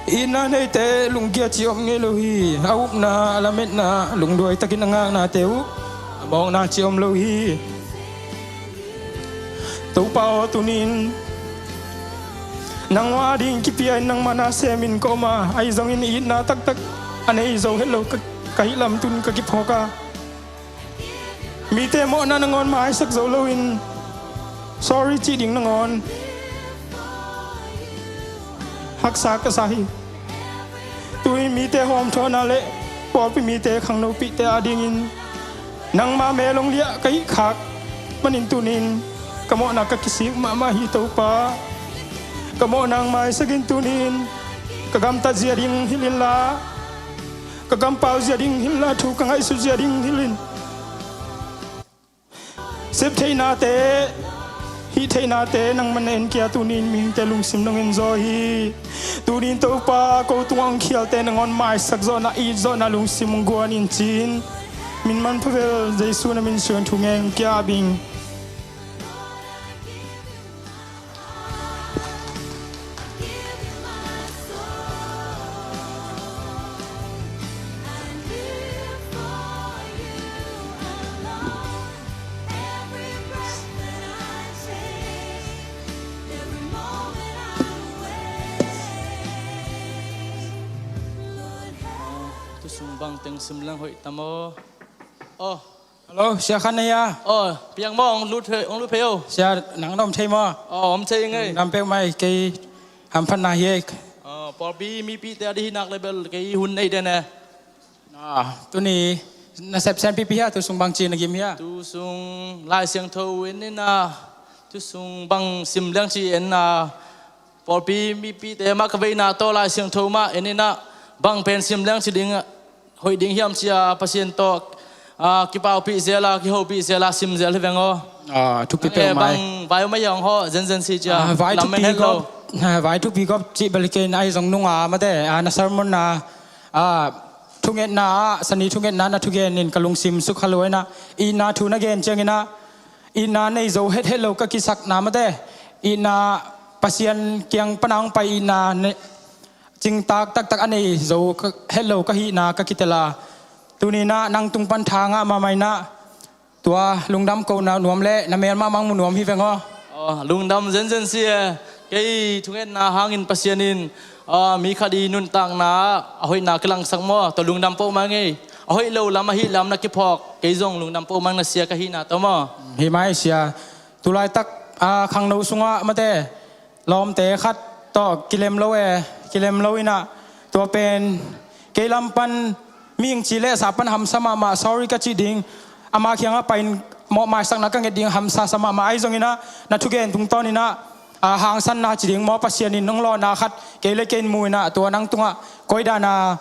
Itna neite lungkia ci om ngei lo hi. A upna, a lametna, lungduai takin a ngaknate uh a mawkna ci om lo hi. Topa aw, tunin nangmah ading kipia in nangmah na semin ka om a, ahi zongin itna taktak a nei zo het lo ka, ka hih lam tun ka kiphawk a, mite mawhna nangawn maisak zo loin sorry cih ding nangawn haksa ka sa hi. Tu-in mite hawmthawhna le pawlpi mite khangnopihte adingin nangma melong liah ka hih khak manin tunin ka mawhna ka kisik mahmah hi Topa. Ka mawhna hong maisakin tunin ka gamtat zia ding hilh inla, ka kampau zia ding hilh inla, thu ka ngaihsut zia ding hilh in. Sep theihnate, hih theihnate nangman na en kia, tunin mihingte lungsim nong en zaw hi. Tunin Topa, ko tungah hong khialte nangawn maisak zawhna, it zawhna lungsim hong guan in cin. Min manpha vel Jesu na min suang thu ngen kia bing. Bang teng sim leng hoih tam aw. Aw. Hello, Sia Khan na hia? Aw, piang maw, hong lut phei, hong lut phei aw. Sia, nang na om thei maw? Aw, om thei ing ei. Lungdam peuhmah, kei hamphatna hi ei. Aw, pawlpi mipite a dih hi nak leh bel kei hun nei den e. Ah, tuni na sepsen pipi hia, tu sung bangci na gim hia? Tu sung Lai Siangtho en in ah, tu sung bang sim leng ci en ah, pawlpi mipite mah ka veina tawh Lai Siangtho mah en in ah, bang pen sim leng ci ding, hoih ding hiam ci a, Pasian tawh, ah, kipaupih zel a, kihopih zel a, sim zel hi veng aw. Ah, thupi peuhmah. Bang vai om a hiang haw, zenzen si ci a. Ah, vai thupi gawp, ah, vai thupi gawp cih bel kei in ahi zong nung a mate, ah, na sermon na, ah, thungetna ah, sani thungetna na thugen in ka lungsim sukha lua in ah, itna thu na gen ciangin ah, itna nei zo hethet lo ka kisakna mate, itna Pasian kiang pana hong pai itna ne-, cingtak taktak a nei zo ka, het lo ka hihna ka kitel a. Tuni in ah nang tung pan tha ngah mahmah in ah, tua lungdam kohna nuam leh na mel mahmah mu nuam hi veng aw. Aw, lungdam zenzen si e. Kei thungetna hangin Pasian in, aw, mi khat i nuntakna ah a hoihna kilangsak maw, tua lungdam peuhmah ing ei. A hoih lo lam, a hih lam na kiphawk, kei zong lungdam peuhmah ing na sia ka hihna tawh maw. Hi mai sia. Tulaitak, ah, khangno sungah mate, lawmte khat tawh kilem lo e, kilem lo in ah, tua pen kei lam pan mihing ci leh sa pan hamsa mahmah, sorry ka cih ding, ama kiangah pai in mawh maisakna ka nget ding hamsa sa mahmah, ahi zongin ah na thugen tungtawn in ah, ah, hangsanna ci ding maw, Pasian in hong lawhna khat kei le kei in mu in ah, tua nang tungah koi dan a,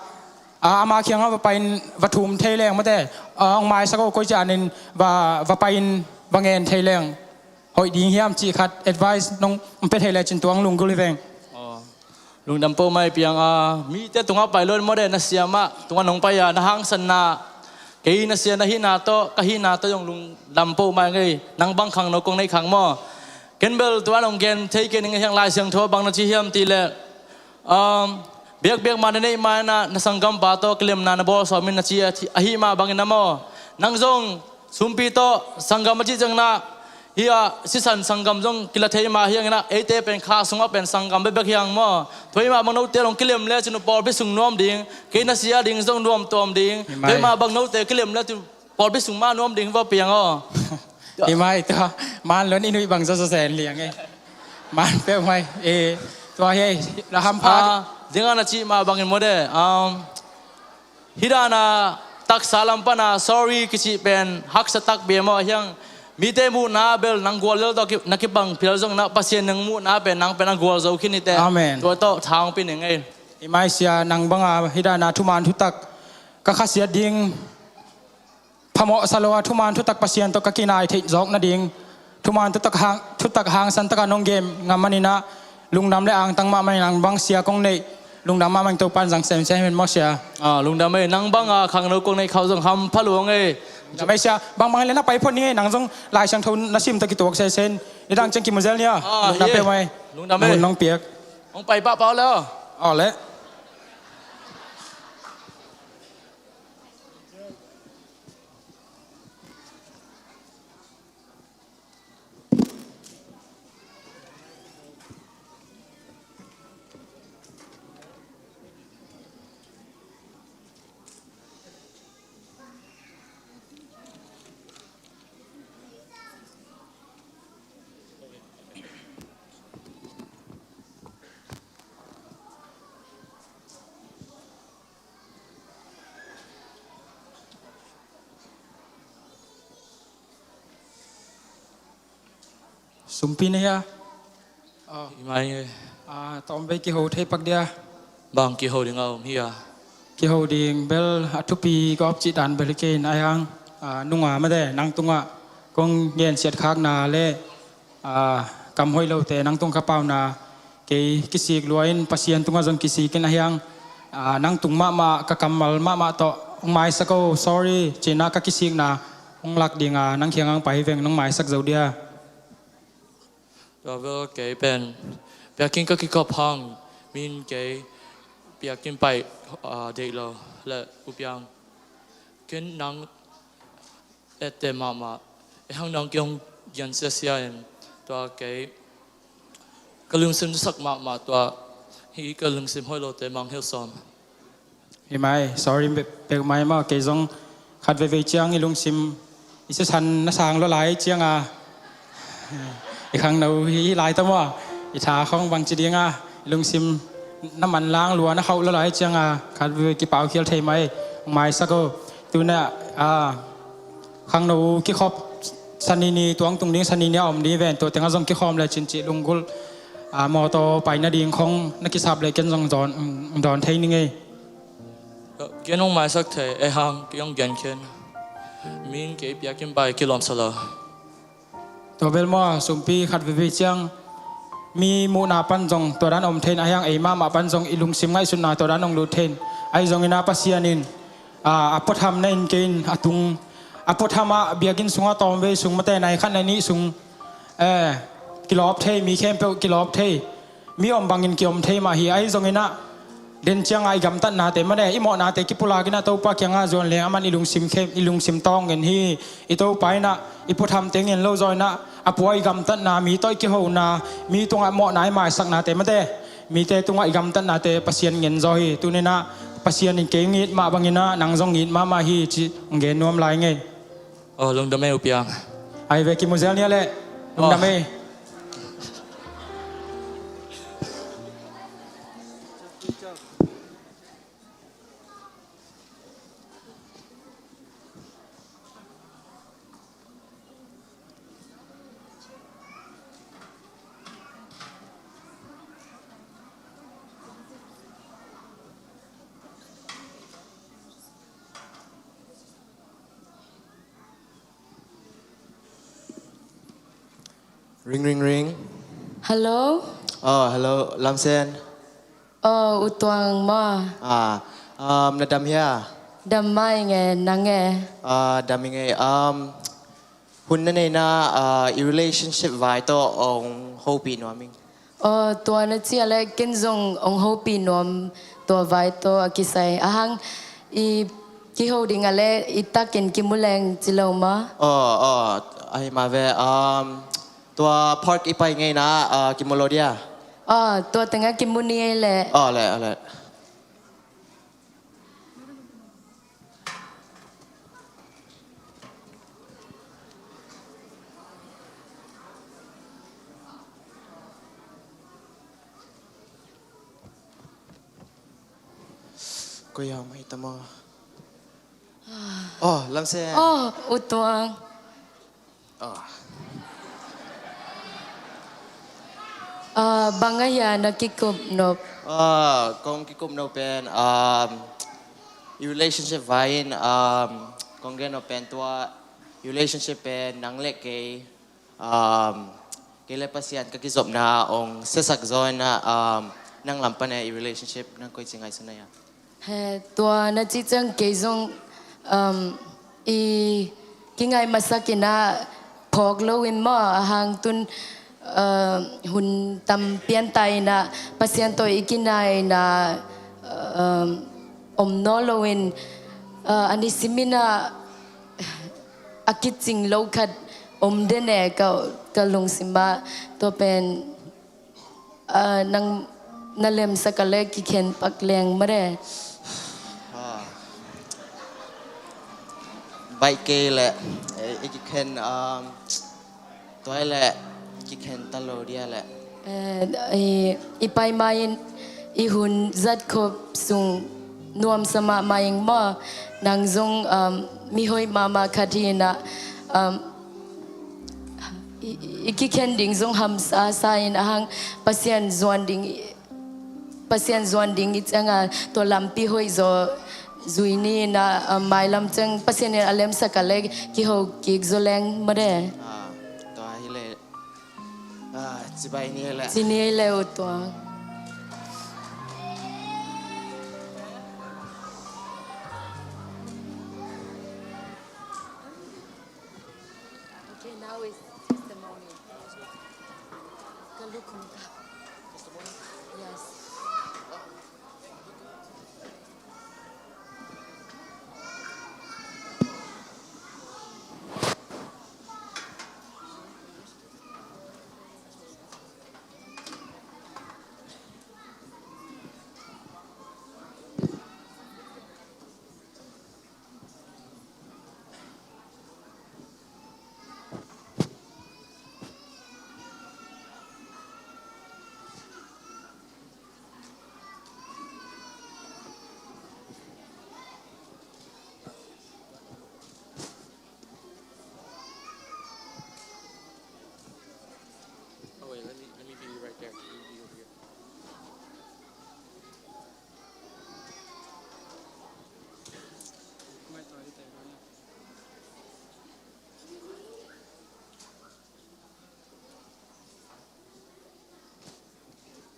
ah, ama kiangah va pai in va thum thei leng mate, ah, hong maisak aw, koi ci dan in va, va pai in va ngen thei leng hoih ding hiam cih khat advice nong pia thei lecin tua hong lunggulh hi veng. Aw. Lungdam peuhmah ei piang a, mite tungah pai lo in maw de, na sia mah tungah nong pai a, na hangsanna, kei na sia na hihna tawh, ka hihna tawh zong lungdam peuhmah ing ei, nang bang khangno kong neih khak maw. Ken bel tua nong gen thei kei ning a hiang, Lai Siangtho bang na ci hiam cih leh, um, biakbiak ma na neih ma in ah na sanggampa tawh kilemna na bawl sawm in na ci a, ahi mah bangin ah maw, nang zong sumpi tawh sanggam a cih ciangin ah, hih ah sisan sanggam zong kila thei mah hi hangin ah, eite pen kha sungah pen sanggam bekbek hi hang maw. Tua hi mah bang note hong kilem lecin uh pawlpi sung nuam ding, kei na sia ding zong nuam tuam ding. Hi mai. Tua hi mah bang note kilem lecin uh pawlpi sung mah nuam ding va piang aw. Hi mai, tua man lon i nuih bang zawzaw zen liang e. Man peuhmah e, tua hi ei, la hampha. Ah, ding a na cih mah bangin maw de, um, hih dan a taksa lam pan a sorry kicih pen haksa takpi e maw, a hiang mite muhna bel nang gual lel tawh ki-, na kibang phial zongin ah Pasian nang muhna pen nang pen a gual zo khin hi teh. Amen. Tua tawh tha hong pia ning ei. Hi mai sia, nang bang a hih dan a thuman thutak ka khasiat ding phamawh sa lo a, thuman thutak Pasian tawh ka kinai theih zawk nading, thuman thutak hang, thutak hangsan tak a nong gen ngam manin ah, lungdam le angtang mahmah ing, nang bang sia kong neih, lungdam mahmah ing, Topa'n zang semsem hen maw sia. Ah, lungdam ei, nang bang a khangno kong neih khak zong hampha lua ing ei. Lungdam ei sia, bangbang hi leh na pai phot ning ei, nang zong Lai Siangtho na sim tawh kituak sesen, nidang ciang kimu zel ni a. Ah, lungdam hi ei. Peuhmah ei. Lungdam ei. Nang hun nong piak. Hong pai pahpah aw le aw. Aw le. Sumpi na hia? Aw. Hi mai e. Ah, tawmvei kiho thei pak dia. Bang kiho ding a om hia? Kiho ding bel a thupi gawp cih dan bel hi kei in, a hiang, ah, nunga mate, nang tungah kong gensiat khakna le, ah, kam hoih lote nang tung ka pauna, kei kisik lua in Pasian tungah zong kisik in, a hiang, ah, nang tung mahmah, ka kammal mahmah tawh hong maisak o, sorry cihna ka kisikna hong lak ding a, nang kiangah hong pai hi veng, nong maisak zo dia. Tua bel kei pen biakinn ka kikop hang, min kei biakinn pai, ah, deih lo le, U Piang. Ken nang etteh mahmah, e hang nang kiang gensiasia in, tua kei ka lungsim thusak mahmah, tua hi ka lungsim hoih lote mangngilh sawm. Hi mai, sorry pek mai maw, kei zong khat veivei ciang i lungsim i sisan na sang lua lai cianga, i khangno hi lai ta maw, i tha khong bangci dinga i lungsim na manlang lua na khauh lua lai cianga khat veivei kipaukhial thei mai. Maisak o. Tuna a, khangno kikhop, Sani ni tuang tung ding, Sani ni a om ding ven, tua tengah zong kikhawm le cin cih lunggulh a, mawtaw pai nading khong na kisap le ken zong dawn, dawn thei ning ei. Gen hong maisak thei ei hang, kei hong gen khin. Min kei piakin bai kilawm sa lo. Tua bel maw, sumpi khat veivei ciang mi muhna pan zong tua dan om thein, a hiang ei mahmah pan zong i lungsim ngaihsutna tua dan hong lut thein. Ahi zongin a Pasian in a, a puatham na in kei in a tung, a puatham ah biakinn sungah tawmvei sung mate nai khat nai nih sung, eh, kilawp thei, mi khempeuh kilawp thei. Mi om bangin kiom thei mah hi. Ahi zongin ah den cianga i gamtatnate mane i mawhnate kipulakin ah Topa kiangah zuan leng aman i lungsim khem, i lungsim tawng ngen hi. I Topa in ah i puatham teng ngen lo zaw in ah a pua i gamtatna, mi tawh i kihona, mi tungah mawhna i maisaknate mate, mite tungah i gamtatnate Pasian ngen zaw hi. Tuninah Pasian in kei ngit mah banginah nang zong ngit mahmah hi ci hong gen nuam lai ngei. Aw, lungdam ei U Piang. Ai ve kimuzel nia leh. Lungdam ei. Ring, ring, ring. Hello. Oh, hello, Lamsen. Oh, U Tuang maw? Ah, um, na dam hia? Dam mai nge, nang e? Ah, dam i ngei. Um, hun na neina, ah, i relationship vai tawh ong hopih nuam ing. Oh, tua na cih a le ken zong ong hopih nuam tua vai tawh a kisai. A hang i kiho ding a le i takin kimu leng ci lo maw? Oh, oh, ahi mah ve. Um, tua park i pai ngeina, ah, kimu lo dia? Oh, tua tengah kimu ni ei le. Oh, le, oh, le. Koi a mai ta maw? Oh, Lamsen. Oh, U Tuang. Ah. Ah, bang a hia na kikup nop? Ah, kong kikup nop pen, um, i relationship vai in, um, kong gen nop pen tua, i relationship pen nang le kei, um, kei le Pasian ka kizopna ong siasak zaw in ah, um, nang lam pan e i relationship nang koici ngaihsun na hia? He, tua na cih ciang kei zong, um, i kingai masak in ah phawk lo in maw, a hang tun, uh, hun tam pian ta in ah Pasian tawh i kinaina, um, om nawn lo in, uh, a nisim in ah a kicing lo khat om den e ka, ka lungsim ah, tua pen Ah, nang na lemsak a le kikhen pak leng mare. Ah. Baih kei le, eh, i kikhen, um, tuai le kikhen ta lo dia le. Eh, i, i pai mai in i hun zat khop sung nuamsa mahmah ing maw, nang zong, um, mihoih mahmah khat hi in ah, um, i, i kikhen ding zong hamsa sa in a hang Pasian zuan ding, Pasian zuan ding i cianga tua lampi hoih zaw zui ni in ah, um, mailam ciang Pasian in a lemsak a le kiho kik zaw leng mare. Ah, tua hi le. Ah, cibai ni le. Ci ni le U Tuang. Okay, now is testimony. Ka lukhum ka. Yes.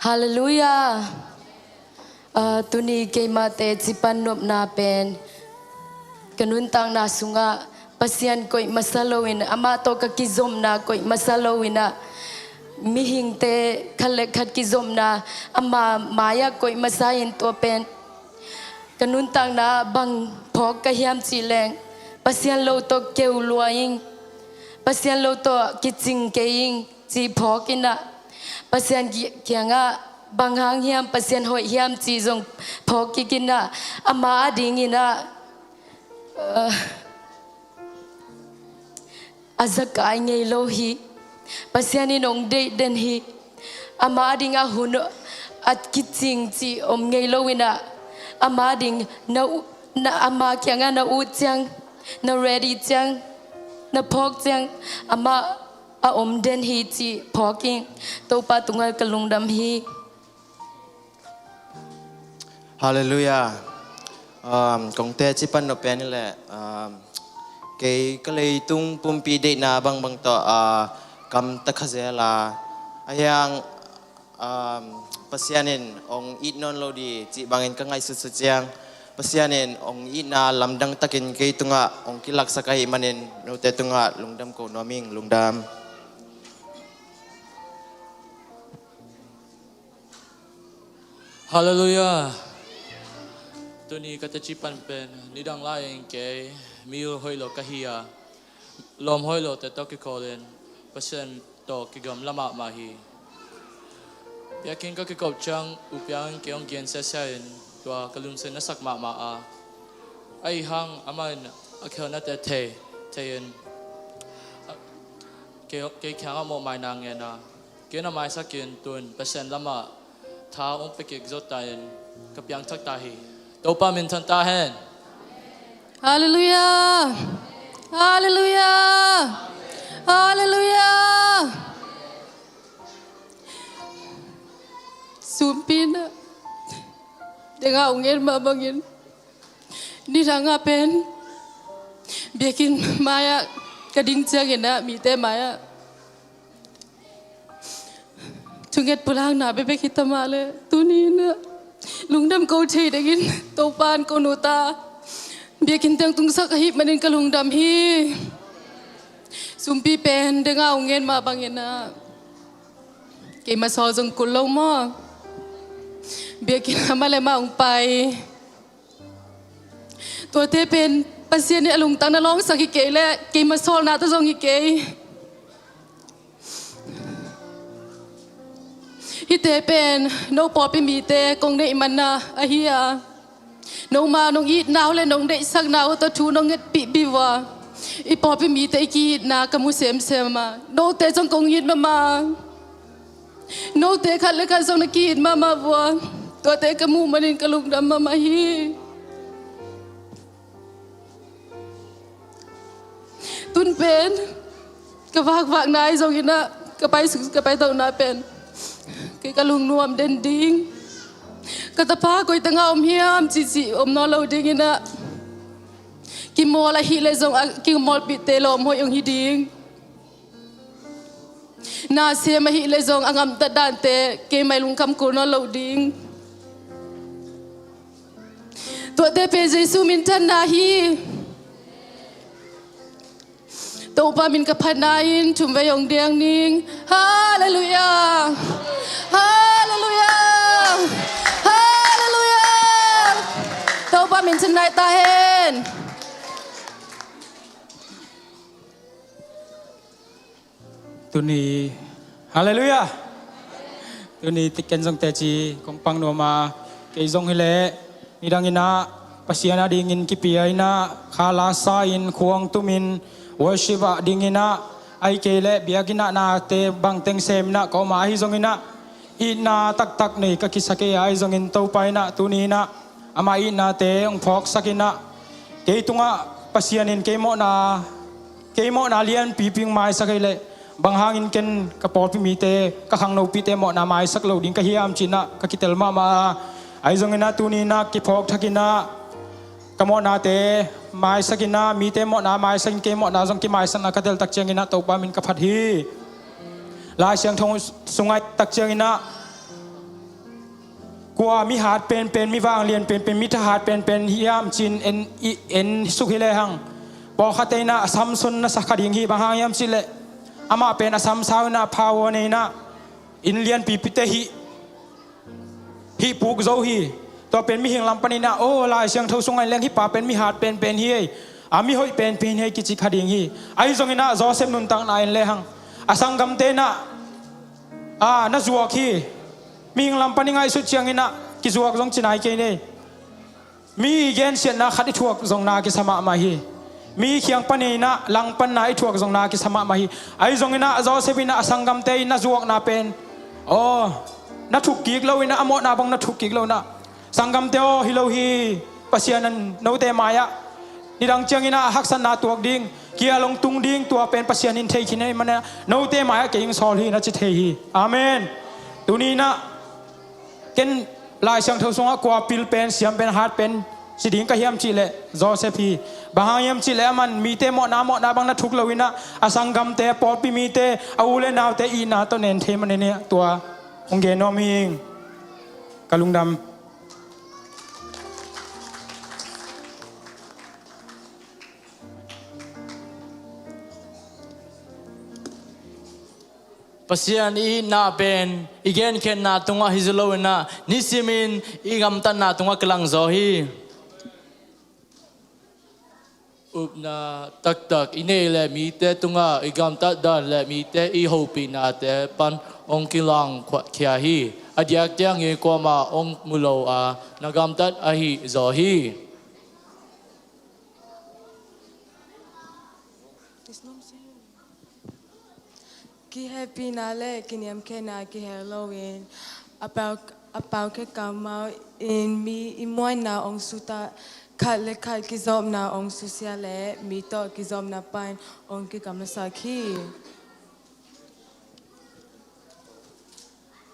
Halleluiah. Ah, tuni keimahte cipan nopna pen ka nuntakna sungah Pasian koih masa loin, amah tawh ka kizopna koih masa loin ah, mihingte khat le khat kizopna ama mai-ah koih masa in, tua pen ka nuntakna bang phawk ka hiam cih leng, Pasian lo tawh keu lua ing, Pasian lo tawh kicing kei ing cih phawk in ah, Pasian ki-, kiangah bang hang hiam, Pasian hoih hiam cih zong phawk kik in ah, ama adingin ah, uh, a zakai ngei lo hi. Pasian in hong deih den hi. Ama ading a hun a kicing cih om ngei lo in ah, ama ading na u-, na ama kiangah na ut ciang, na ready ciang, na phawk ciang, ama a om den hi cih phawk ing. Topa tungah ka lungdam hi. Halleluiah. Um, kong teci pan nop pen hi leh, um, kei ka leitung pumpi deihna bangbang tawh, uh, kam ta kha zel a, a hiang, um, Pasian in hong it nawn lo ding cih bangin ka ngaihsutsut ciang, Pasian in hong itna lamdang takin kei tungah hong kilaksak ahih manin note tungah lungdam ko nuam ing. Lungdam. Halleluiah. Tuni ka teci pan pen, nidang lai-in kei mi hoih lo ka hi a, lawm hoih lote tawh kikholin Pasian tawh kigamla mahmah hi. Biakinn ka kikop ciang U Piang in kei hong gen siasia in, tua ka lungsim na sak mahmah a, ahih hang amah in a khelnate thei, thei in, kei, kei kiangah mawhmaina ngen a, kei na maisak in, tun Pasian lamah tha hong pia kik zo ta in, ka piangthak ta hi. Topa minthan ta hen. Halleluiah. Halleluiah. Halleluiah. Sumpi in ah, dengah hong ngen mah bangin, nidang ah pen biakinn mai-ah ka ding ciangin ah, mite mai-ah thunget pulakna bekbek hi ta mah leh, tuni in ah lungdam ko thei dingin Topa in ko nuta biakinn teng tungsak ahih manin ka lungdam hi. Sumpi pen dengah hong ngen mah bangin ah, keima sawl zong kul lo maw? Biakinn amah le amah hong pai. Tuate pen Pasian in a lungtang na lawngsak hi kei leh, keima sawlna tawh zong hi kei. Hihte pen no pawlpi mite kong neih manna ahi a, noma nong itna uh le nong deihsakna uh tawh thu nong ngetpih bih uh a, i pawlpi mite i ki-itna ka mu semsem a, note zong kong it mahmah. Note khat le khat zong na ki-it mahmah uh a, tuate ka muh manin ka lungdam mahmah hi. Tun pen ka vakvakna ahi zongin ah, ka pai, ka paitona pen kei ka lungnuam den ding. Ka tapa koi tengah om hiam cihcih om nawn lo dingin ah, kimawl ahih leh zong a kimawlpihte lawm hoih hong hi ding. Na sem ahih leh zong a gamtat dante keimah lungkham kul nawn lo ding. Tuate pen Jesu minthanna hi. Topa min ka phatna in thumvei hong diang ning. Halleluiah. Halleluiah. Halleluiah. Topa minthanna hi ta hen. Tuni, halleluiah. Tuni tiken zong teci kong pang nuam a, kei zong hi leh nidangin ah Pasian adingin kipia in ah, kha la sa in, khuang tumin, worship ah dingin ah, ahih kei leh biakinn ah nate bangteng sem in ah ka om a, ahi zongin ah itna taktak nei ka kisa kei a, ahi zongin Topa in ah tuni in ah amah itnate hong phawksak in ah, kei tungah Pasian in kei mawhna, kei mawhna lianpipi hong maisak ahih leh, bang hangin ken ka pawlpi mite, ka khangnopite mawhna maisak lo ding ka hiam ci-in ah ka kitel mahmah a, ahi zongin ah tuni in ah kiphawk thak in ah, ka mawhnate maisak in ah, mite mawhna maisak in, kei mawhna zong kimaisakna ka tel tak ciangin ah Topa min ka phat hi. Lai Siangtho sungah i et tak ciangin ah, kua mi hat penpen, mi vanglian penpen, mi thahat penpen hiam ci-in en, i, en suk hi lehang, pawlkhatte in ah Samson na sa kha ding hi. Bang hang hiam cih leh amah pen a sam sau in ah, power nei in ah, inn lianpipite hih, hih puk zo hi. Tua pen mihing lam panin ah, aw, Lai Siangtho sungah en leng hih pa pen mi hat penpen hi ei, a mi hoih penpen hi ei kici kha ding hi. Ahi zongin ah Joseph nuntakna en lehang, a sanggamte in ah, a, na zuak hi. Mihing lam panin ngaihsut ciangin ah kizuak zong ci nai kei ni. Mi gensiatna khat i thuak zong na kisa mahmah hi. Mi kiang panin ah langpanna i thuak zong na kisa mahmah hi. Ahi zongin ah Joseph in ah a sanggamte in na zuakna pen, aw, na thuk kik lo in ah, a mawhna bang na thuk kik lo in ah, sanggamte aw, hi lo hi. Pasian in note mai-ah nidang ciangin ah haksatna tuak ding, kial hong tung ding, tua pen Pasian in thei khin ahih manin ah note mai-ah kei hong sawl hi na ci thei hi. Amen. Tuni in ah ken Lai Siangtho sungah kua pil pen, siam pen, hat pen ci ding ka hiam cih leh Joseph hi. Bang hang hiam cih leh aman mite mawhna, mawhna bang na thuk lo in ah, a sanggamte, a pawlpi mite, a u le naute itna tawh nen thei manin ah tua hong gen nuam hi ing. Ka lungdam. Pasian i itna pen i genkhiatna tungah hi zaw lo in ah, nisimin i gamtatna tungah kilang zaw hi. Upna taktak i neih leh mite tungah i gamtat dan leh mite i hopihnate pan hong kilang khuakhia hi. A diak ciangin kuamah hong mu lo a, na gamtat ahi zaw hi. Kihehpihna le kiniamkhiatna kihel loin a pau, a pau khe kamau in mi i muanna hong suta, khat le khat kizopna hong susia le mi tawh kizopna pan hong kikamsak hi.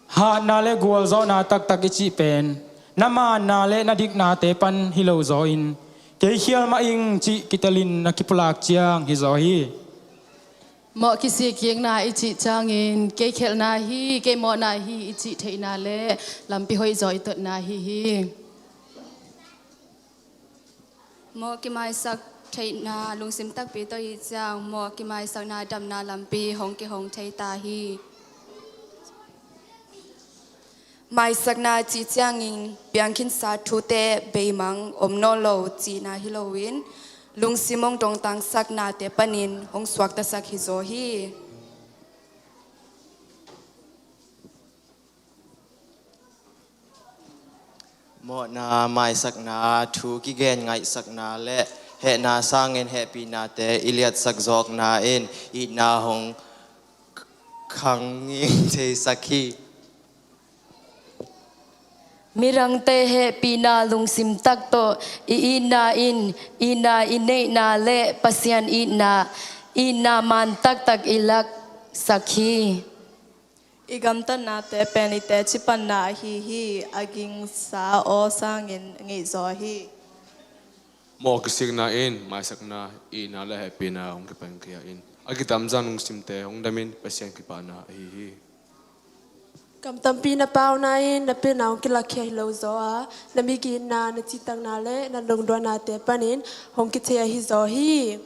Hatna le gualzawhna taktak i cih pen na manna le na diknate pan hi lo zaw in, kei khial mah ing cih kitelin na kipulak ciang hi zaw hi. Mawh kisikkikna i cih ciangin kei khelhna hi, kei mawhna hi i cih theihna le lampi hoih zaw i totna hi hi. Mawh kimaisak theihna lungsim takpi tawh i hih ciang, mawh kimaisakna damna lampi hong kihong thei ta hi. Maisakna cih ciangin piangkhinsa thute beimang om nawn lo cihna hi loin, lungsim hong dongtangsaknate panin hong suaktasak hi zaw hi. Mawhna, maisakna, thu kigen ngaihsakna le hehna sangin hehpihnate i liatsak zawkna in itna hong khanging theisak hi. Mirangte hehpihna lungsim tak tawh i itna in itna i neihna le Pasian itna, itna man taktak i laksak hi. I gamtatnate pen i teci panna ahi hi. A gingsa aw sangin ngeihzaw hi. Mawh kisikna in maisakna, itna le hehpihna hong kipankhia in, a kitamzang lungsimte hong damin Pasian kipahna ahi hi. Kam tampi na pauna in na pilna hong kilakkhia hi lo zaw a, na migitna, na cihtakna le na lungduahnate panin hong kithei ahi zaw hi.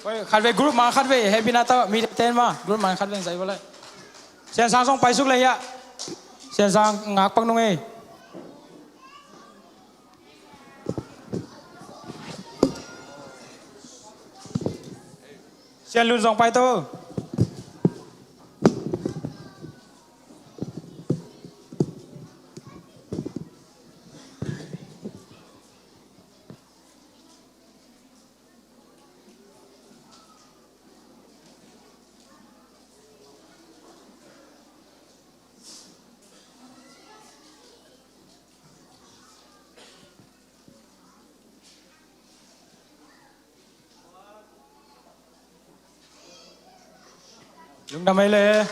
Oi, khatvei group man khatvei hehpihna tawh mi ten ma group man khatvei zai bawlai. Sian Sang zong paisuk le hiah. Sian Sang ngak pak nung ei. Sian Lun zong pai to. Lungdam ei le.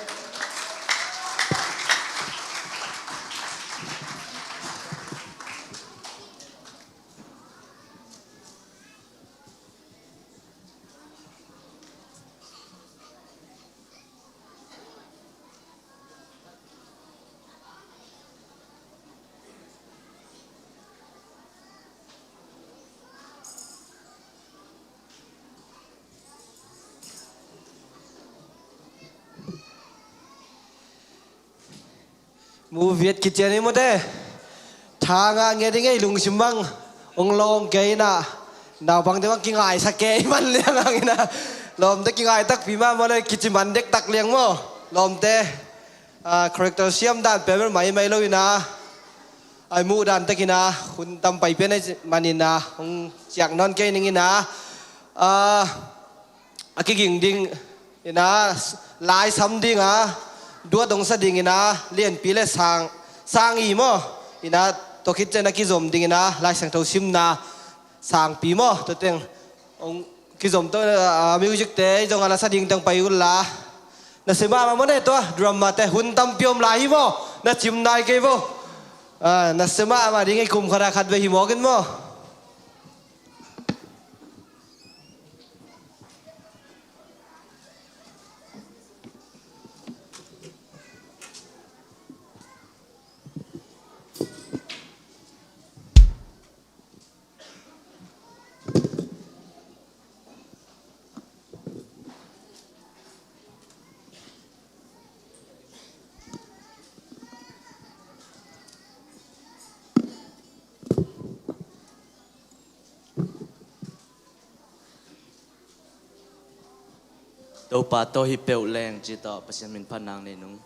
Mu viat kician hi mawte. Tha ngah ngiat ding ei, lungsim bang hong lawng kei inah, naupangte bang kingaisak kei man liang hang inah, lawmte kingai takpi mah maw le, kici man dektak liang maw. Lawmte, ah, character siam dan pen bel mai mai lo inah, ai muh dan tek inah, hun tam pai pian ei man inah hong ciak nawn kei ning inah, ah, a kiging ding inah, laisam ding a, duat hong sa ding inah, Lianpi le Sang, Sang i maw. Inah, tua khit ciang a kizom ding inah, Lai Siangtho simna Sangpi maw. Tua teng hong kizom to, ah, music te zong a na sa ding teng pai un la. Na sia mahmah maw ne tua, drama te hun tampi om lai hi maw. Na cim nai kei maw. Ah, na sia mahmah ding ei, kum khat a khat vei hi mawk in maw. Topa tawh hi peuh leng, ci tawh Pasian min phat nang nei nung.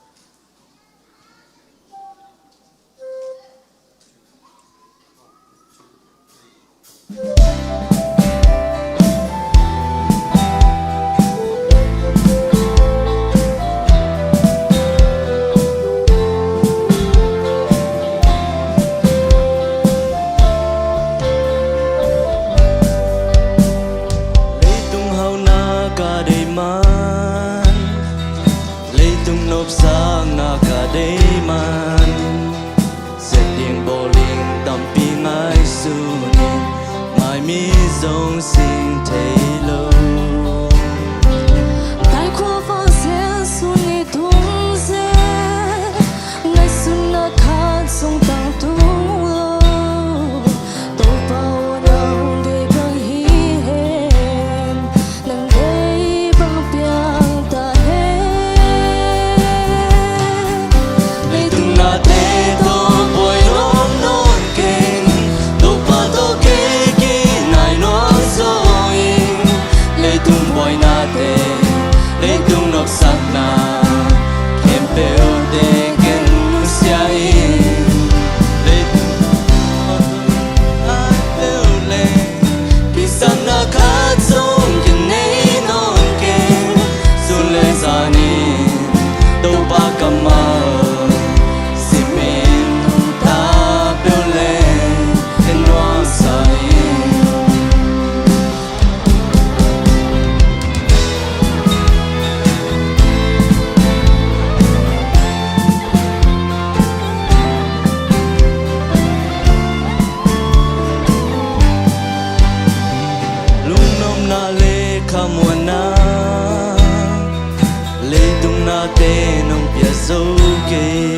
Leitung hauhna ka deih man, leitung nopsakna ka deih man, sep ding bawl ding tampi ngaihsun in, maimi zong sing thei lo. Taikhua vak zel, sun leitung zel, ngaihsutna khat zong tangtung lo. Topa aw, nang deih bang hi hen, nang deih bang piang ta hen. Leitung nate tawh buai nuam nawn keng, Topa tawh kei kinai nuam zaw ing. Leitung buainate, leitung nopsakna khempeuhte ken nusia ing. Leitung kisapna khat zong ken nei nawn keng. Sun le zan in Topa kammal simin, nungta peuh leng ken nuamsa in. Lungnopna le khamuanna, leitung nate nong pia zo kei.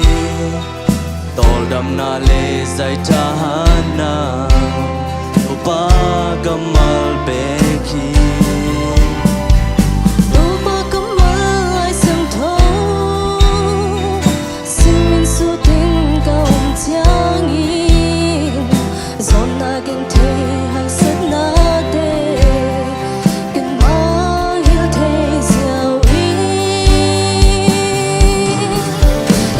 Tawldamna le zaithahatna, Topa kammal bek hi. Topa kammal Lai Siangtho simin sut in ka om ciangin, zawhna genthei haksatnate ken mangngilh thei ziau hi.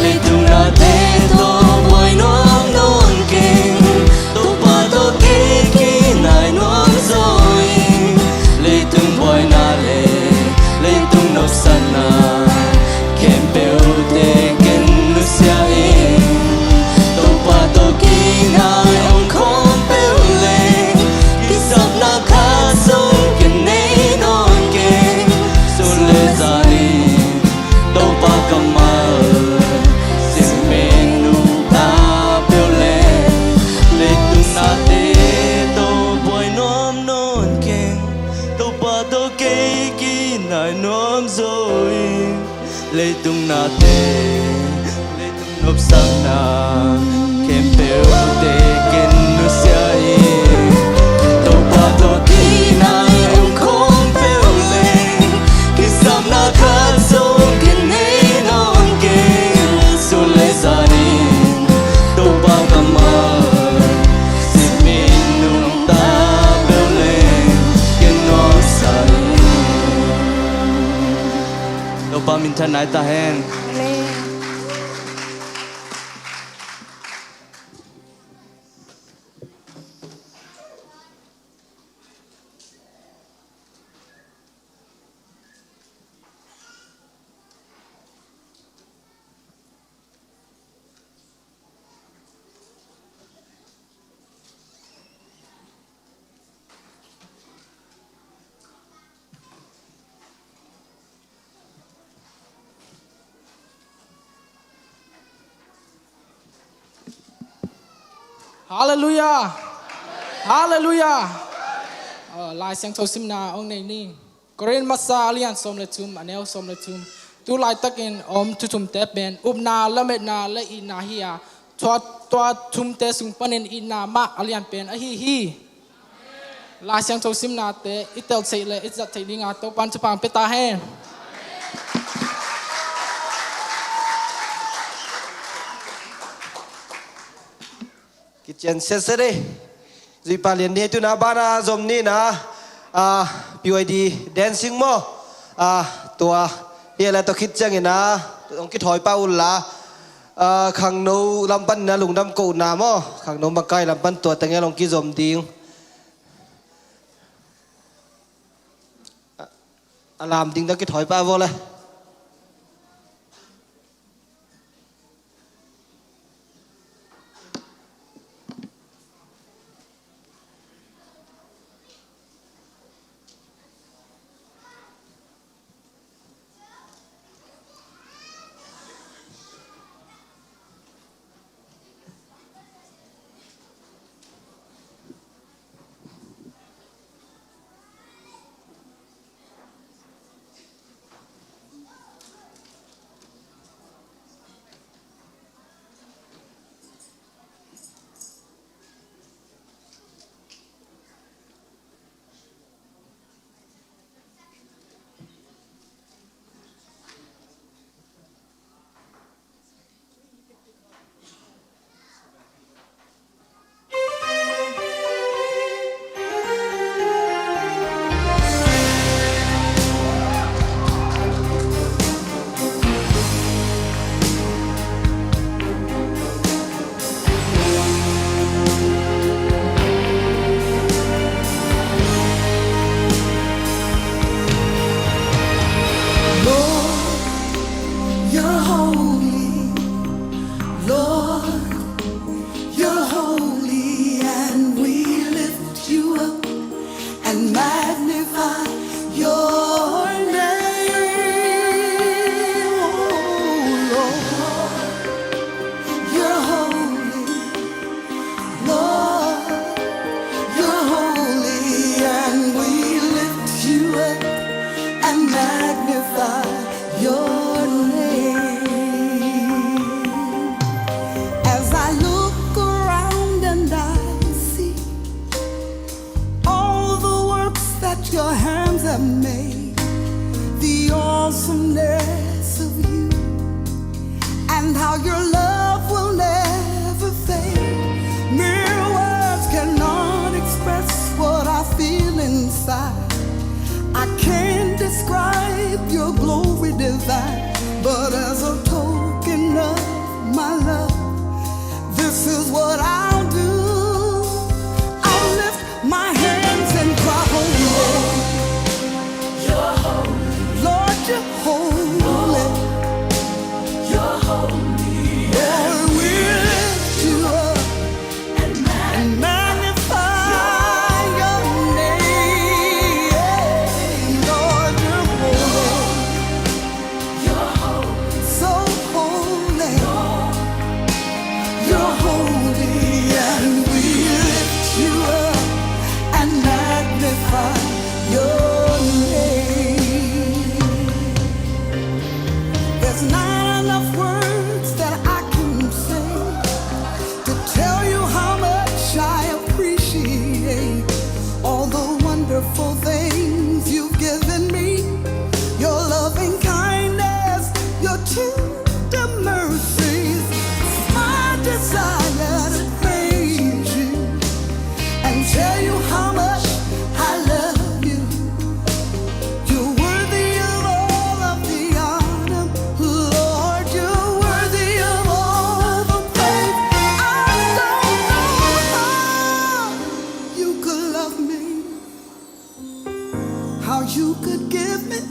Leitung nate tawh buai nuam nawn keng, Topa tawh kei kinai nuam zaw ing. Leitung buaina le leitung nopsakna khempeuhte ken nusia ing. Topa tawh kinai om khawm peuh leng, kisapna khat zong ken nei nawn keng. Sun le zan in Topa kammal simin, nungta peuh leng. Leitung nate tawh buai nuam nawn keng, Topa tawh kei kinai nuam zaw ing. Leitung nate, leitung nopsakna khempeuhte ken nusia ing. Topa tawh kinai om khawm peuh leng, kisapna khat zong ken nei nawn keng. Sun le zan in Topa minthanna hi ta hen. Amen. Halleluiah. Halleluiah. Aw, Lai Siangtho simna hong nei ni. Korin masa a lian sawm le thum, a neu sawm le thum. Tu laitakin a om thu thumte pen upna, lametna le itna hi a, tua, tua thumte sung panin itna mah a lianpen ahi hi. Lai Siangtho simnate i teltheih le i zat theih dinga Topan thupha pia ta hen. Kician sese dei. Zuih pah lian ni, tuna bana zom ni na, ah, P Y D dancing maw? Ah, tua hi a la, tua khit ciangin a hong kithawi pah un la, ah, khangno lam panin a lungdam kohna maw? Khangno makai lam pan tua teng el hong kizom ding. A lam ding tua kithawi pah vo le. Lord, you're holy. Lord, you're holy, and we lift you up and magnify your name. Oh, Lord, you're holy. Lord, you're holy, and we lift you up and magnify your name. As I look around and I see all the works that your hands have made, the awesomeness of you, and how your love will never fade. Mere words cannot express what I feel inside. I can't describe your glory divine, but as a token of my love, this is what I'll do. I'll lift my hands and cry, holy. You're holy. Lord, you're holy. You're holy. Lord, we lift you up and magnify your name.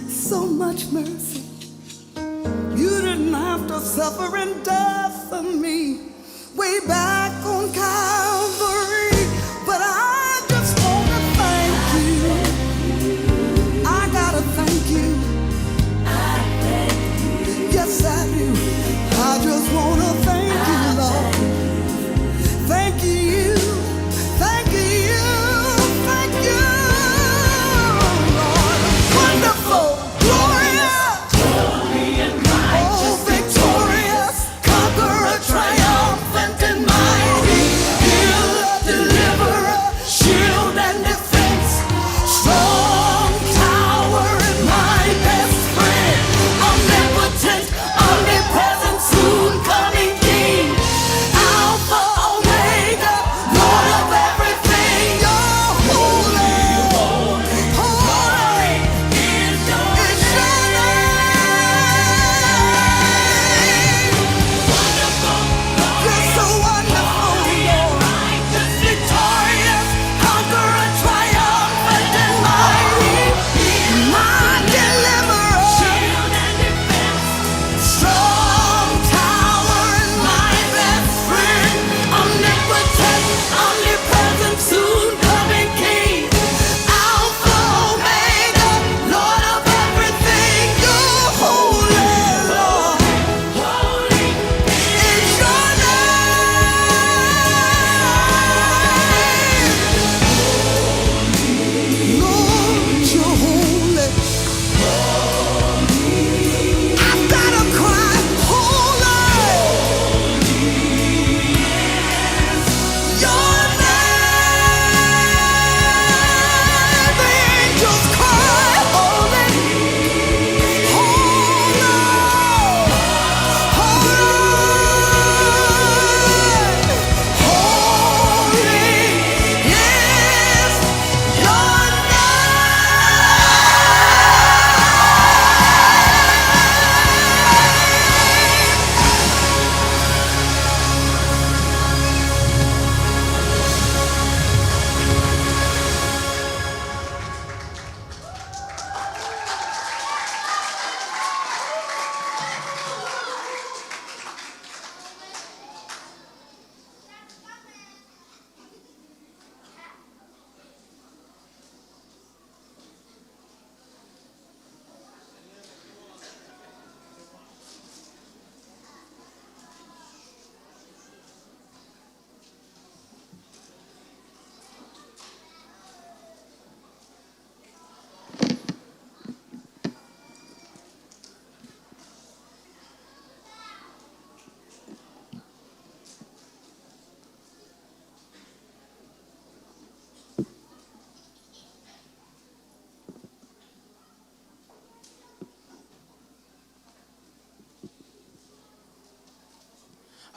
So much mercy. You didn't have to suffer and die for me way back on Calvary. But I just want to thank you. I gotta thank you. Yes, I do. I just want to thank you, Lord. Thank you, thank you, thank you, Lord. Wonderful, glorious, oh, victorious, conqueror, triumphant and mighty, healer, deliverer, shield and defense, strong tower and my best friend, omnipotent, omnipresent, soon coming King, Alpha, Omega, Lord of everything. You're holy, holy is your name. You're so wonderful, Lord. Victorious, conqueror, triumphant and mighty, my deliverer. Strong tower and my best friend, omnipotent, omnipresent, soon coming King, Alpha, Omega, Lord of everything. You're holy, Lord. Holy is your name. Lord, you're holy. I've gotta cry, holy. Your name, the angels cry, holy, holy, holy. Holy is your name.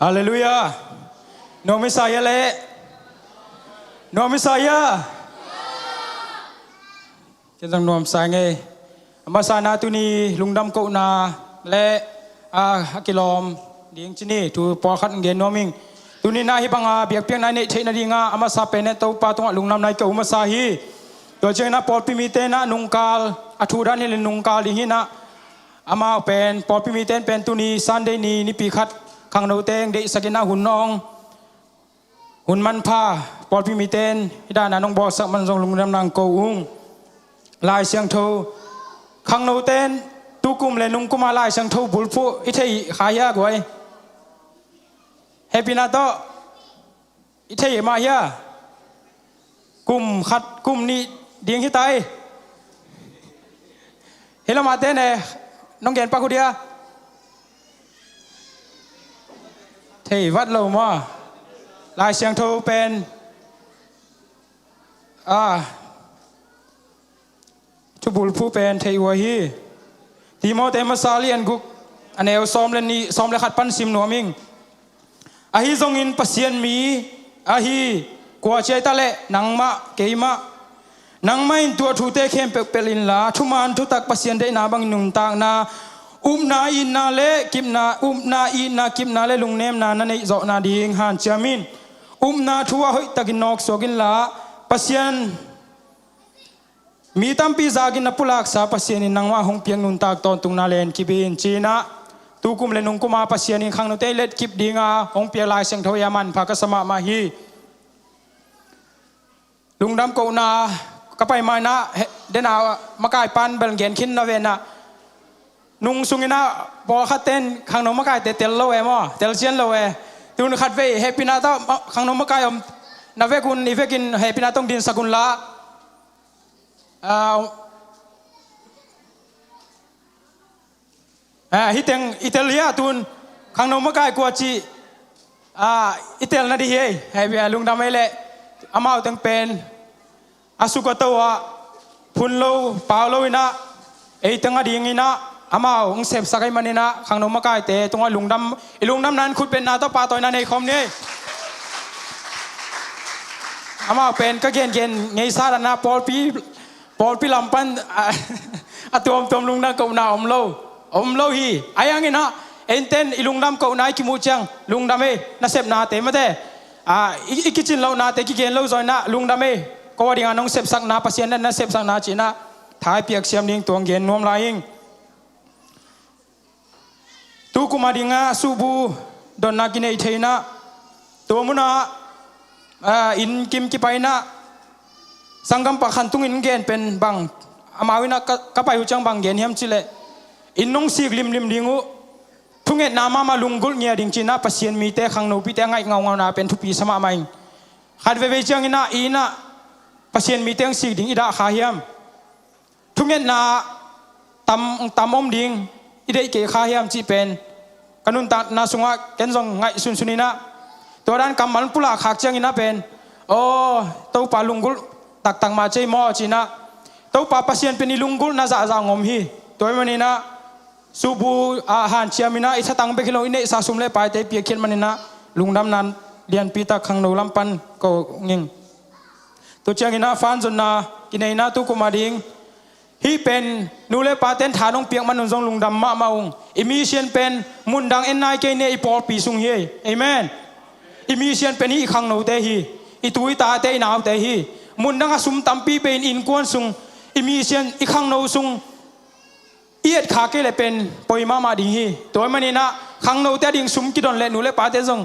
Halleluiah. Nuam i sa hia le? Nuam i sa hia? Ken zong nuam sa ing ei. A masa na tuni lungdam kohna le a, a kilawm ding ci ni, thu pawlkhat gen nuam ing. Tuni na hih banga biakpiakna i neih theih nadinga a masa pen in Topa tungah lungdamna i ko masa hi. Tua ciangin a pawlpi mite na nungkal, a thu dan hileh nungkal ding hi na, amau pen, pawlpi mite in pen tuni Sunday ni nipi khat khangnote hong deihsak in a hun hong, hun manpha, pawlpi mite in hih dana nong bawlsak man zong lungdamna hong ko ung. Lai Siangtho, khangnote in tukum le nungkuma Lai Siangtho bulphuh i thei kha hia guai? Hehpihna tawh i thei mah hia? Kum khat, kum nih ding hi ta hi. Hi lo mah te ne, nong gen pak uh dia. Thei vat lo maw? Lai Siangtho pen, ah, thubulphuh pen thei uh ahi. Timote masa lian guk, a neu sawm le nih, sawm le khat pan sim nuam ing. Ahi zongin Pasian mi ahi, kua ci ai ta leh nangmah, keimah, nangmah in tuah thute khempeuh pelh inla, thuman thutak Pasian deihna bangin nuntakna, upna itna le kipna, upna itna kipna le lungnemna na neih zawhna ding hanciam in. Upna thu ah hoihtakin nawksuak inla, Pasian Mi tampi zakin na pulaksa Pasian in nangmah hong piak nuntak tawntungna len kip in, ci-in ah, tukum le nungkum a Pasian in khangnote letkip dinga hong piak Lai Siangtho i a manpha ka sa mahmah hi. Lungdam kohna ka pai ma-in ah, he, den a makai pan bel gen khin na ve-in ah, nung sungin ah pawlkhatte in khangno makaite tel lo e maw, tel cian lo e. Tun khatvei hehpihna tawh ma-, khangno makai om na vek un, i vekin hehpihna tawh hong dinsak un la. Ah, ah, hih teng i tel hi a, tun khangno makai kua cih, ah, i tel na ding hi ei. Hehpih a, lungdam ei leh. Amau teng pen a suk a to ah phun lo pau lo in ah, ei teng a dingin ah amau hong sepsak ahih manin ah, khangno makaite tungah lungdam, i lungdamna in khutbetna tawh pahtawina nei khawm ni ei. Amau pen ka gengen ngeisa dan ah pawlpi, pawlpi lam pan a, a tuamtuam lungdam kohna om lo, om lo hi. Ahi hangin ah, eite in i lungdam kohna i kimuh ciang lungdam ei, nasepnate mate. Ah, i, i kicin lohnate kigen lo zaw in ah lungdam ei. Ko a dinga nong sepsakna, Pasian in na sepsakna ci-in ah tha i piak siam ding, tua hong gen nuam lai ing. Tukum a dingah suhbu donna kineih thei in ah, tua munah, ah, inn kim kipai in ah, sanggam pakhat tungin gen pen bang, amau inn ah ka, ka pai uh ciang bang gen hiam cih leh, inn hong sik limlim ding uh, thungetna mahmah, lunggulh ngia ding ci-in ah Pasian mite, khangnopite a ngaih ngaungauna pen thupi sa mahmah ing. Khat veivei ciangin ah, i inn ah Pasian mite hong sik ding i dah kha hiam? Thungetna tam, tam om ding i deih kei kha hiam cih pen ka nuntakna sungah ken zong ngaih sunsun in ah, tua dan kammal pulak khak ciangin ah pen, aw, Topa lunggulh taktak mah ci ei maw, ci-in ah, Topa Pasian pen i lunggulhna zahzah hong om hi. Tua ahih manin ah, suhbu ah hanciam in ah, i thatang bek hi lo, i neihsa sum le paite piakkhiat manin ah, lungdamna lianpi tak khangno lam pan ko ing. Tua ciangin ah, fan zonna kineihna tukum a ding, hih pen nu le pate'n tha nong piak man un zong lungdam mahmah ung. I mission pen mundang en nai kei ni ei, i pawlpi sung hi ei. Amen. I mission pen hih i khangnote hi. I tu i tate, i naute hi. Mundang a sum tampi pei in innkuan sung, i mission, i khangno sung i et kha kei leh pen poi mahmah ding hi. Tua ahih manin ah, khangnote a ding sum kidon leh nu le pate zong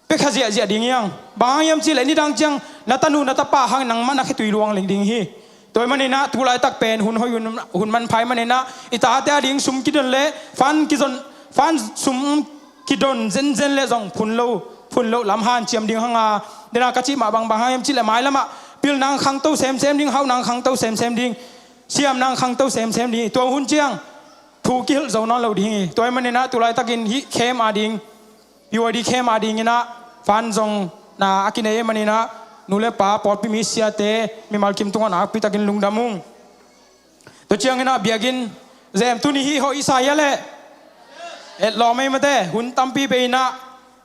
pia kha ziahziah ding hi hang. Bang hang hiam cih leh nidang ciang na tanu na tapa hang nangmah na khetui luang ling ding hi. Tua ahih manin ah, tu laitak pen hun hoih, hun, hun manpha ahih manin ah, i tate a ding sum kidon leh fan kizon, fan sum kidon zenzen leh zong phun lo, phun loh lam hanciam ding hang a, den a ka cih mah bang, bang hang hiam cih leh mailam ah pilna hong khangto semsem ding, hauhna hong khangto semsem ding, siamna hong khangto semsem ding hi. Tua hun ciang thu kihilh zo nawn lo ding hi. Tua ahih manin ah, tu laitakin hih camp a ding, P Y D camp a dingin ah, fan zonna a kinei ahih manin ah, nu le pa, pawlpi mi siate, mimal kim tungah nakpi takin lungdam ung. Tua ciangin ah, biakinn zem, tuni hih hoih i sa hia leh? Et lawm ei mate, hun tampi pei in ah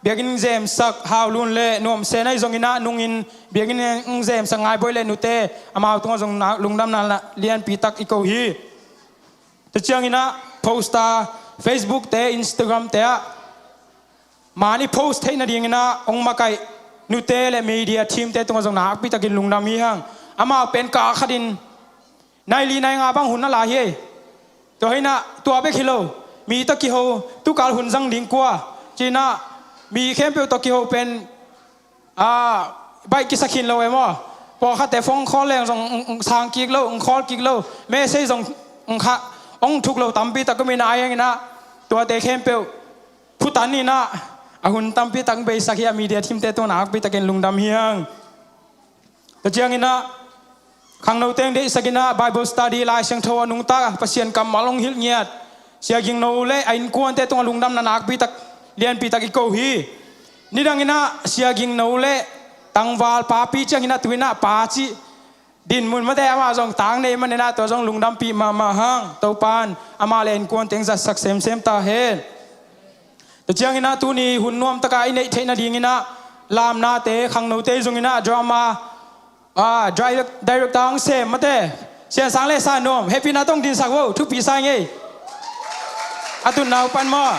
biakinn zemsak Hau Lun leh Nuam Sen ahi zongin ah, nungin biakinn hong zemsak Ngai Bawi leh nute, amau tungah zong na, lungdamna lianpi tak i ko hi. Tua ciangin ah, poster, Facebook te, Instagram te ah, man i post theih nadingin ah hong makaih nute leh media team te tungah zong nakpi takin lungdam hi hang. Amau pen kal khatin nai li nai nga bang hun na la hi ei. Tua hi in ah, tua bek hi lo, mi tawh kiho, tu kal hun zang ding kua, ci-in ah, mi khempeuh tawh kiho pen, ah, baih kisa khin lo e maw. Pawlkhatte phone call leng zong, mm, mm, sang kik lo, mm, call kik lo, message zong, mm, kha, hong thuk lo tampi tak om in ah, ahi hangin ah, tuate khempeuh phutan in ah, a hun tampi tak hong beisak hi a, media team te tungah nakpi takin lungdam hi hang. Tua ciangin ah, khangnote hong deihsak in ah, Bible study, Lai Siangtho a nungta, Pasian kammal hong hilh ngiat Sia Ging No leh a innkuante tungah lungdamna nakpi tak, lianpi tak i ko hi. Nidangin ah, Sia Ging No leh tangval papi ciangin ah, tu-in ah pa cih dinmun mate, amah zong tang nei manin ah, tua zong lungdampih mahmah hang. Topa'n amah leh a innkuante hong zatsak semsem ta hen. Tua ciangin ah, tuni hun nuam tak a i neih theih nadingin ah, lamnate, khangnote zongin ah, drama, ah, direct-, director hong sem mate, Sian Sang leh Sa Nuam, hehpihna tawh hong dinsak vo, thupi sa ing ei. A tutna uh pan maw.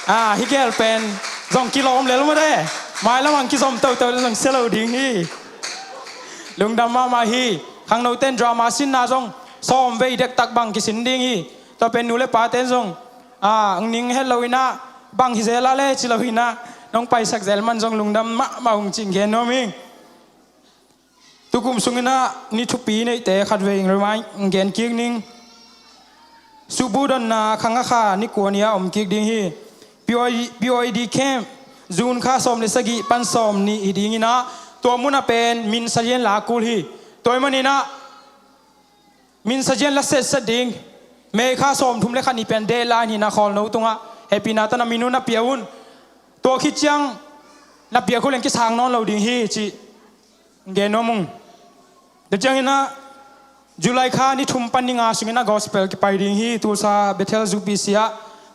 Ah, hih gel pen zong kilawm lel mate, mailam hong kizom toto leh zong sia lo ding hi. Lungdam mahmah hi. Khangnote'n drama sinna zong sawm vei dektak bang kisin ding hi. Tua pen nu le pate'n zong, a, ning het lo in ah, bang hi zel a le ci lo in ah, nong paisak zel man zong lungdam mahmah ung ci-in gen nuam ing. Tukum sungin ah ni thupi neihte khatvei ing remind ing, gen kik ning. Subu donna khang a kha ni kua ni-a om kik ding hi. P Y, P Y D camp June kha sawm le sagih pan sawm nih hi dingin ah, tua mun ah pen min sazian la kul hi. Tua ahih manin ah min sazian la setset ding. May kha sawmthum le khat ni pen deadline hi-in ah, khawlno tungah hehpihna tawh na min uh na pia un. Tua khit ciang na piak uh leng kisang nawn lo ding hi cih gen nuam ung. Tua ciangin ah July kha ni thum pan ni nga sungin ah gospel kipai ding hi, Tulsa Bethel Zupi sia.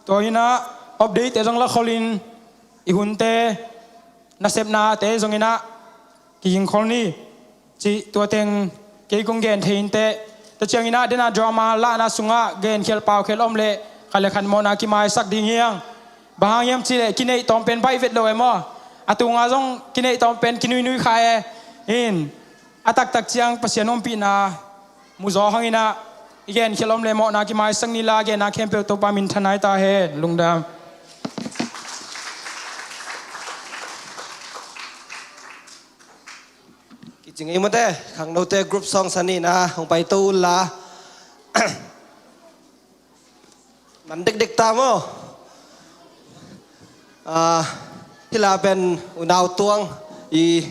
Tua hi-in ah update-te zong la kholin, i hunte, nasepnate zongin ah kiging khol ni. Cih tua teng kei kong gen thei inteh. Tua ciangin ah den a drama lahna sungah genkhial paukhial om leh khat le khat mawhna kimaisak ding hi hang. Bang hang hiam cih leh kineih tawm pen baih vet lo e maw. A tunga zong kineih tawm pen kinuinui kha e. In, a taktak ciang Pasian ompihna muzaw hangin ah i genkhial om leh mawhna kimaisak ni la, genna khempeuh Topa minthanna hi ta hen. Lungdam. Kicing ei mawte, khangnote group song san hi-in ah hong paito un la. Man dekdek ta maw. Ah, hih la pen unau tuang i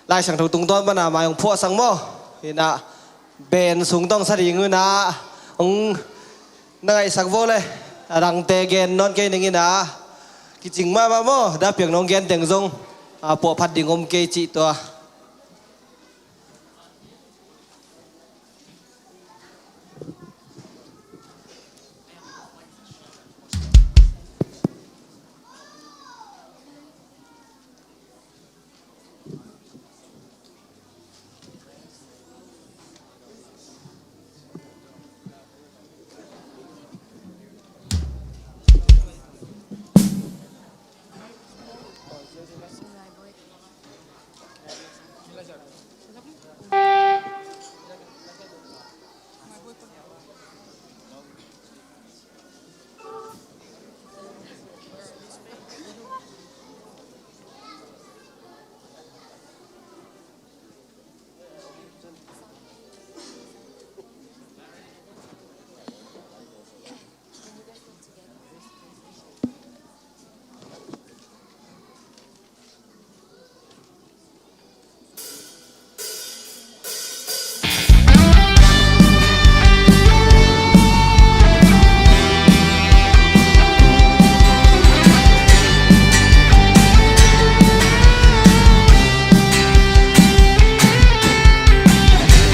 Lai Siangtho tungtawn pan a mai hong phuahsak maw. Hi-in ah band sung tawh sa ding un ah, hong na ngaihsak vo le, a dangte gen nawn kei ning in ah. Kicing mahmah maw, da piak nong gen teng zong, a, puahphat ding om kei cih tua.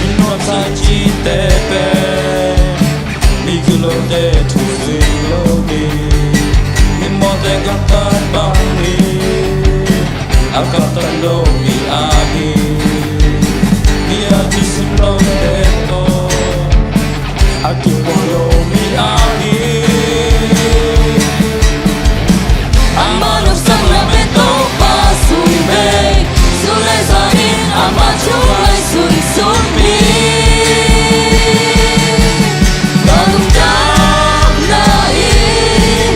Minuak sa cite pen mi kilote thu zui lo mi, mi mawte gamtat bang mi, a gamtat lo mi ahi. Mi a thusim lote tawh a kipua lo mi ahi. Amah nopsak na pen Topa sung vei, sun le zan in amah thu ngaihsun sunsun mi. Ka lungdamna in,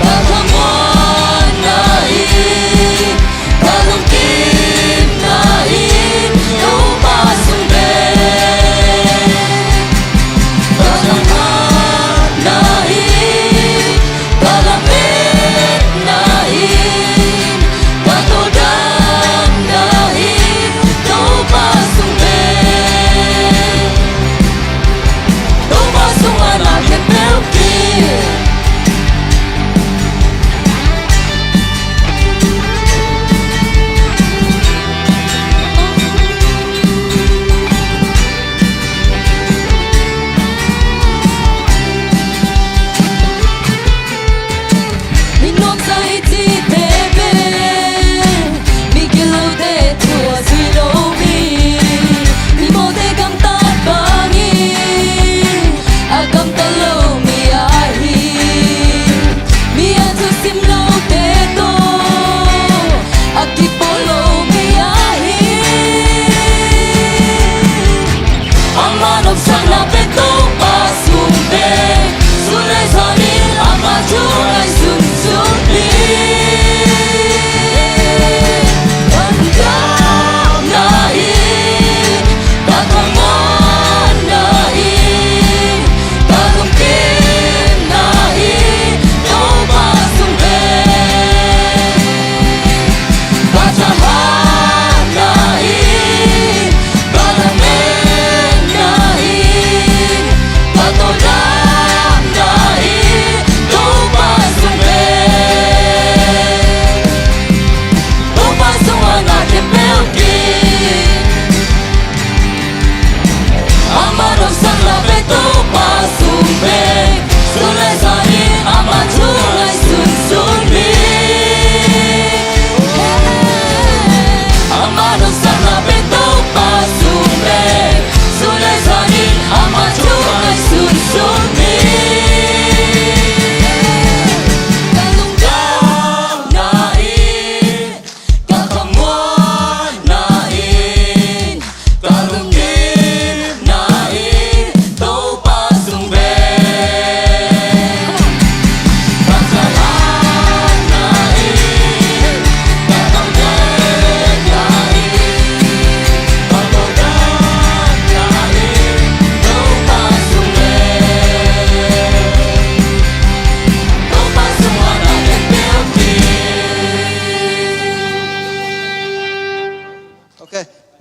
ka thamuanna in, ka lungkimna in, Topa sung vei. Ka thamuan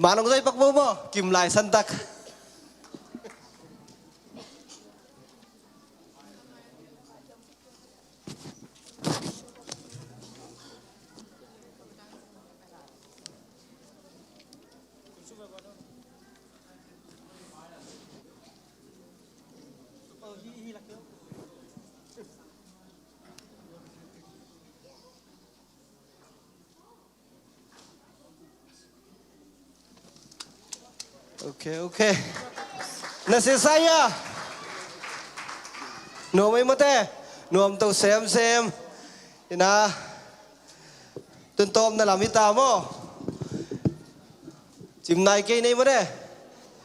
An hong zai pak bo maw, kim lai santak. Ok, ok. Na sisaya. Nuam ei mate. Nuam to semsem. Ina. Tun tawm na lam hi ta maw. Cim nai kei nei mate.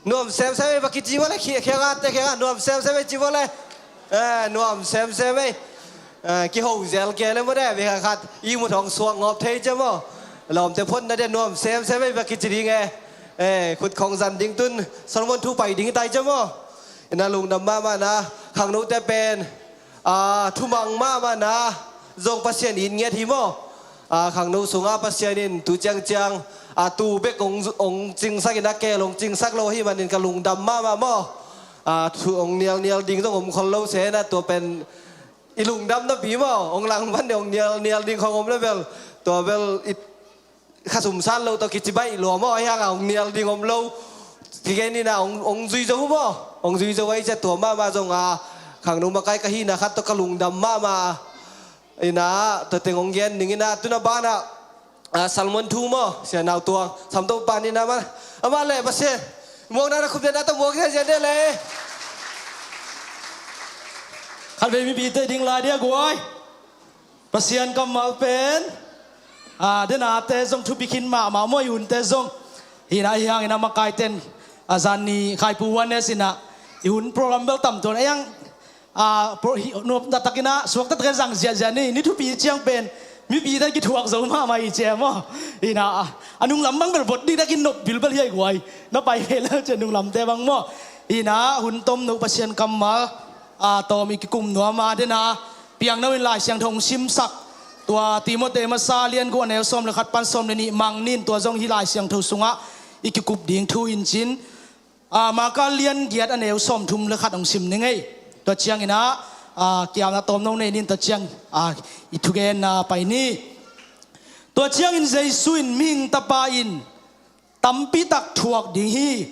Nuam semsem ei va kici vua le, khia, khia ngate, khia nga. Nuam semsem ei ci vua le. Eh, nuam semsem ei. Eh, kiho zel ke le maw de, ve khat i mu thong suak ngawp thei cia maw. Lawmte phot na de nuam semsem ei va kici ding e. Eh, khut khong zan ding tun Solomon thu pai ding tai cia maw. Ina lungdam mahmah na, khangnote pen, ah, thumang mahmah na, zong Pasian it ngiat hi maw. Ah, khangno sungah Pasian in tu ciangciang, ah, tu bek ong, ong cingsak in a kel ong cingsak lo hi manin ka lungdam mahmah maw. Ah, thu ong nialnial ding zong om khol lo se na, tua pen i lungdam napi maw, ong langpan ding ong nialnial ding khong om le bel, tua bel i khasum san lo tawh kici baih lua maw, ahi hanga ong nial ding om lo. Kigen ina ong, ong zui zo maw, ong zui zo ahi cia tua mahmah zong a, khangno makai ka hina khat tawh ka lungdam mahmah. Ina, tua teng ong gen ning ina, tuna bana, ah, Solomon thu maw, sia nau tuang, Sam Topa ni na ma, ama le, Pasian, muang na na khup de na tawh muang sia sia de le. Khat vei mipite ding lai dia guai. Pasian kammal pen, ah, denate zong thupi khin mahmah maw i hunte zong. Hina hi hang ina makaiten, ah, zan ni khaipu wan ne sina, i hun program bel tam tuan. Ayang, ah, pro-, hi, nuam taktak ina, suak taktak ina zang ziahziah ni, ni thupi ciang pen, mipite kithuak zo mahmah i cia maw. Ina, ah, a nunglam bang bel vot dikdak in nop bilbel hiai guai. Na pai hei le cia nunglamte bang maw. Ina, hun tom no Pasian kammal, ah, tawm i kikum nuam a dena, piang no in Lai Siangtho hong simsak. Tua Timote masa lian guk a neu sawm le khat pan sawm le nih mang nin tua zong hi Lai Siangtho sungah i kikup ding thu in cin. Ah, Marka lian giat a neu sawm thum le khat hong sim ning ei. Tua ciang ina, ah, kiamna tawm no nei nin tua ciang, ah, i thugenna pai ni. Tua ciangin Jesu in mihing tapa in tampitak thuak ding hi.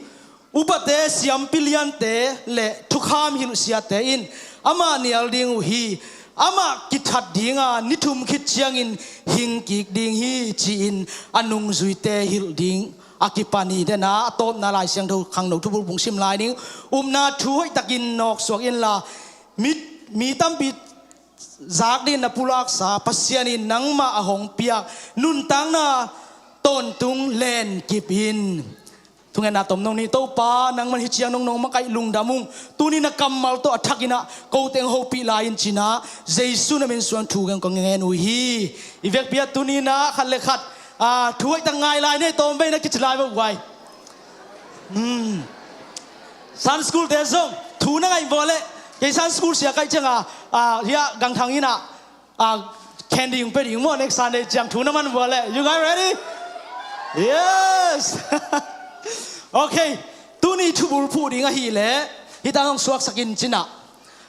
Upate, siampi liante le thukham hilhsiate in amah nial ding uh hi. Amah kithat dinga ni thum khit ciangin hing kik ding hi, ci-in a nungzuite hilh ding a kipan hi. Dena a tawpna Lai Siangtho khangno thubul bung sim lai ding. Upna thu hoihtakin nawksuak inla, mi, mi tampi zak dingin na pulaksa Pasian in nangmah a hong piak nuntakna tawntung len kip in. Thungetna tom nong ni. Topa, nangman hi ciang nong nong makaih lungdam ung. Tuni na kammal tawh a thak ina ko teng hopih lai in cina Jesu na min suang thu gen kong ngen uh hi. I vekpi a tuni na khat le khat, ah, thu hoihtak ngai lai nei tawm vei na kici lai vau guai. Hmm. Sunday school te zong thu na ngaih vua le, kei Sunday school sia kaih cianga, ah, hia gangthang ina, ah, candy hong pe ding maw, next Sunday ciang thu na man vua le. You guys ready? Yes. Okay. Tuni thubul phuh ding ahih le, hita hong suaksak in cina.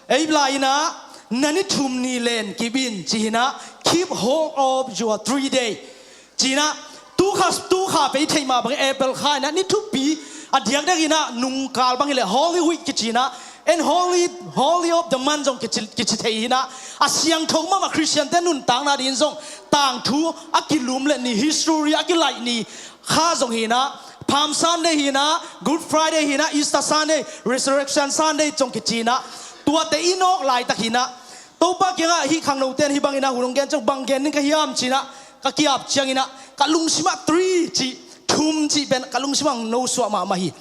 Ei lai ina, na ni thum ni len kip in ci hina, keep hold of your three day. Cina, tu kha, tu kha pei theih mah bang April kha ina, ni thupi a diakdiak ina, nungkal bang hileh Holy Week kici ina, and Holy, Holy of the Month zong kici, kici thei ina, a siangtho mahmah Christian te nuntakna dingin zong tangthu a kilum le ni, history a kilaih ni kha zong hi ina, Palm Sunday hi ina, Good Friday hi ina, Easter Sunday, Resurrection Sunday zong kici ina, tuate i nawk laitak hi ina, Topa kiangah hih khangnote in hih bang ina hun hong gen ciang bang gen ning ka hiam ci ina, ka kiap ciang ina, ka lungsimah three cih, thum cih pen ka lungsimah hong nosuah mahmah hi.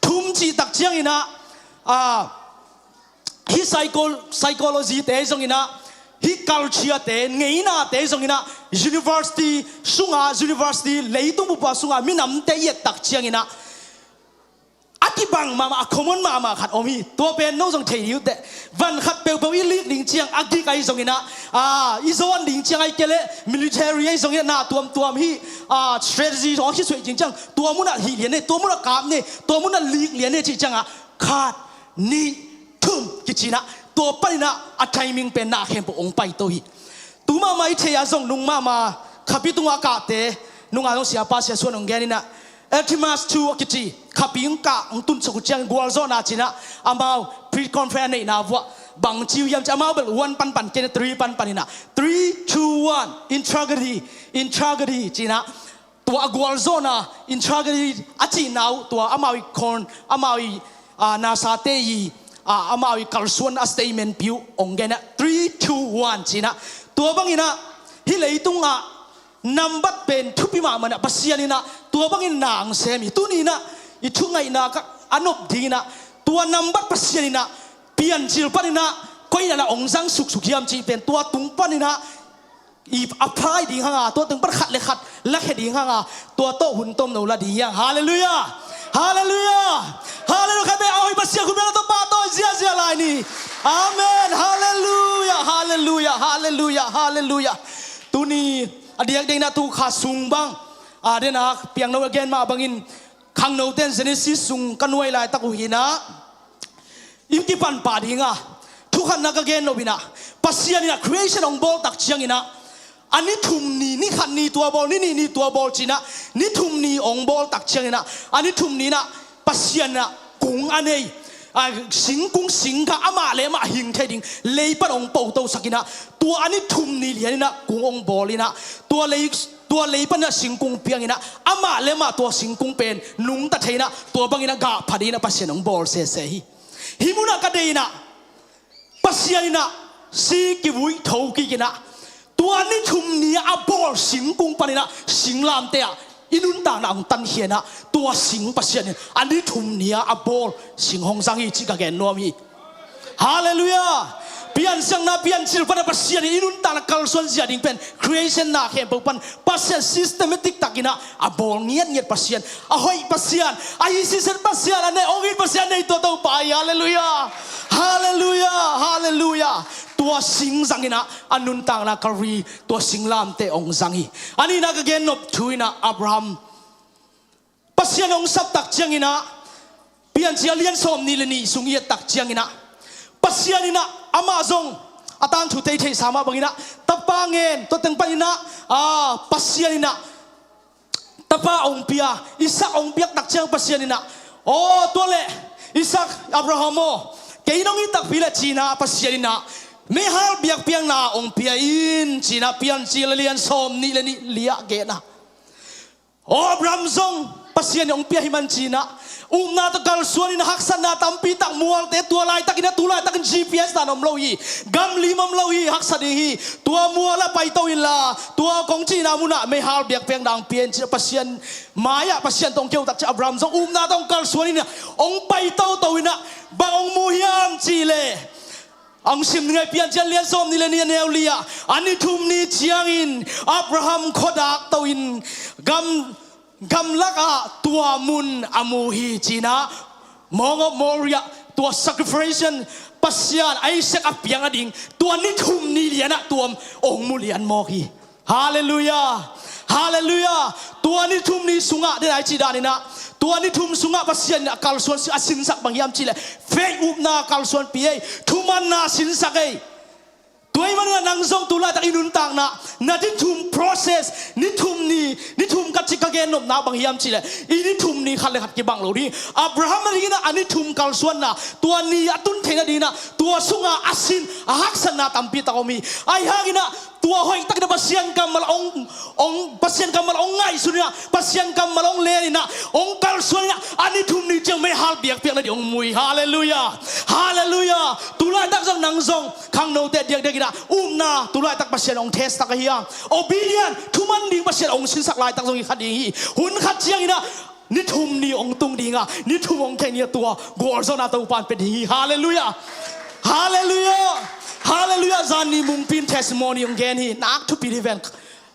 Thum cih tak ciang ina, ah, hih psycho-, psychology te zong ina, hih culture te, ngeinate zong ina, university sunga, university leitung bupa sunga minamte i et tak ciang ina, a kibang mahmah, a common mahmah khat om hi. Tua pen no zong thei dih uh teh. Van khat peuhpeuh i lik ding ciang a gik ahi zongin ah, a, i zawn ding ciang ahi kei leh military ahi zongin ah, na tuamtuam hi, a, strategy zong a khisuai ding ciang tua munah hih lian e, tua munah kap ni, tua munah lik lian e cih ciangah khat, nih, thum kici-in ah, tua panin ah a timing pen na khempeuh hong paito hi. Tu mahmah i theih ah zong nung mahmah khapi tungah a kahte, nungah zong siapa Sia Suan hong genin ah, Artemis two a kici khapi hong kah hong tunsak uh ciang gualzawhna ci-in ah, amau pre-conference a neihna vuah bangci uh hiam cih amau bel one panpan kei-in ah three panpan in ah, three, two, one, integrity, integrity ci-in ah, tua a gualzawhna, integrity a cihna uh, tua amau i corn, amau i, a, nasate i, a, amau i kalsuan a statement pi uh hong gen ah, three, two, one ci-in ah. Tua bangin ah hih leitungah nambat pen thupi mahmah in ah, Pasian in ah tua bangin na hong sem hi. Tuni-in ah i thungaihna ka a nop dingin ah, tua nambat Pasian in ah piancil panin ah koi in ah hong zang suksuk hiam cih pen tua tung panin ah i apply ding hang a, tua teng pan khat le khat lakhia ding hang a, tua tawh hun tomno la ding hi hang. Halleluiah. Halleluiah. Halleluiah. Khat vei a hoih Pasian khut beng tawh pahtawi ziahziah lai ni. Amen. Halleluiah. Halleluiah. Halleluiah. Halleluiah. Tuni a diakdiakin ah tu kha sung bang, a, den a piangno a gen mah bangin khangnote in Genesis sung ka nuai laitak uh hi-in ah, i kipan pah ding a, thukhatna ka gen nop in ah, Pasian in ah creation hong bawl tak ciangin ah, a ni thum ni, ni khat ni tua bawl, ni nih ni tua bawl ci-in ah, ni thum ni hong bawl tak ciangin ah, a ni thum ni-in ah Pasian in ah kung a nei, a, singkung singkha amah le amah hing thei ding lei pan hong potosak in ah, tua a ni thum ni lian in ah kung hong bawl in ah, tua lei, tua lei pan ah singkung piang in ah, amah le amah tua singkung pen nungta thei in ah, tua bangin ah gah pha dingin ah Pasian hong bawl sese hi. Hih munah ka deih in ah, Pasian in ah si kivui tho kik in ah, tua ni thum ni a bawl singkung panin ah singlamteh ah i nuntakna hong tankhia in ah, tua sing Pasian in a ni thum ni a bawl sing hong zang hi cih ka gen nuam hi. Halleluiah. Piansiangna piancil pan ah Pasian in i nuntakna kalsuan zia ding pen creation na khempeuh pan Pasian systematic takin ah a bawl ngiatngiat Pasian, a hoih Pasian, a hi siset Pasian, a neih hong it Pasian nei tua Topa hi. Halleluiah. Halleluiah. Halleluiah. Tua sing zangin ah a nuntakna Calvary tua singlamteh hong zang hi. A nihna ka gen nop thu in ah Abraham Pasian hong sap tak ciangin ah, Piancil a lian sawm nih le nih sung i et tak ciangin ah, Pasian in ah amah zong a tangthu tei theihsa mah bangin ah tapa ngen, tua teng panin ah, a, Pasian in ah tapa hong pia, Isak hong piak tak ciang Pasian in ah, aw, tua leh Isak, Abraham aw, kei nong it takpi leh ci-in ah Pasian in ah meihal biakpiakna hong pia in ci-in ah Piancil a lian sawm nih le nih li ah gen a. Aw, Abraham zong Pasian in hong pia hi man ci-in ah, upna tawh kalsuan in ah haksatna tampi tak mualte, tua laitakin ah, tu laitakin G P S dan om lo hi, gam lim om lo hi, haksa ding hi, tua mual ah paito inla, tua kong cihna munah meihal biakpiakna hong pia in ci-in ah Pasian mai-ah Pasian tawh hong keu tak ciang Abraham zong upna tawh hong kalsuan in ah, hong paitoto in ah, bang hong mu hiam cih leh, hong sim ni ngai, Piancil a lian sawm nih le nih a neu li ah, a ni thum ni ciangin Abraham khuadak to in gam, gamlak ah tua mun a mu hi ci-in ah, Mount of Moriah, tua sacrifice Pasian Isaac a piang a ding, tua ni thum ni lian ah tua hong mu lian mawk hi. Halleluiah. Halleluiah. Tua ni thum ni sungah, den a i cih danin ah, tua ni thum sungah Pasian in a kalsuan, a sinsak bang hiam cih leh faith, upna kalsuanpi ei, thumanna sinsak ei. Tua ahih manin ah nang zong tu laitak i nuntakna, na ni thum process, ni thum ni, ni thum ka cih ka gen nopna bang hiam cih leh, i ni thum ni khat le khat kibang lo ding. Abraham a dingin ah a ni thum kalsuanna, tua ni a tun theihna dingin ah tua sungah a sin, a haksatna tampi tak om hi. Ahi hangin ah tua hoih takin ah Pasian kammal hong, hong, Pasian kammal hong ngaihsun in ah, Pasian kammal hong len in ah, hong kalsuan in ah, a ni thum ni ciang meihal biakpiakna ding hong mu hi. Halleluiah. Halleluiah. Tu laitak zong nang zong khangnote diakdiakin ah upna tu laitak Pasian hong test tak ahi a, obedient, thuman ding Pasian hong sinsak laitak zong hi kha ding hi. Hun khat ciangin ah ni thum ni hong tung ding a, ni thum hong theih ni a tua gualzawhna Topa in pia ding hi. Halleluiah. Halleluiah. Halleluiah. Zan ni Mungpi in testimony hong gen hi. Nak thupi hi ven.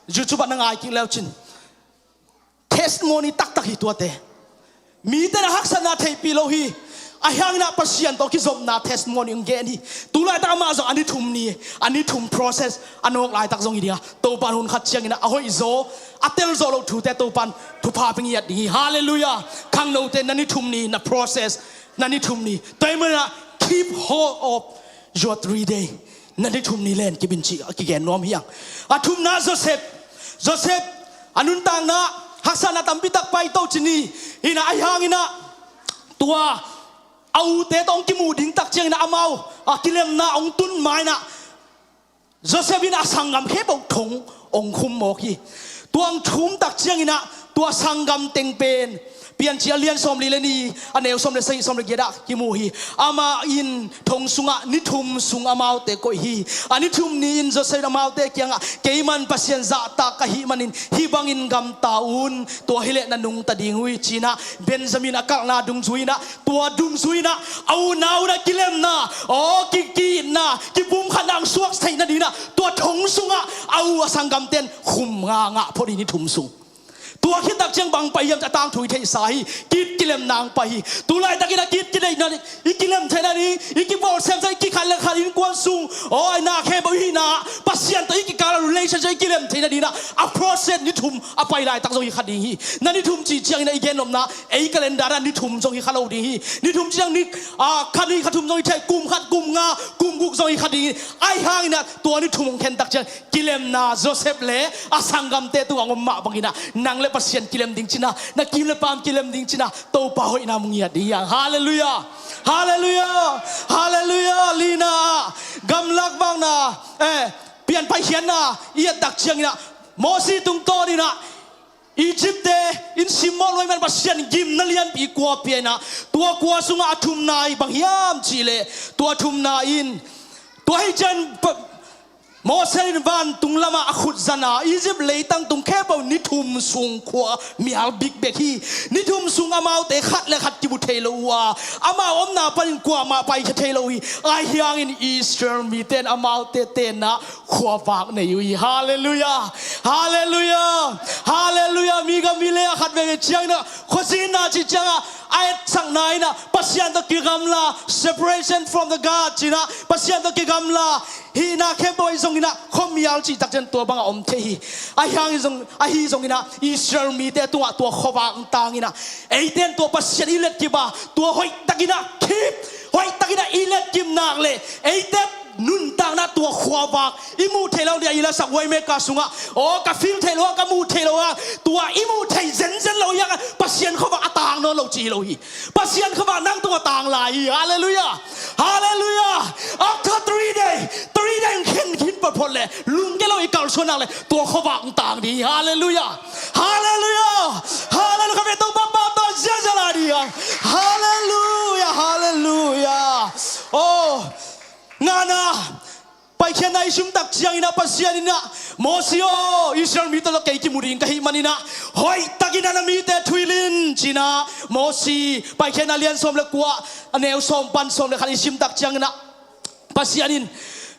YouTube ah na ngai kik leu cin. Testimony taktak hi tuate. Mite na haksatna theihpih lo hi. Ahi hangin ah Pasian tawh kizopna testimony hong gen hi. Tulaitak amah zong a ni thum ni, a ni thum process a nawk laitak zong hi ding a, Topan hun khat ciangin ah a hoihzaw, a telzawh loh thute Topan thupha pia ngiat ding hi. Halleluiah. Khangnote na ni thum ni, na process na ni thum ni. Tua ahih manin ah keep hold of your three day. Na ni thum ni len kibin cih a kigen nuam hi hang. A thumna Joseph. Joseph a nuntakna haksatna tampi tak paito ci ni. Hi in ah ahi hangin ah tua a ute tawh hong kimuh ding tak ciangin ah amau a kilemna hong tun ma in ah Joseph in a sanggam khempeuh thong hong khum mawk hi. Tua hong khum tak ciangin ah tua sanggam teng pen Piancil a lian sawmli le nih, a neu sawm le sagih, sawm le giat ah kimu hi. Amah in thong sungah ni thum sung amaute koih hi. A ni thum ni-in Joseph in amaute kiangah, "Keiman Pasian zahtak ka hih manin hih bangin gamta un, tua hileh na nungta ding uh hi," ci-in ah Benjamin a kalhna dungzui in ah, tua dungzui in ah a unau in ah kilemna, aw, ki, ki-itna, kipumkhatna hong suak theih nadingin ah tua thong sungah a u a sanggamte'n khum nga ngah phot hi, ni thum sung. Tua khit tak ciang bang pai hiam cih a tangthu i theihsa hi. Ki-it kilemna hong pai hi. Tulaitakin a ki-it kilemna, i kilem theih nading, i kibawlsiam sa, i kikhat le khat innkuan sung, aw, i na khempeuh i hihna, Pasian tawh i kikal a relationship i kilem theih nadingin ah a process ni thum a pai laitak zong hi kha ding hi. Na ni thum cih ciangin ah i gennopna, ei calendar ah ni thum zong hi kha lo ding hi. Ni thum ciang ni, a, kha nih kha thum zong hi thei, kum khat, kum nga, kum guk zong hi kha ding hi. Ahi hangin ah tua ni thum hong khen tak ciang kilemna Joseph le a sanggamte tungah hong om mah bangin ah nang le Pasian kilem ding ci-in ah, na kiim le paam kilem ding ci-in ah, Topa hoihna mu ngiat ding hi hang. Halleluiah. Halleluiah. Halleluiah. Lina, gamlak vakna, eh, pian paikhiatna i et tak ciangin ah Mosi tungtawnin ah Egypt-te in simmawh lua ahih manin Pasian gimna lianpi kua pia in ah, tua kua sungah a thumna hi bang hiam cih leh, tua thumna in, tua hi ciang pa, Moses in vantung lamah a khut zan a, Egypt leitang tung khempeuh ni thum sung khua mial bikbek hi. Ni thum sung amaute khat le khat kimu thei lo uh a, amau omna panin kuamah paikhia thei lo hi. Ahi hangin Israel mite in amaute tenna khuavak nei uh hi. Halleluiah. Halleluiah. Halleluiah. Mi gam mi lei a khat veve ciangin ah khuazinna cih ciangah a etsakna in ah Pasian tawh kigamla, separation from the God ci-in ah, Pasian tawh kigamla, hihna khempeuh ahi zongin ah khuamial cih tak ciang tua bangah om thei hi. Ahi hangin zong, ahi zongin ah Israel mite tungah tua khuavak hong tang in ah, eite in tua Pasian i letkip a, tua hoihtakin ah kip, hoihtakin ah i letkip nak leh, eite nuntakna tua khuavak i muh theih loh ding a, i lasak Waymaker sungah, aw, ka feel theih loh a, ka muh theih loh a, tua i muh theih zenzen loh i hangah Pasian khuavak a tang nawn lo ci hi lo hi. Pasian khuavak nang tungah tang lai hi. Halleluiah. Halleluiah. After three day, three day hong khen khin photphot leh, lungkia lo i kalsuan nak leh, tua khuavak hong tang ding hi. Halleluiah. Halleluiah. Halleluiah. Ka vei Topa pahtawina ziahziah lai ding hi. Halleluiah. Halleluiah. Aw, ngana, paikhiatna i sim tak ciangin ah Pasian in ah, Mosi aw, Israel mite tawh kei kimu ding ka hih manin ah, hoihtakin ah na mite thuhilh in ci-in ah, Mosi, Paikhiatna lian sawm le kua, a neu sawm pan sawm le khat i sim tak ciangin ah, Pasian in,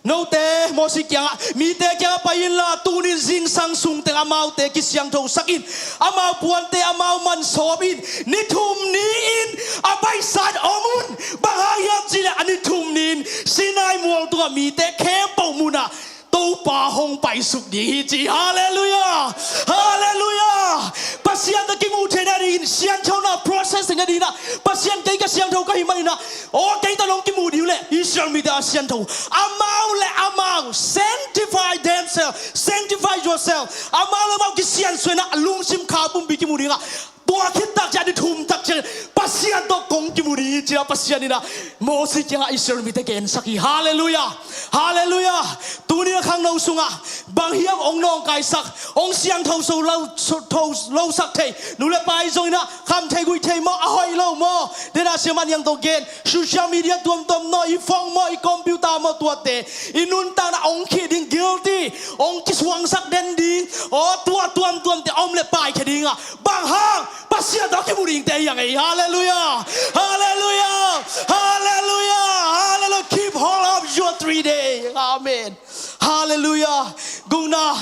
note, Mosi kiangah, mite kiangah pai inla, tuni-in zingsang sungteng amaute kisiangthosak in, amau puante amau man sawm in, ni thum ni-in a baihsa-in om un. Bang hang hiam cih leh a ni thum ni-in Sinai mual tungah mite khempeuh mun ah Topa hong paisuk ding hi ci. Halleluiah. Halleluiah. Pasian tawh kimuh theih nadingin sianthona process theih nadingin ah, Pasian, kei ka siangtho ka hih manin ah, aw, kei tawh nong kimuh ding uh leh Israel mite a siangtho, amau le amau, sanctify themselves, sanctify yourself, amau le amau kisiansuah in ah, a lungsim kha pumpi kimuh ding ah, tua khit tak ciang, a ni thum tak ciang, Pasian tawh kong kimuh ding hi ci-in ah Pasian in ah Mosi kiangah Israel mite gensak hi. Halleluiah. Halleluiah. Tuni a khangno sungah bang hiam hong nawngkaisak, hong siangtho so lo, so, tho lo sak thei, nu le pa ahi zongin ah, kham thei guih thei maw, a hoih lo maw, den a siaman hiang tawh gen, social media tuamtuam maw, i phone maw, i computer maw, tuate i nuntakna hong khih ding, guilty, hong kisuangsak den ding, aw, tua tuamtuamte om leh paikhia ding ah, bang hang, Pasian tawh kimuh dingte hi hang ei. Halleluiah. Halleluiah. Halleluiah. Halleluiah. Keep hold of your three day. Amen. Halleluiah. Gukna,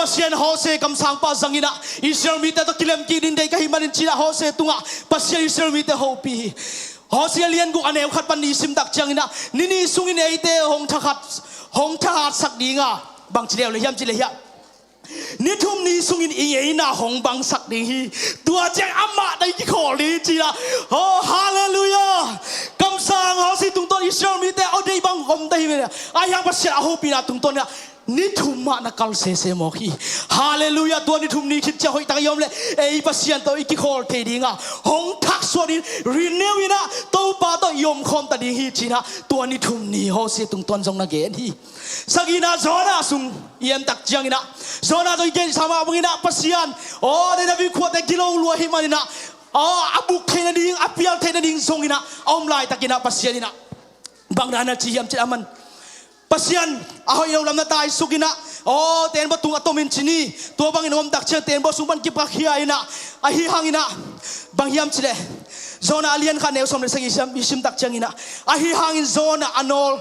Pasian Hosea kamsangpa zangin ah Israel mite tawh kilem kik ding deih ka hih manin ci-in ah Hosea tungah Pasian Israel mite hopih hi. Hosea lian guk a neu khat pan nih sim tak ciangin ah ni nih sungin eite hong thahat, hong thahatsak ding a, bang ci leu le hiam cih leh hiah ni thum ni sungin i ngeina hong bangsak ding hi. Tua ciang amah tawh i kikhawl ding hi ci-in ah. Oh, halleluiah. Kamsang Hosea tungtawn Israel mite aw deih bang om ta hi ve. Ahi hang Pasian a hopihna tungtawn in ah ni thum mah na kal sese mawk hi. Halleluiah. Tua ni thum ni khit ciang hoihtak i om leh ei Pasian tawh i kikhawl thei ding a, hong thaksuak ding, renew in ah Topa tawh i omkhawm ta ding hi ci-in ah tua ni thum ni Hosea tungtawn zong na gen hi. Sagihna Jonah sung i en tak ciangin ah, Jonah zong i gen sa mah bangin ah Pasian, aw, Nineveh khuate gilo lua ahih manin ah, aw, a buk theih nading, a pial theih nading zongin ah a om laitakin ah Pasian in ah bang dan a ci hiam cih leh aman Pasian a hoih lo lam na taisuk in ah, aw, teenbaw tung a tomin ci ni. Tua bangin om tak ciang teenbaw sung pan kipakkhia in ah, ahi hangin ah bang hiam cih leh Jonah a lian khat neu sawm le sagih i sim tak ciangin ah, ahi hangin Jonah a nawl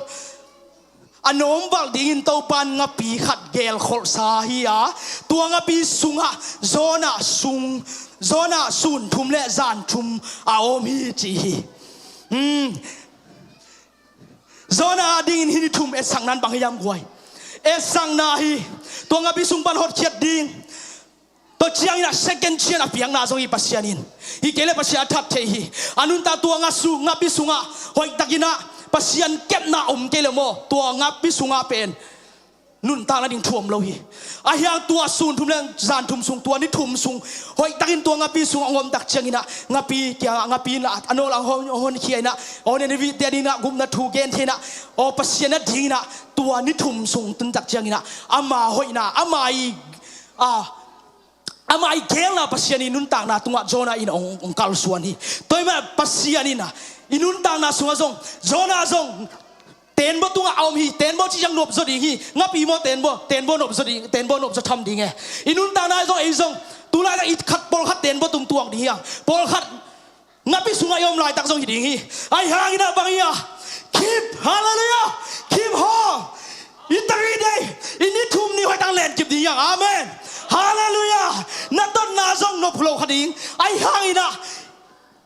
a nawm valh dingin Topa in ngapi khat gelkholhsa hi a, tua ngapi sungah Jonah sung, Jonah sun thum le zan thum a om hi ci hi. Hmm. Jonah adingin hih ni thum etsakna in bang hiam guai? Etsakna hi. Tua ngapi sung pan hotkhiat ding. Tua ciangin ah second chance a piakna zong hi Pasian in. Hi kei leh Pasian a that thei hi. A nuntak tua nga su, ngapi sungah hoihtakin ah Pasian kepna om kei leh maw, tua ngapi sungah pen nuntak nading thu om lo hi. Ahi hang tua sun thum le zan thum sung, tua ni thum sung hoihtakin tua ngapi sungah hong om tak ciangin ah ngapi kiangah ngapi in ah a nawl a hong, hong honkhia in ah, aw, Nineveh te adingin ah gupna thu gen thei in ah, aw, Pasian adingin ah tua ni thum sung tun tak ciangin ah ama hoihna, ama i, a, ama i geelna Pasian i nuntakna tungah Jonah in hong, hong kalsuan hi. Tua ahih manin Pasian in ah i nuntakna sungah zong, Jonah zong teenbaw tungah a om hi. Teenbaw cih ciang nopzaw ding hi. Ngapi maw teenbaw, teenbaw nopzaw ding, teenbaw nopzaw tham ding e. I nuntakna zong, ei zong tulaitak i khat pawlkhat teenbaw tung tuak ding hi hang. Pawlkhat ngapi sungah i om laitak zong hi ding hi. Ahi hangin ah bang hi a, keep, halleluiah, keep hope. I tari dei, i ni thum ni hoihtak lenkip ding hi hang. Amen. Halleluiah. Na totna zong nop lo kha ding. Ahi hangin ah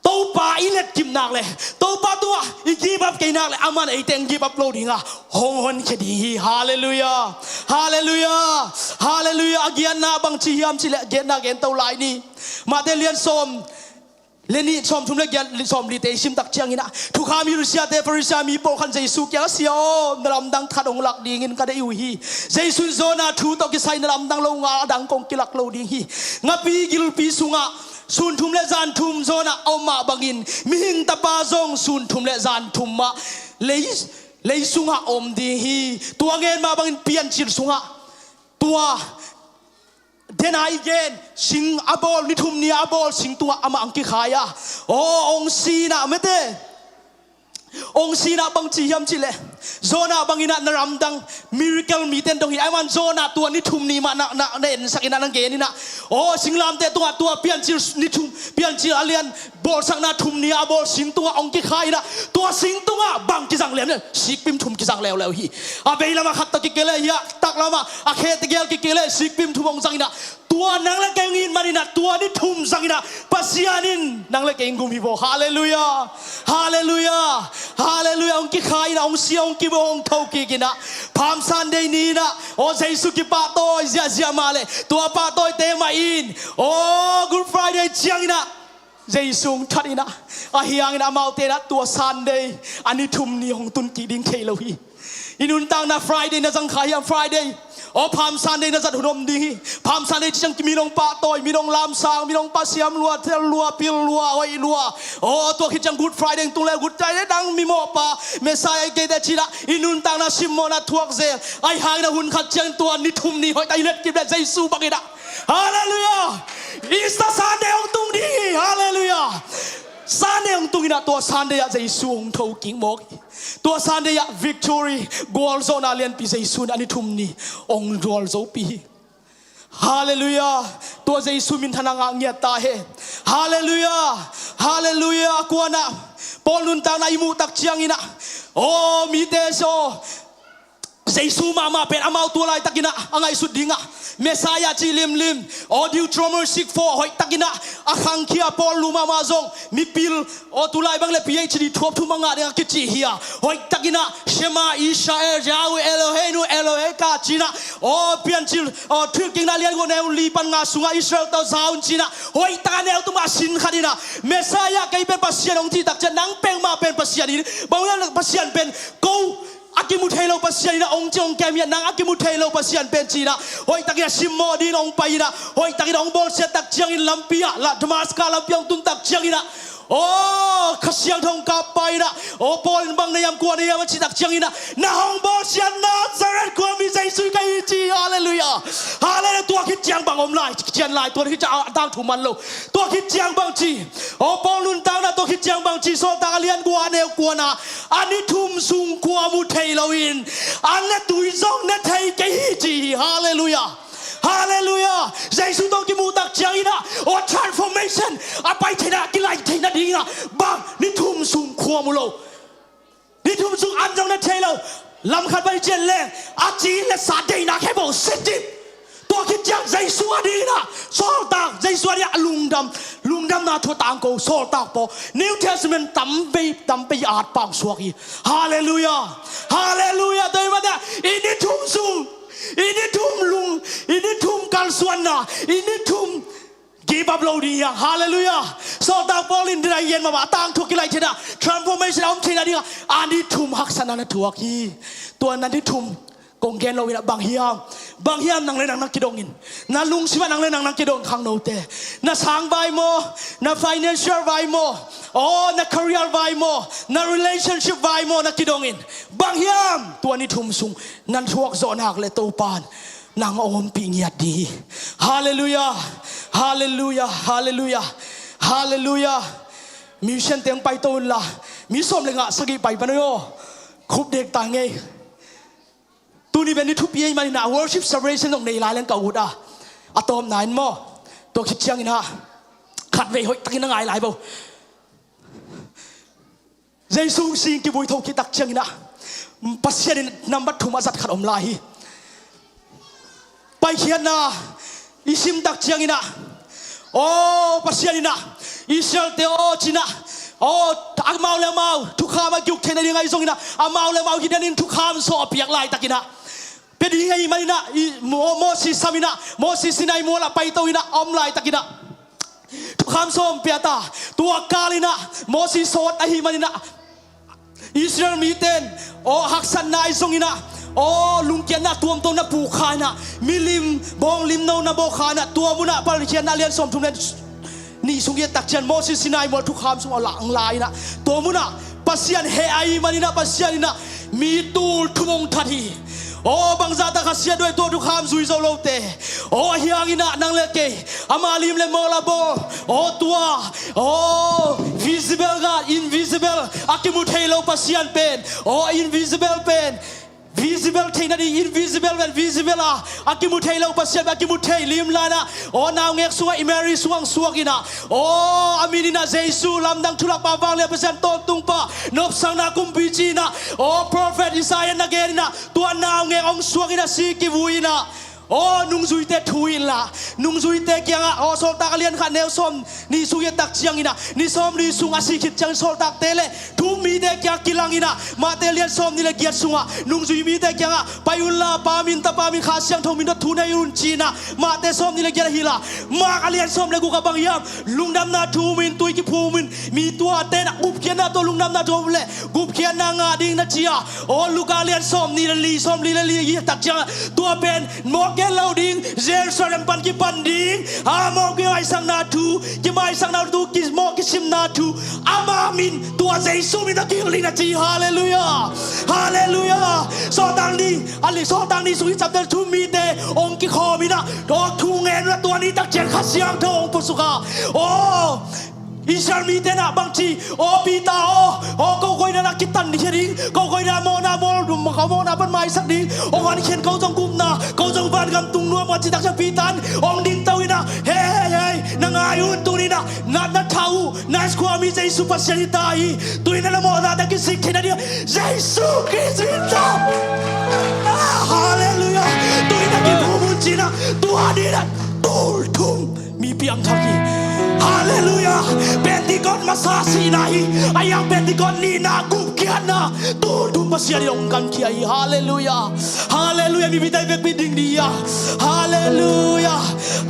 Topa i letkip nak leh, Topa tungah i give up kei nak leh, aman eite hong give up lo ding a, hong honkhia ding hi. Halleluiah. Halleluiah. Halleluiah. A giatna bang ci hiam cih leh, a giatna gen to lai ni. Matthai lian sawm le nih, sawm thum le giat, sawm li te i sim tak ciangin ah, thukham hilh siate, Pharisee mi pawlkhat in Jesu kiangah, Sia aw, na lamdang khat hong lak dingin ka deih uh hi. Jesu in Jonah thu tawh kisai na lamdang lo ngal a dang kong kilak lo ding hi. Ngapi gilpi sungah sun thum le zan thum Jonah a om mah bangin Mihing Tapa zong sun thum le zan thum mah lei, lei sungah om ding hi. Tua ngen mah bangin Piancil sungah tua dena i gen, sing a bawl, ni thum ni a bawl sing tungah amah hong kikhai a, aw, hong si in ah mete, hong si in ah bang ci hiam cih leh, Jonah bangin ah na lamdang, miracle mite in dong hi. Ahih manin Jonah tua ni thum ni mah na, na, na ensak in ah, na gen in ah, aw, singlamteh tungah tua Piancil ni thum, Piancil a lian bawlsakna thum ni a bawl sing tungah hong kikhai in ah, tua sing tungah bang kizang lem leh, sikpim thum kizang leuleu hi. A veilamah khat tawh kikei leh, hiah taklamah a khe tegel kikei leh sikpim thum hong zang in ah, tua nang le kei hong it manin ah, tua ni thum zang in ah Pasian in nang le kei hong gum hi vaw. Halleluiah. Halleluiah. Halleluiah. Hong kikhai in ah, hong si, hong kibaw, hong tho kik in ah, Palm Sunday ni in ah, aw, Jesu kipahtawi ziahziah mah leh, tua pahtawite mah in, aw, Good Friday ciangin ah Jesu hong that in ah, ahi hangin amaute in ah tua Sunday a ni thum ni hong tun kik ding thei lo hi. I nuntakna Friday na zang kha hiam? Friday, aw, Palm Sunday na zat hun om ding hi. Palm Sunday ci ciang mi nong pahtawi, mi nong lamsang, mi nong pasiam lua, tel lua, pil lua, hoih lua. Aw, tua khit ciang Good Friday hong tung leh, Good Friday dang, mi mawhpa, Messiah i kei teh ci in ah i nuntakna simmawhna thuak zel. Ahi hangin ah hun khat ciang tua ni thum ni hoihtak i letkip leh Jesu bangin ah, halleluiah, Easter Sunday hong tung ding hi. Halleluiah. Sunday hong tung in ah, tua Sunday ah Jesu hong tho kik mawk hi. Tua Sunday ah victory, gualzawhna lianpi Jesu in a ni thum ni hong gualzopih hi. Halleluiah. Tua Jesu minthanna ngah ngiat ta hen. Halleluiah. Halleluiah. Kuan ah Paul nuntakna i muh tak ciangin ah, aw, mite saw, Jesu mahmah pen amau tua laitakin ah a ngaihsut dingah Messiah cih limlim. Aw, Deuteronomy six four hoihtakin ah a khangkhia Paul nu mahmah zong mipil, aw, tulai bang le P H D thuap thum a ngah dingah kici hi a, hoihtakin ah Shema Israel, Yahweh Eloheinu, Eloheka ci-in ah, aw, Piancil, aw, Thuhilhkikna lian guk neu li pan nga sungah Israel tawh za un ci-in ah, hoihtak a neu tum a sin khat in ah, Messiah kei pen Pasian hong cih tak ciang nang peuhmah pen Pasian hi, bang hiam, Pasian pen ko a kimu thei lo Pasian in ah hong ci hong kem hi a, nang a kimu thei lo Pasian pen ci-in ah, hoihtakin ah simmawh dingin hong pai in ah, hoihtakin ah hong bawlsiat tak ciangin lampi ah, la Damascus lampi ah hong tun tak ciangin ah, aw, Kha Siangtho hong kap pai in ah, aw, Paul in bang na hiam, kua na hiam a cih tak ciangin ah, na hong bawlsiat Nazareth khuami Jesu ka hi ci hi. Halleluiah. Halleluiah. Tua khit ciang bang om lai, cian lai, tua khit ciang a tangthu man lo. Tua khit ciang bang ci, aw, Paul nuntakna tua khit ciang bang ci, Sawltak a lian kua neu kuana, a ni thum sung kua mu thei loin an le tui zong ne thei kei hi ci hi. Halleluiah. Halleluiah. Jesu tawh kimuh tak ciangin ah, aw, transformation a pai theihna, a kilai theihna dingin ah, bang ni thum sung kua mu lo. Ni thum sung an zong ne thei lo. Lam khat pai cian leng a ci le sa deihna khempeuh sitip. Tua khit ciang Jesu a dingin ah, sawltak Jesu a dingin ah lungdam, lungdamna thu a tangko sawltak pawl New Testament tam vei tam vei at pang suak hi. Halleluiah. Halleluiah. Tua hi mah teh i ni thum sung, i ni thum lung, i ni thum kalsuanna, i ni thum give up lo ding hi hang. Halleluiah. Sawltak Paul in dina i gen mahmah, a tangthu a kilai theihna, transformation a om theihna dingah a ni thum haksatna na thuak hi. Tua na ni thum kong gen lo in ah bang hiam? Bang hiam nang le nang na kidongin? Na lungsim ah nang le nang na kidong khangnote. Na sang vai maw? Na financial vai maw? Aw, na career vai maw? Na relationship vai maw na kidongin? Bang hiam? Tua ni thum sung nan thuak zawh nak le Topan nang hong ompih ngiat ding hi. Halleluiah. Halleluiah. Halleluiah. Halleluiah. Musician teng paito unla, mi sawm le nga sagih pai pan uh aw. Khup dek ta ngei. Tuni pen ni thupi ei manin ah worship celebration zong nei lai leng ka ut a, a tawpna in maw, tua khit ciangin ah khatvei hoihtakin a ngai lai bo. Jesu sing kivui tho khit tak ciangin ah Pasian in nambat thum a zat khat om lai hi. Paikhiatna i sim tak ciangin ah, aw, Pasian in ah Israel-te aw ci-in ah, aw, amau le amau thukham a ki-uk theihna ding ahi zongin ah, amau le amau hi danin thukham sawm a piak laitakin ah, pia ding ahih manin ah, i, Mo-, Moses sam in ah, Moses Sinai mual ah paito in ah a om laitakin ah thukham sawm pia ta. Tua kalin ah Moses sawt ahih manin ah Israel mite in, aw, haksatna ahi zongin ah, aw, lungkiatna tuamtuam na puk kha in ah, milim bawng limno na bawl kha in ah, tua mun ah Paikhiatna lian sawmthum le nih sung i et tak ciang Moses Sinai mual thukham sung a lang lai in ah, tua mun ah Pasian heh ahih manin ah Pasian in ah mi tul thum hong that hi. Aw, bangzah tak khasia duai tua thukham zui zo lote. Aw, ahi hangin ah nang le kei ama lim le mawl a bawl, aw, tua, aw, visible God, invisible, a kimu thei lo Pasian pen, aw, invisible pen visible theihna ding, invisible pen visible a, a kimu thei lo Pasian pen a kimu thei lim lai in ah, aw, naungek sungah i Mary sungah hong suak in ah, aw, a min in ah Jesu, lamdang thulak pa, vanglian Pasian, tawntung pa, nopsakna kumpi ci-in ah, aw, prophet Isaiah na gen in ah, tua naungek hong suak in ah si kivui in ah, aw, nungzuite thu inla, nungzuite kiangah, aw, Sawltak a lian khat neu sawm nih sung i et tak ciangin ah, ni sawmli sung a si khit ciangin sawltakte le thu-um mite kiang kilang in ah, Matthai lian sawmnih le giat sungah nungzui mite kiangah, pai unla, Pa min, Tapa min, Kha Siangtho min tawh thu nei un ci-in ah, Matthai sawmnih le giat ahi la, Mark a lian sawm le guk ah bang hiam, lungdamna thu-um in, tui kiphum in, mi tuate in ah gupkhiatna tawh lungdamna thu-um le gupkhiatna ngah ding na ci a, aw, Luka lian sawmnih le li, sawmli le li i et tak ciangah, tua pen mawk gen lo ding, Jerusalem pan kipan ding, a, mawk kimaisakna thu, kimaisakna thu, ki, mawk kisimna thu, ama min, tua Jesu min tawh kihilh ding na ci. Halleluiah. Halleluiah. Sawltak ni, a li, Sawltak ni sung i chapter thum mite hong kikhawm in ah, aw, thu ngen un ah tua ni tak ciang Kha Siangtho hong puasuk a, aw, Israel mite in ah bangci, aw, Peter aw, aw, ko koihna ah kitan ding hi ding, ko koihna mawhna, mawl, ko mawhna pan maisak ding, hong honkhia in, ko zong gupna Ko zong vangam tung nuam a, cih tak ciang Peter in hong dingto in ah, "Hei, hei, hei, na ngai un, tuni in ah na, na thah uh, na squaw mi Jesu Pasian hi ta hi. Tuni in ah na mawhna tawh kisik theihna ding ah Jesu Khrist min tawh." Ah, halleluiah. Tuni in ah kiphum un, ci-in ah, tua ni-in ah tul thum mi piangthak hi. Halleluiah. Pentecost masa sihna hi. A hiang Pentecost nihna gupkhiatna, tul thum Pasian in hong kankhia hi. Halleluiah. Halleluiah. Mipite vekpi ding ding hi a. Halleluiah.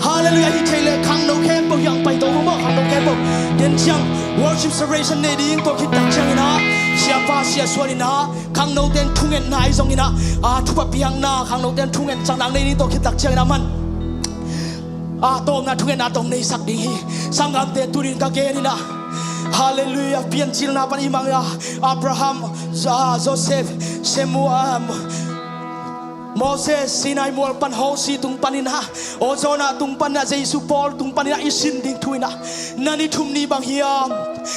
Halleluiah. Hih thei leh khangno khempeuh hiang paito maw, khangno khempeuh. Tua ciang worship celebration nei ding, tua khit tak ciangin ah siapa siasuan in ah khangnote in thungetna ahi zongin ah, a, thupha piakna, khangnote in thunget cakna nei ding, tua khit tak ciangin ah man, a, tawpna thungetna tawh nei sak ding hi. Sanggamte, tuni in ka gen in ah, halleluiah, Piancilna pan i mang a, Abraham, Jo-, Joseph, Samuel, Moses, Sinai mual pan Hosea tung panin ah, aw, Jonah tung panin ah, Jesu Paul tung panin ah i sin ding thu in ah, na ni thum ni bang hiam?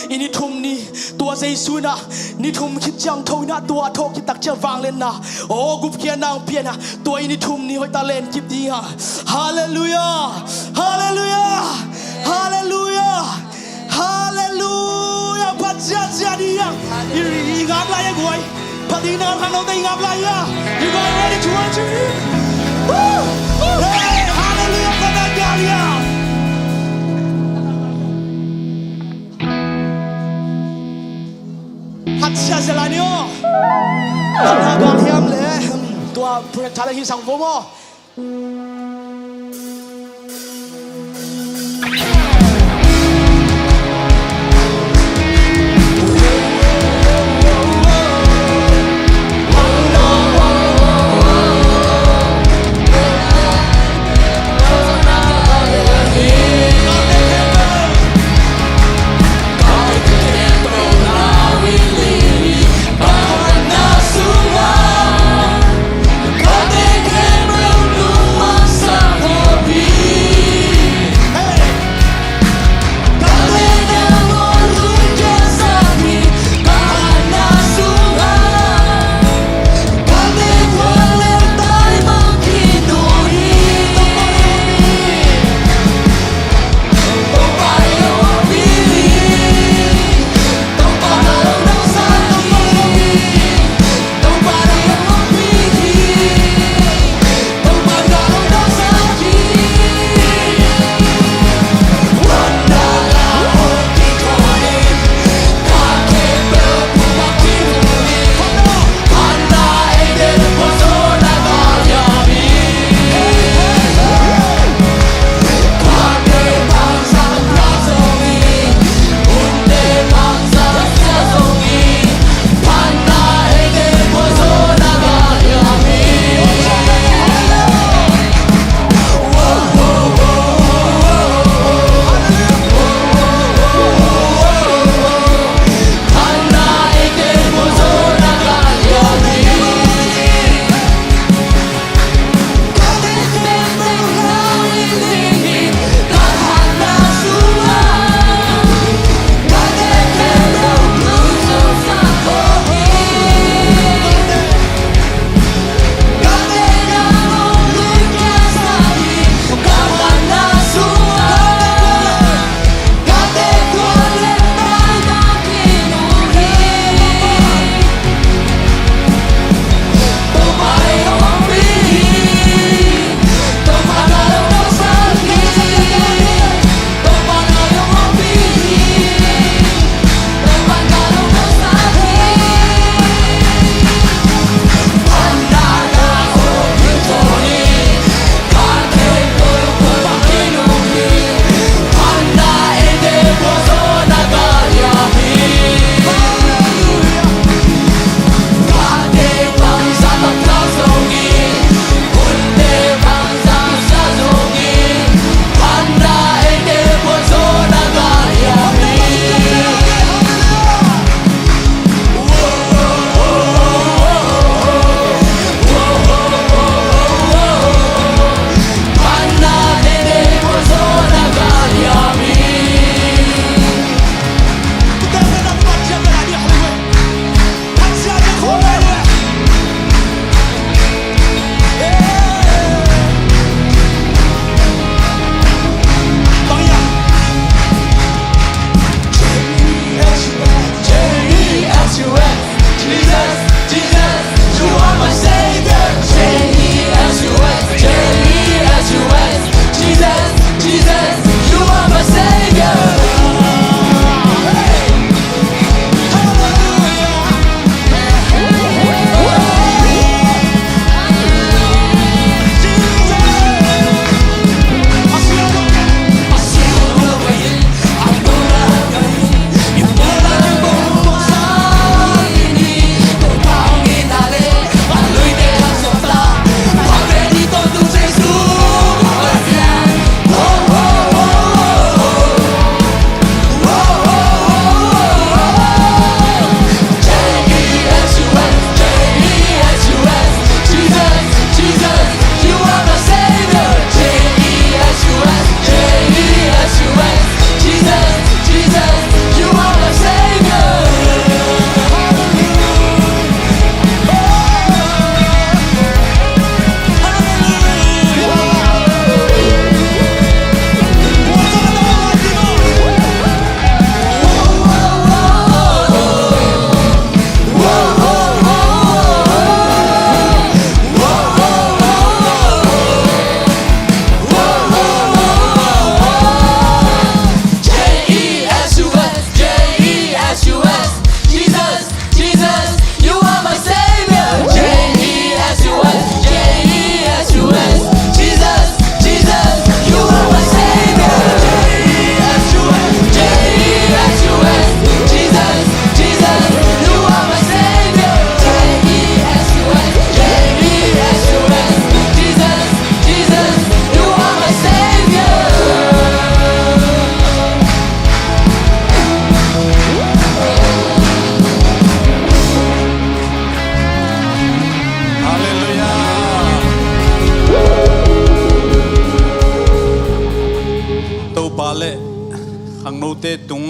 I ni thum ni, tua Jesu in ah ni thum khit ciang tho in ah, tua a tho khit tak ciang vangliatna, aw, gupkhiatna hong pia in ah, tua i ni thum ni hoih tak leh en kip ding hi hang. Halleluiah. Halleluiah. Halleluiah. Halleluiah. Phat ziahziah ding hi hang. I, i ngap lai e guai. Phat ding na, khangnote i ngap lai a. You guys ready to worship him? Woo! Hey, halleluiah, phat a gal hiam. Phat ziahziah lai ni aw. Phat a gal hiam leh, tua projector la hi sang vo maw.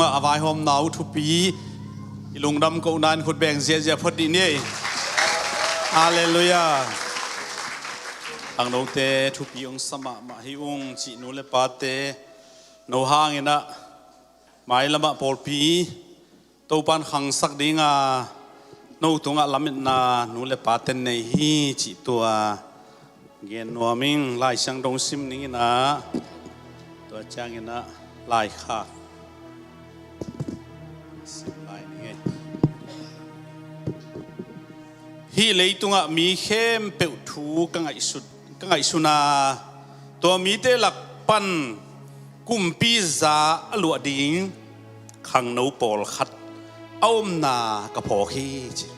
A vaihawmna uh thupi i lungdam kohna in khut beng ziahziah phot dih ni. Halleluiah. Khangnote thupi hong sa mahmah hi ung cih nu le pate, no hangin ah mailamah pawlpi Topan khangsak dinga no tungah lametna nu le paten nei hi cih tua gen nuam ing. Lai Siangtho sim ning in ah, tua ciangin ah laikhak sim lai ning ei. Hih leitungah mi khempeuh thu ka ngaihsut, ka ngaihsun a, tua mite lak pan kumpi za a luah ding khangno pawlkhat a omna ka phawk hi ci.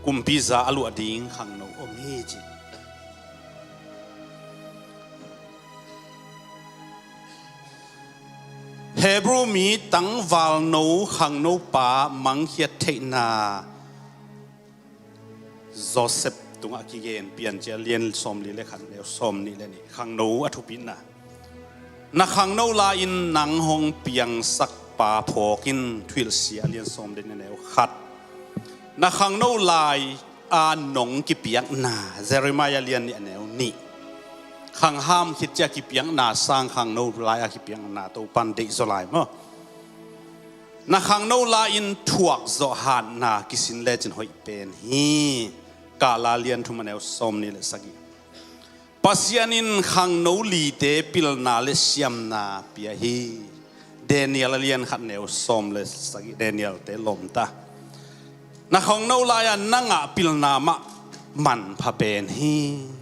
Kumpi za a luah ding khangno om hi ci. Hebrew mi tangvalno khangnopa mangkhiat theihna Joseph tungah kigen, Piancil lian sawmli le khat, neu sawmnih le nih. Khangno a thupitna. Na khangno lai-in nang hong piangsakpa phawk in, Thuhilhsia lian sawmli le neu khat. Na khangno lai a nong kipiakna, Jeremiah lian nih, a neu nih. Khangham khit ciang kipiakna sang khangno lai a kipiakna Topan deihzaw lai maw. Na khangno lai-in thuakzawh hatna kisin lecin hoih pen hi. Kahla lian thum, a neu sawmnih le sagih. Pasian in khangno lite pilna le siamna pia hi. Daniel a lian khat, neu sawm le sagih, Daniel-te lawmta. Na khangno lai-a na ngah pilna mah manpha pen hi.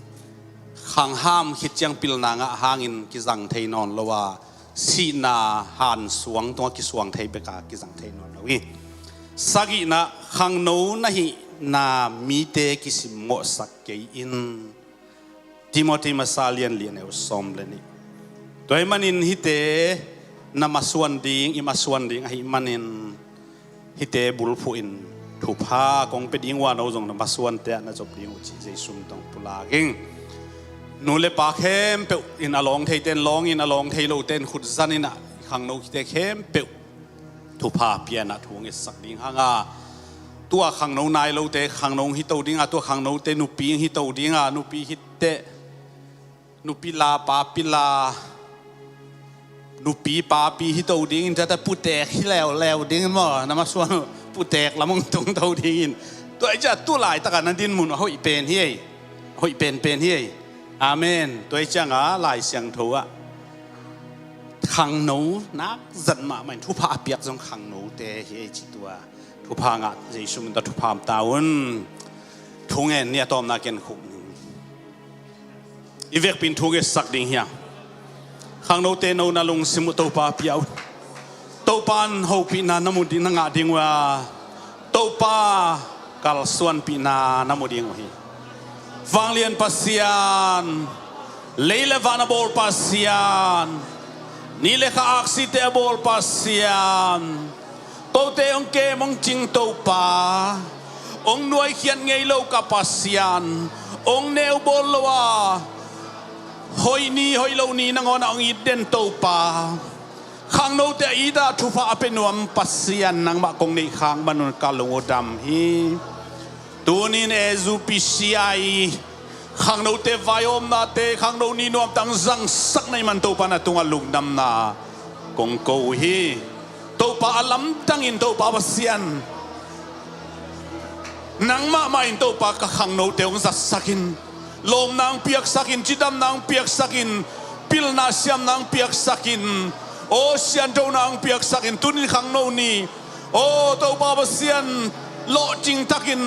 Khangham khit ciang pilna ngah hangin kizang thei nawn lo a, sihna hansuang tungah kisuang thei bek a kizang thei nawn lo hi. Sagihna, khangno na hihna mite kisimmawhsak kei in. Timothy masa lian li, a neu sawm le nih. Tua ahih manin hihte na masuan ding, i masuan ding ahih manin hihte bulphuh in thupha kong pia ding uh a, no zong na masuante ah na zop ding uh cih Jesu min tawh pulak ing. Nu le pa khempeuh in, a lawng theite in lawng in, a lawng thei lote in khut zan in ah, khangno khite khempeuh thupha pianah thu ngetsak ding hanga, tua khangno nai lote khangno hito dinga, tua khangnote nupi hito dinga, nupi hitteh nupi la papi la, nupi papi hito dingin, tua ta putek hi leuleu dingin maw, na masuan uh putek lam hong tungto dingin. Tua hi ciah tu laitakah na dinmun uh a hoih pen hi ei, a hoih penpen hi ei. Amen. Tua hi cianga Lai Siangtho ah khangno nak zat mahmah in thupha a piak zong khangnote hi ei ci tua. Thupha ngah, Jesu min tawh thupha om ta un. Thu ngen ni, a tawpna ken khuk ning. I vekpi in thu ngetsak ding hi a. Khangnote no na lungsim uh Topa pia un. Topa in hopihna na mu ding, na ngah ding uh a. Topa kalsuanpihna na mu ding uh hi. Vanglian Pasian, lei le van a bawl Pasian, ni le kha aksite a bawl Pasian, kote hong kem hong cing Topa, hong nuaikhiat ngei lo ka Pasian, hong neu bawl lo a, hoih ni hoih lo ni nangawnah hong it den Topa, khangnote a itah thupha a pia nuam Pasian, nangmah kong neih khak manun ka lung uh dam hi. Tunin A U P C I khangnote vaihawmnate, khangno ni nuamtang zangsak na hih man Topa na tungah lungdamna kong ko uh hi. Topa a lamdangin Topa Pasian, nangmah mah in Topa ka khangnote hong zatsakin, lawmna hong piaksakin, cidamna hong piaksakin, pilna siamna hong piaksakin, aw sianthona hong piaksakin, tunin khangno ni, aw Topa Pasian, lawhcing takin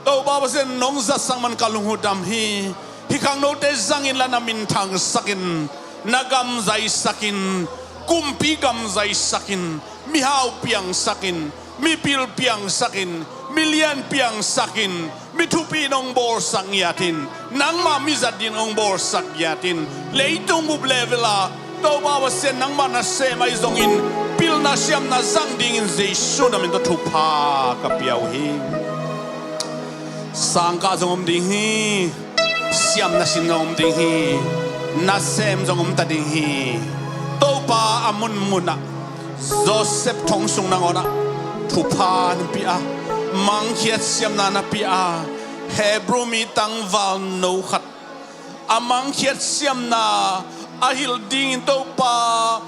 Topa Pasian nong zatsak man ka lung uh dam hi. Hih khangnote zangin la na minthangsakin, na gam zaisakin, kumpi gam zaisakin, mihau piangsakin, mipil piangsakin, milian piangsakin, mi thupi nong bawlsak ngiatin, nangmah mizat ding nong bawlsak ngiatin, leitung bup level ah Topa Pasian nangmah nasem ahi zongin pilna siamna zang dingin Jesu na min tawh thupha ka pia uh hi. Sangkah zong om ding hi. Siamna sin zong om ding hi. Nasem zong om ta ding hi. Topa a munmunah Joseph thong sung nangawnah thupha na pia a, mangkhiat siamna na pia a, Hebrew mi tangval no khat a mangkhiat siamna a hilh dingin Topa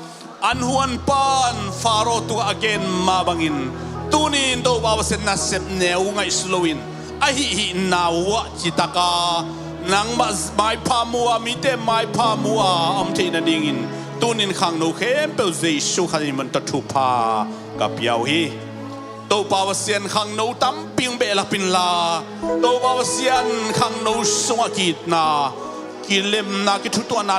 an huanpa in Faro tungah a gen mah bangin, tuni-in Topa Pasian nasep neu ngaihsut loin a hihhihna uah citaka nangmah maipha mu a, mite maipha mu a om theih nadingin tuni-in khangno khempeuh Jesu Khazih min tawh thupha ka pia uh hi. Topa Pasian khangno tampi hong behlap inla, Topa Pasian khangno sungah ki-itna, kilemna, kithutuahna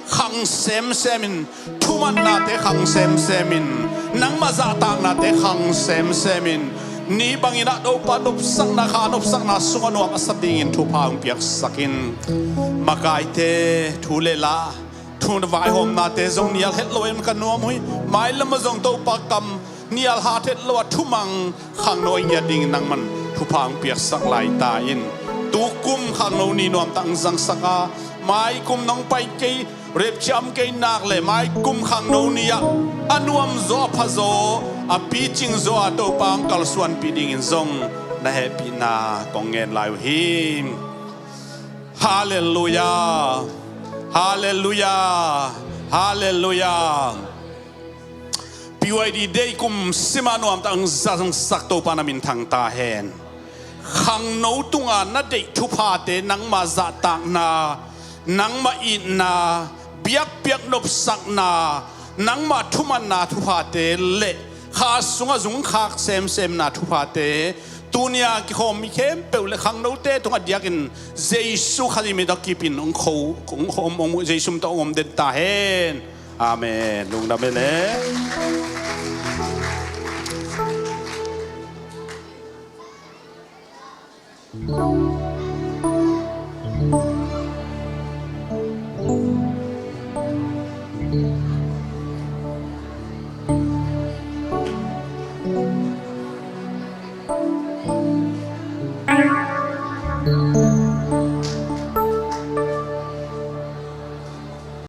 khang semsem in, thumanna te khang semsem in, nangmah zahtakna te khang semsem in, ni bangin ah Topa nopsakna, kha nopsakna sungah nuam a sa dingin thupha hong piaksak in. Makaite thu le la, thu vaihawmna te zong nial het lo in ka nuam uh hi. Mailam ah zong Topa kam nial hat het lo a thumang khangno i ngiat dingin nangman thupha hong piaksak lai ta in. Tukum khangno ni nuamtak hong zangsak a, maikum nong pai kei, rapture om kei nak leh maikum khangno ni ah a nuamzaw, a phazaw, a picingzaw a Topa hong kalsuanpih dingin zong na hehpihna kong ngen lai uh hi. Halleluiah. Halleluiah. Halleluiah. P Y D Day kum simah nuamtak hong zangsak Topa na min thang ta hen. Khangno tunga na deih thuphate, nangmah zahtakna, nangmah itna, biakpiak nopsakna, nangmah thumanna thuphate le kha sungah zungkhak semsemna thuphate, tunia kikhawm mi khempeuh le khangnote tungah diakin Jesu Khazih min tawh kipin hong kho, hong khawm, hong Jesu min tawh hong om den ta hen. Amen. Lungdam e le.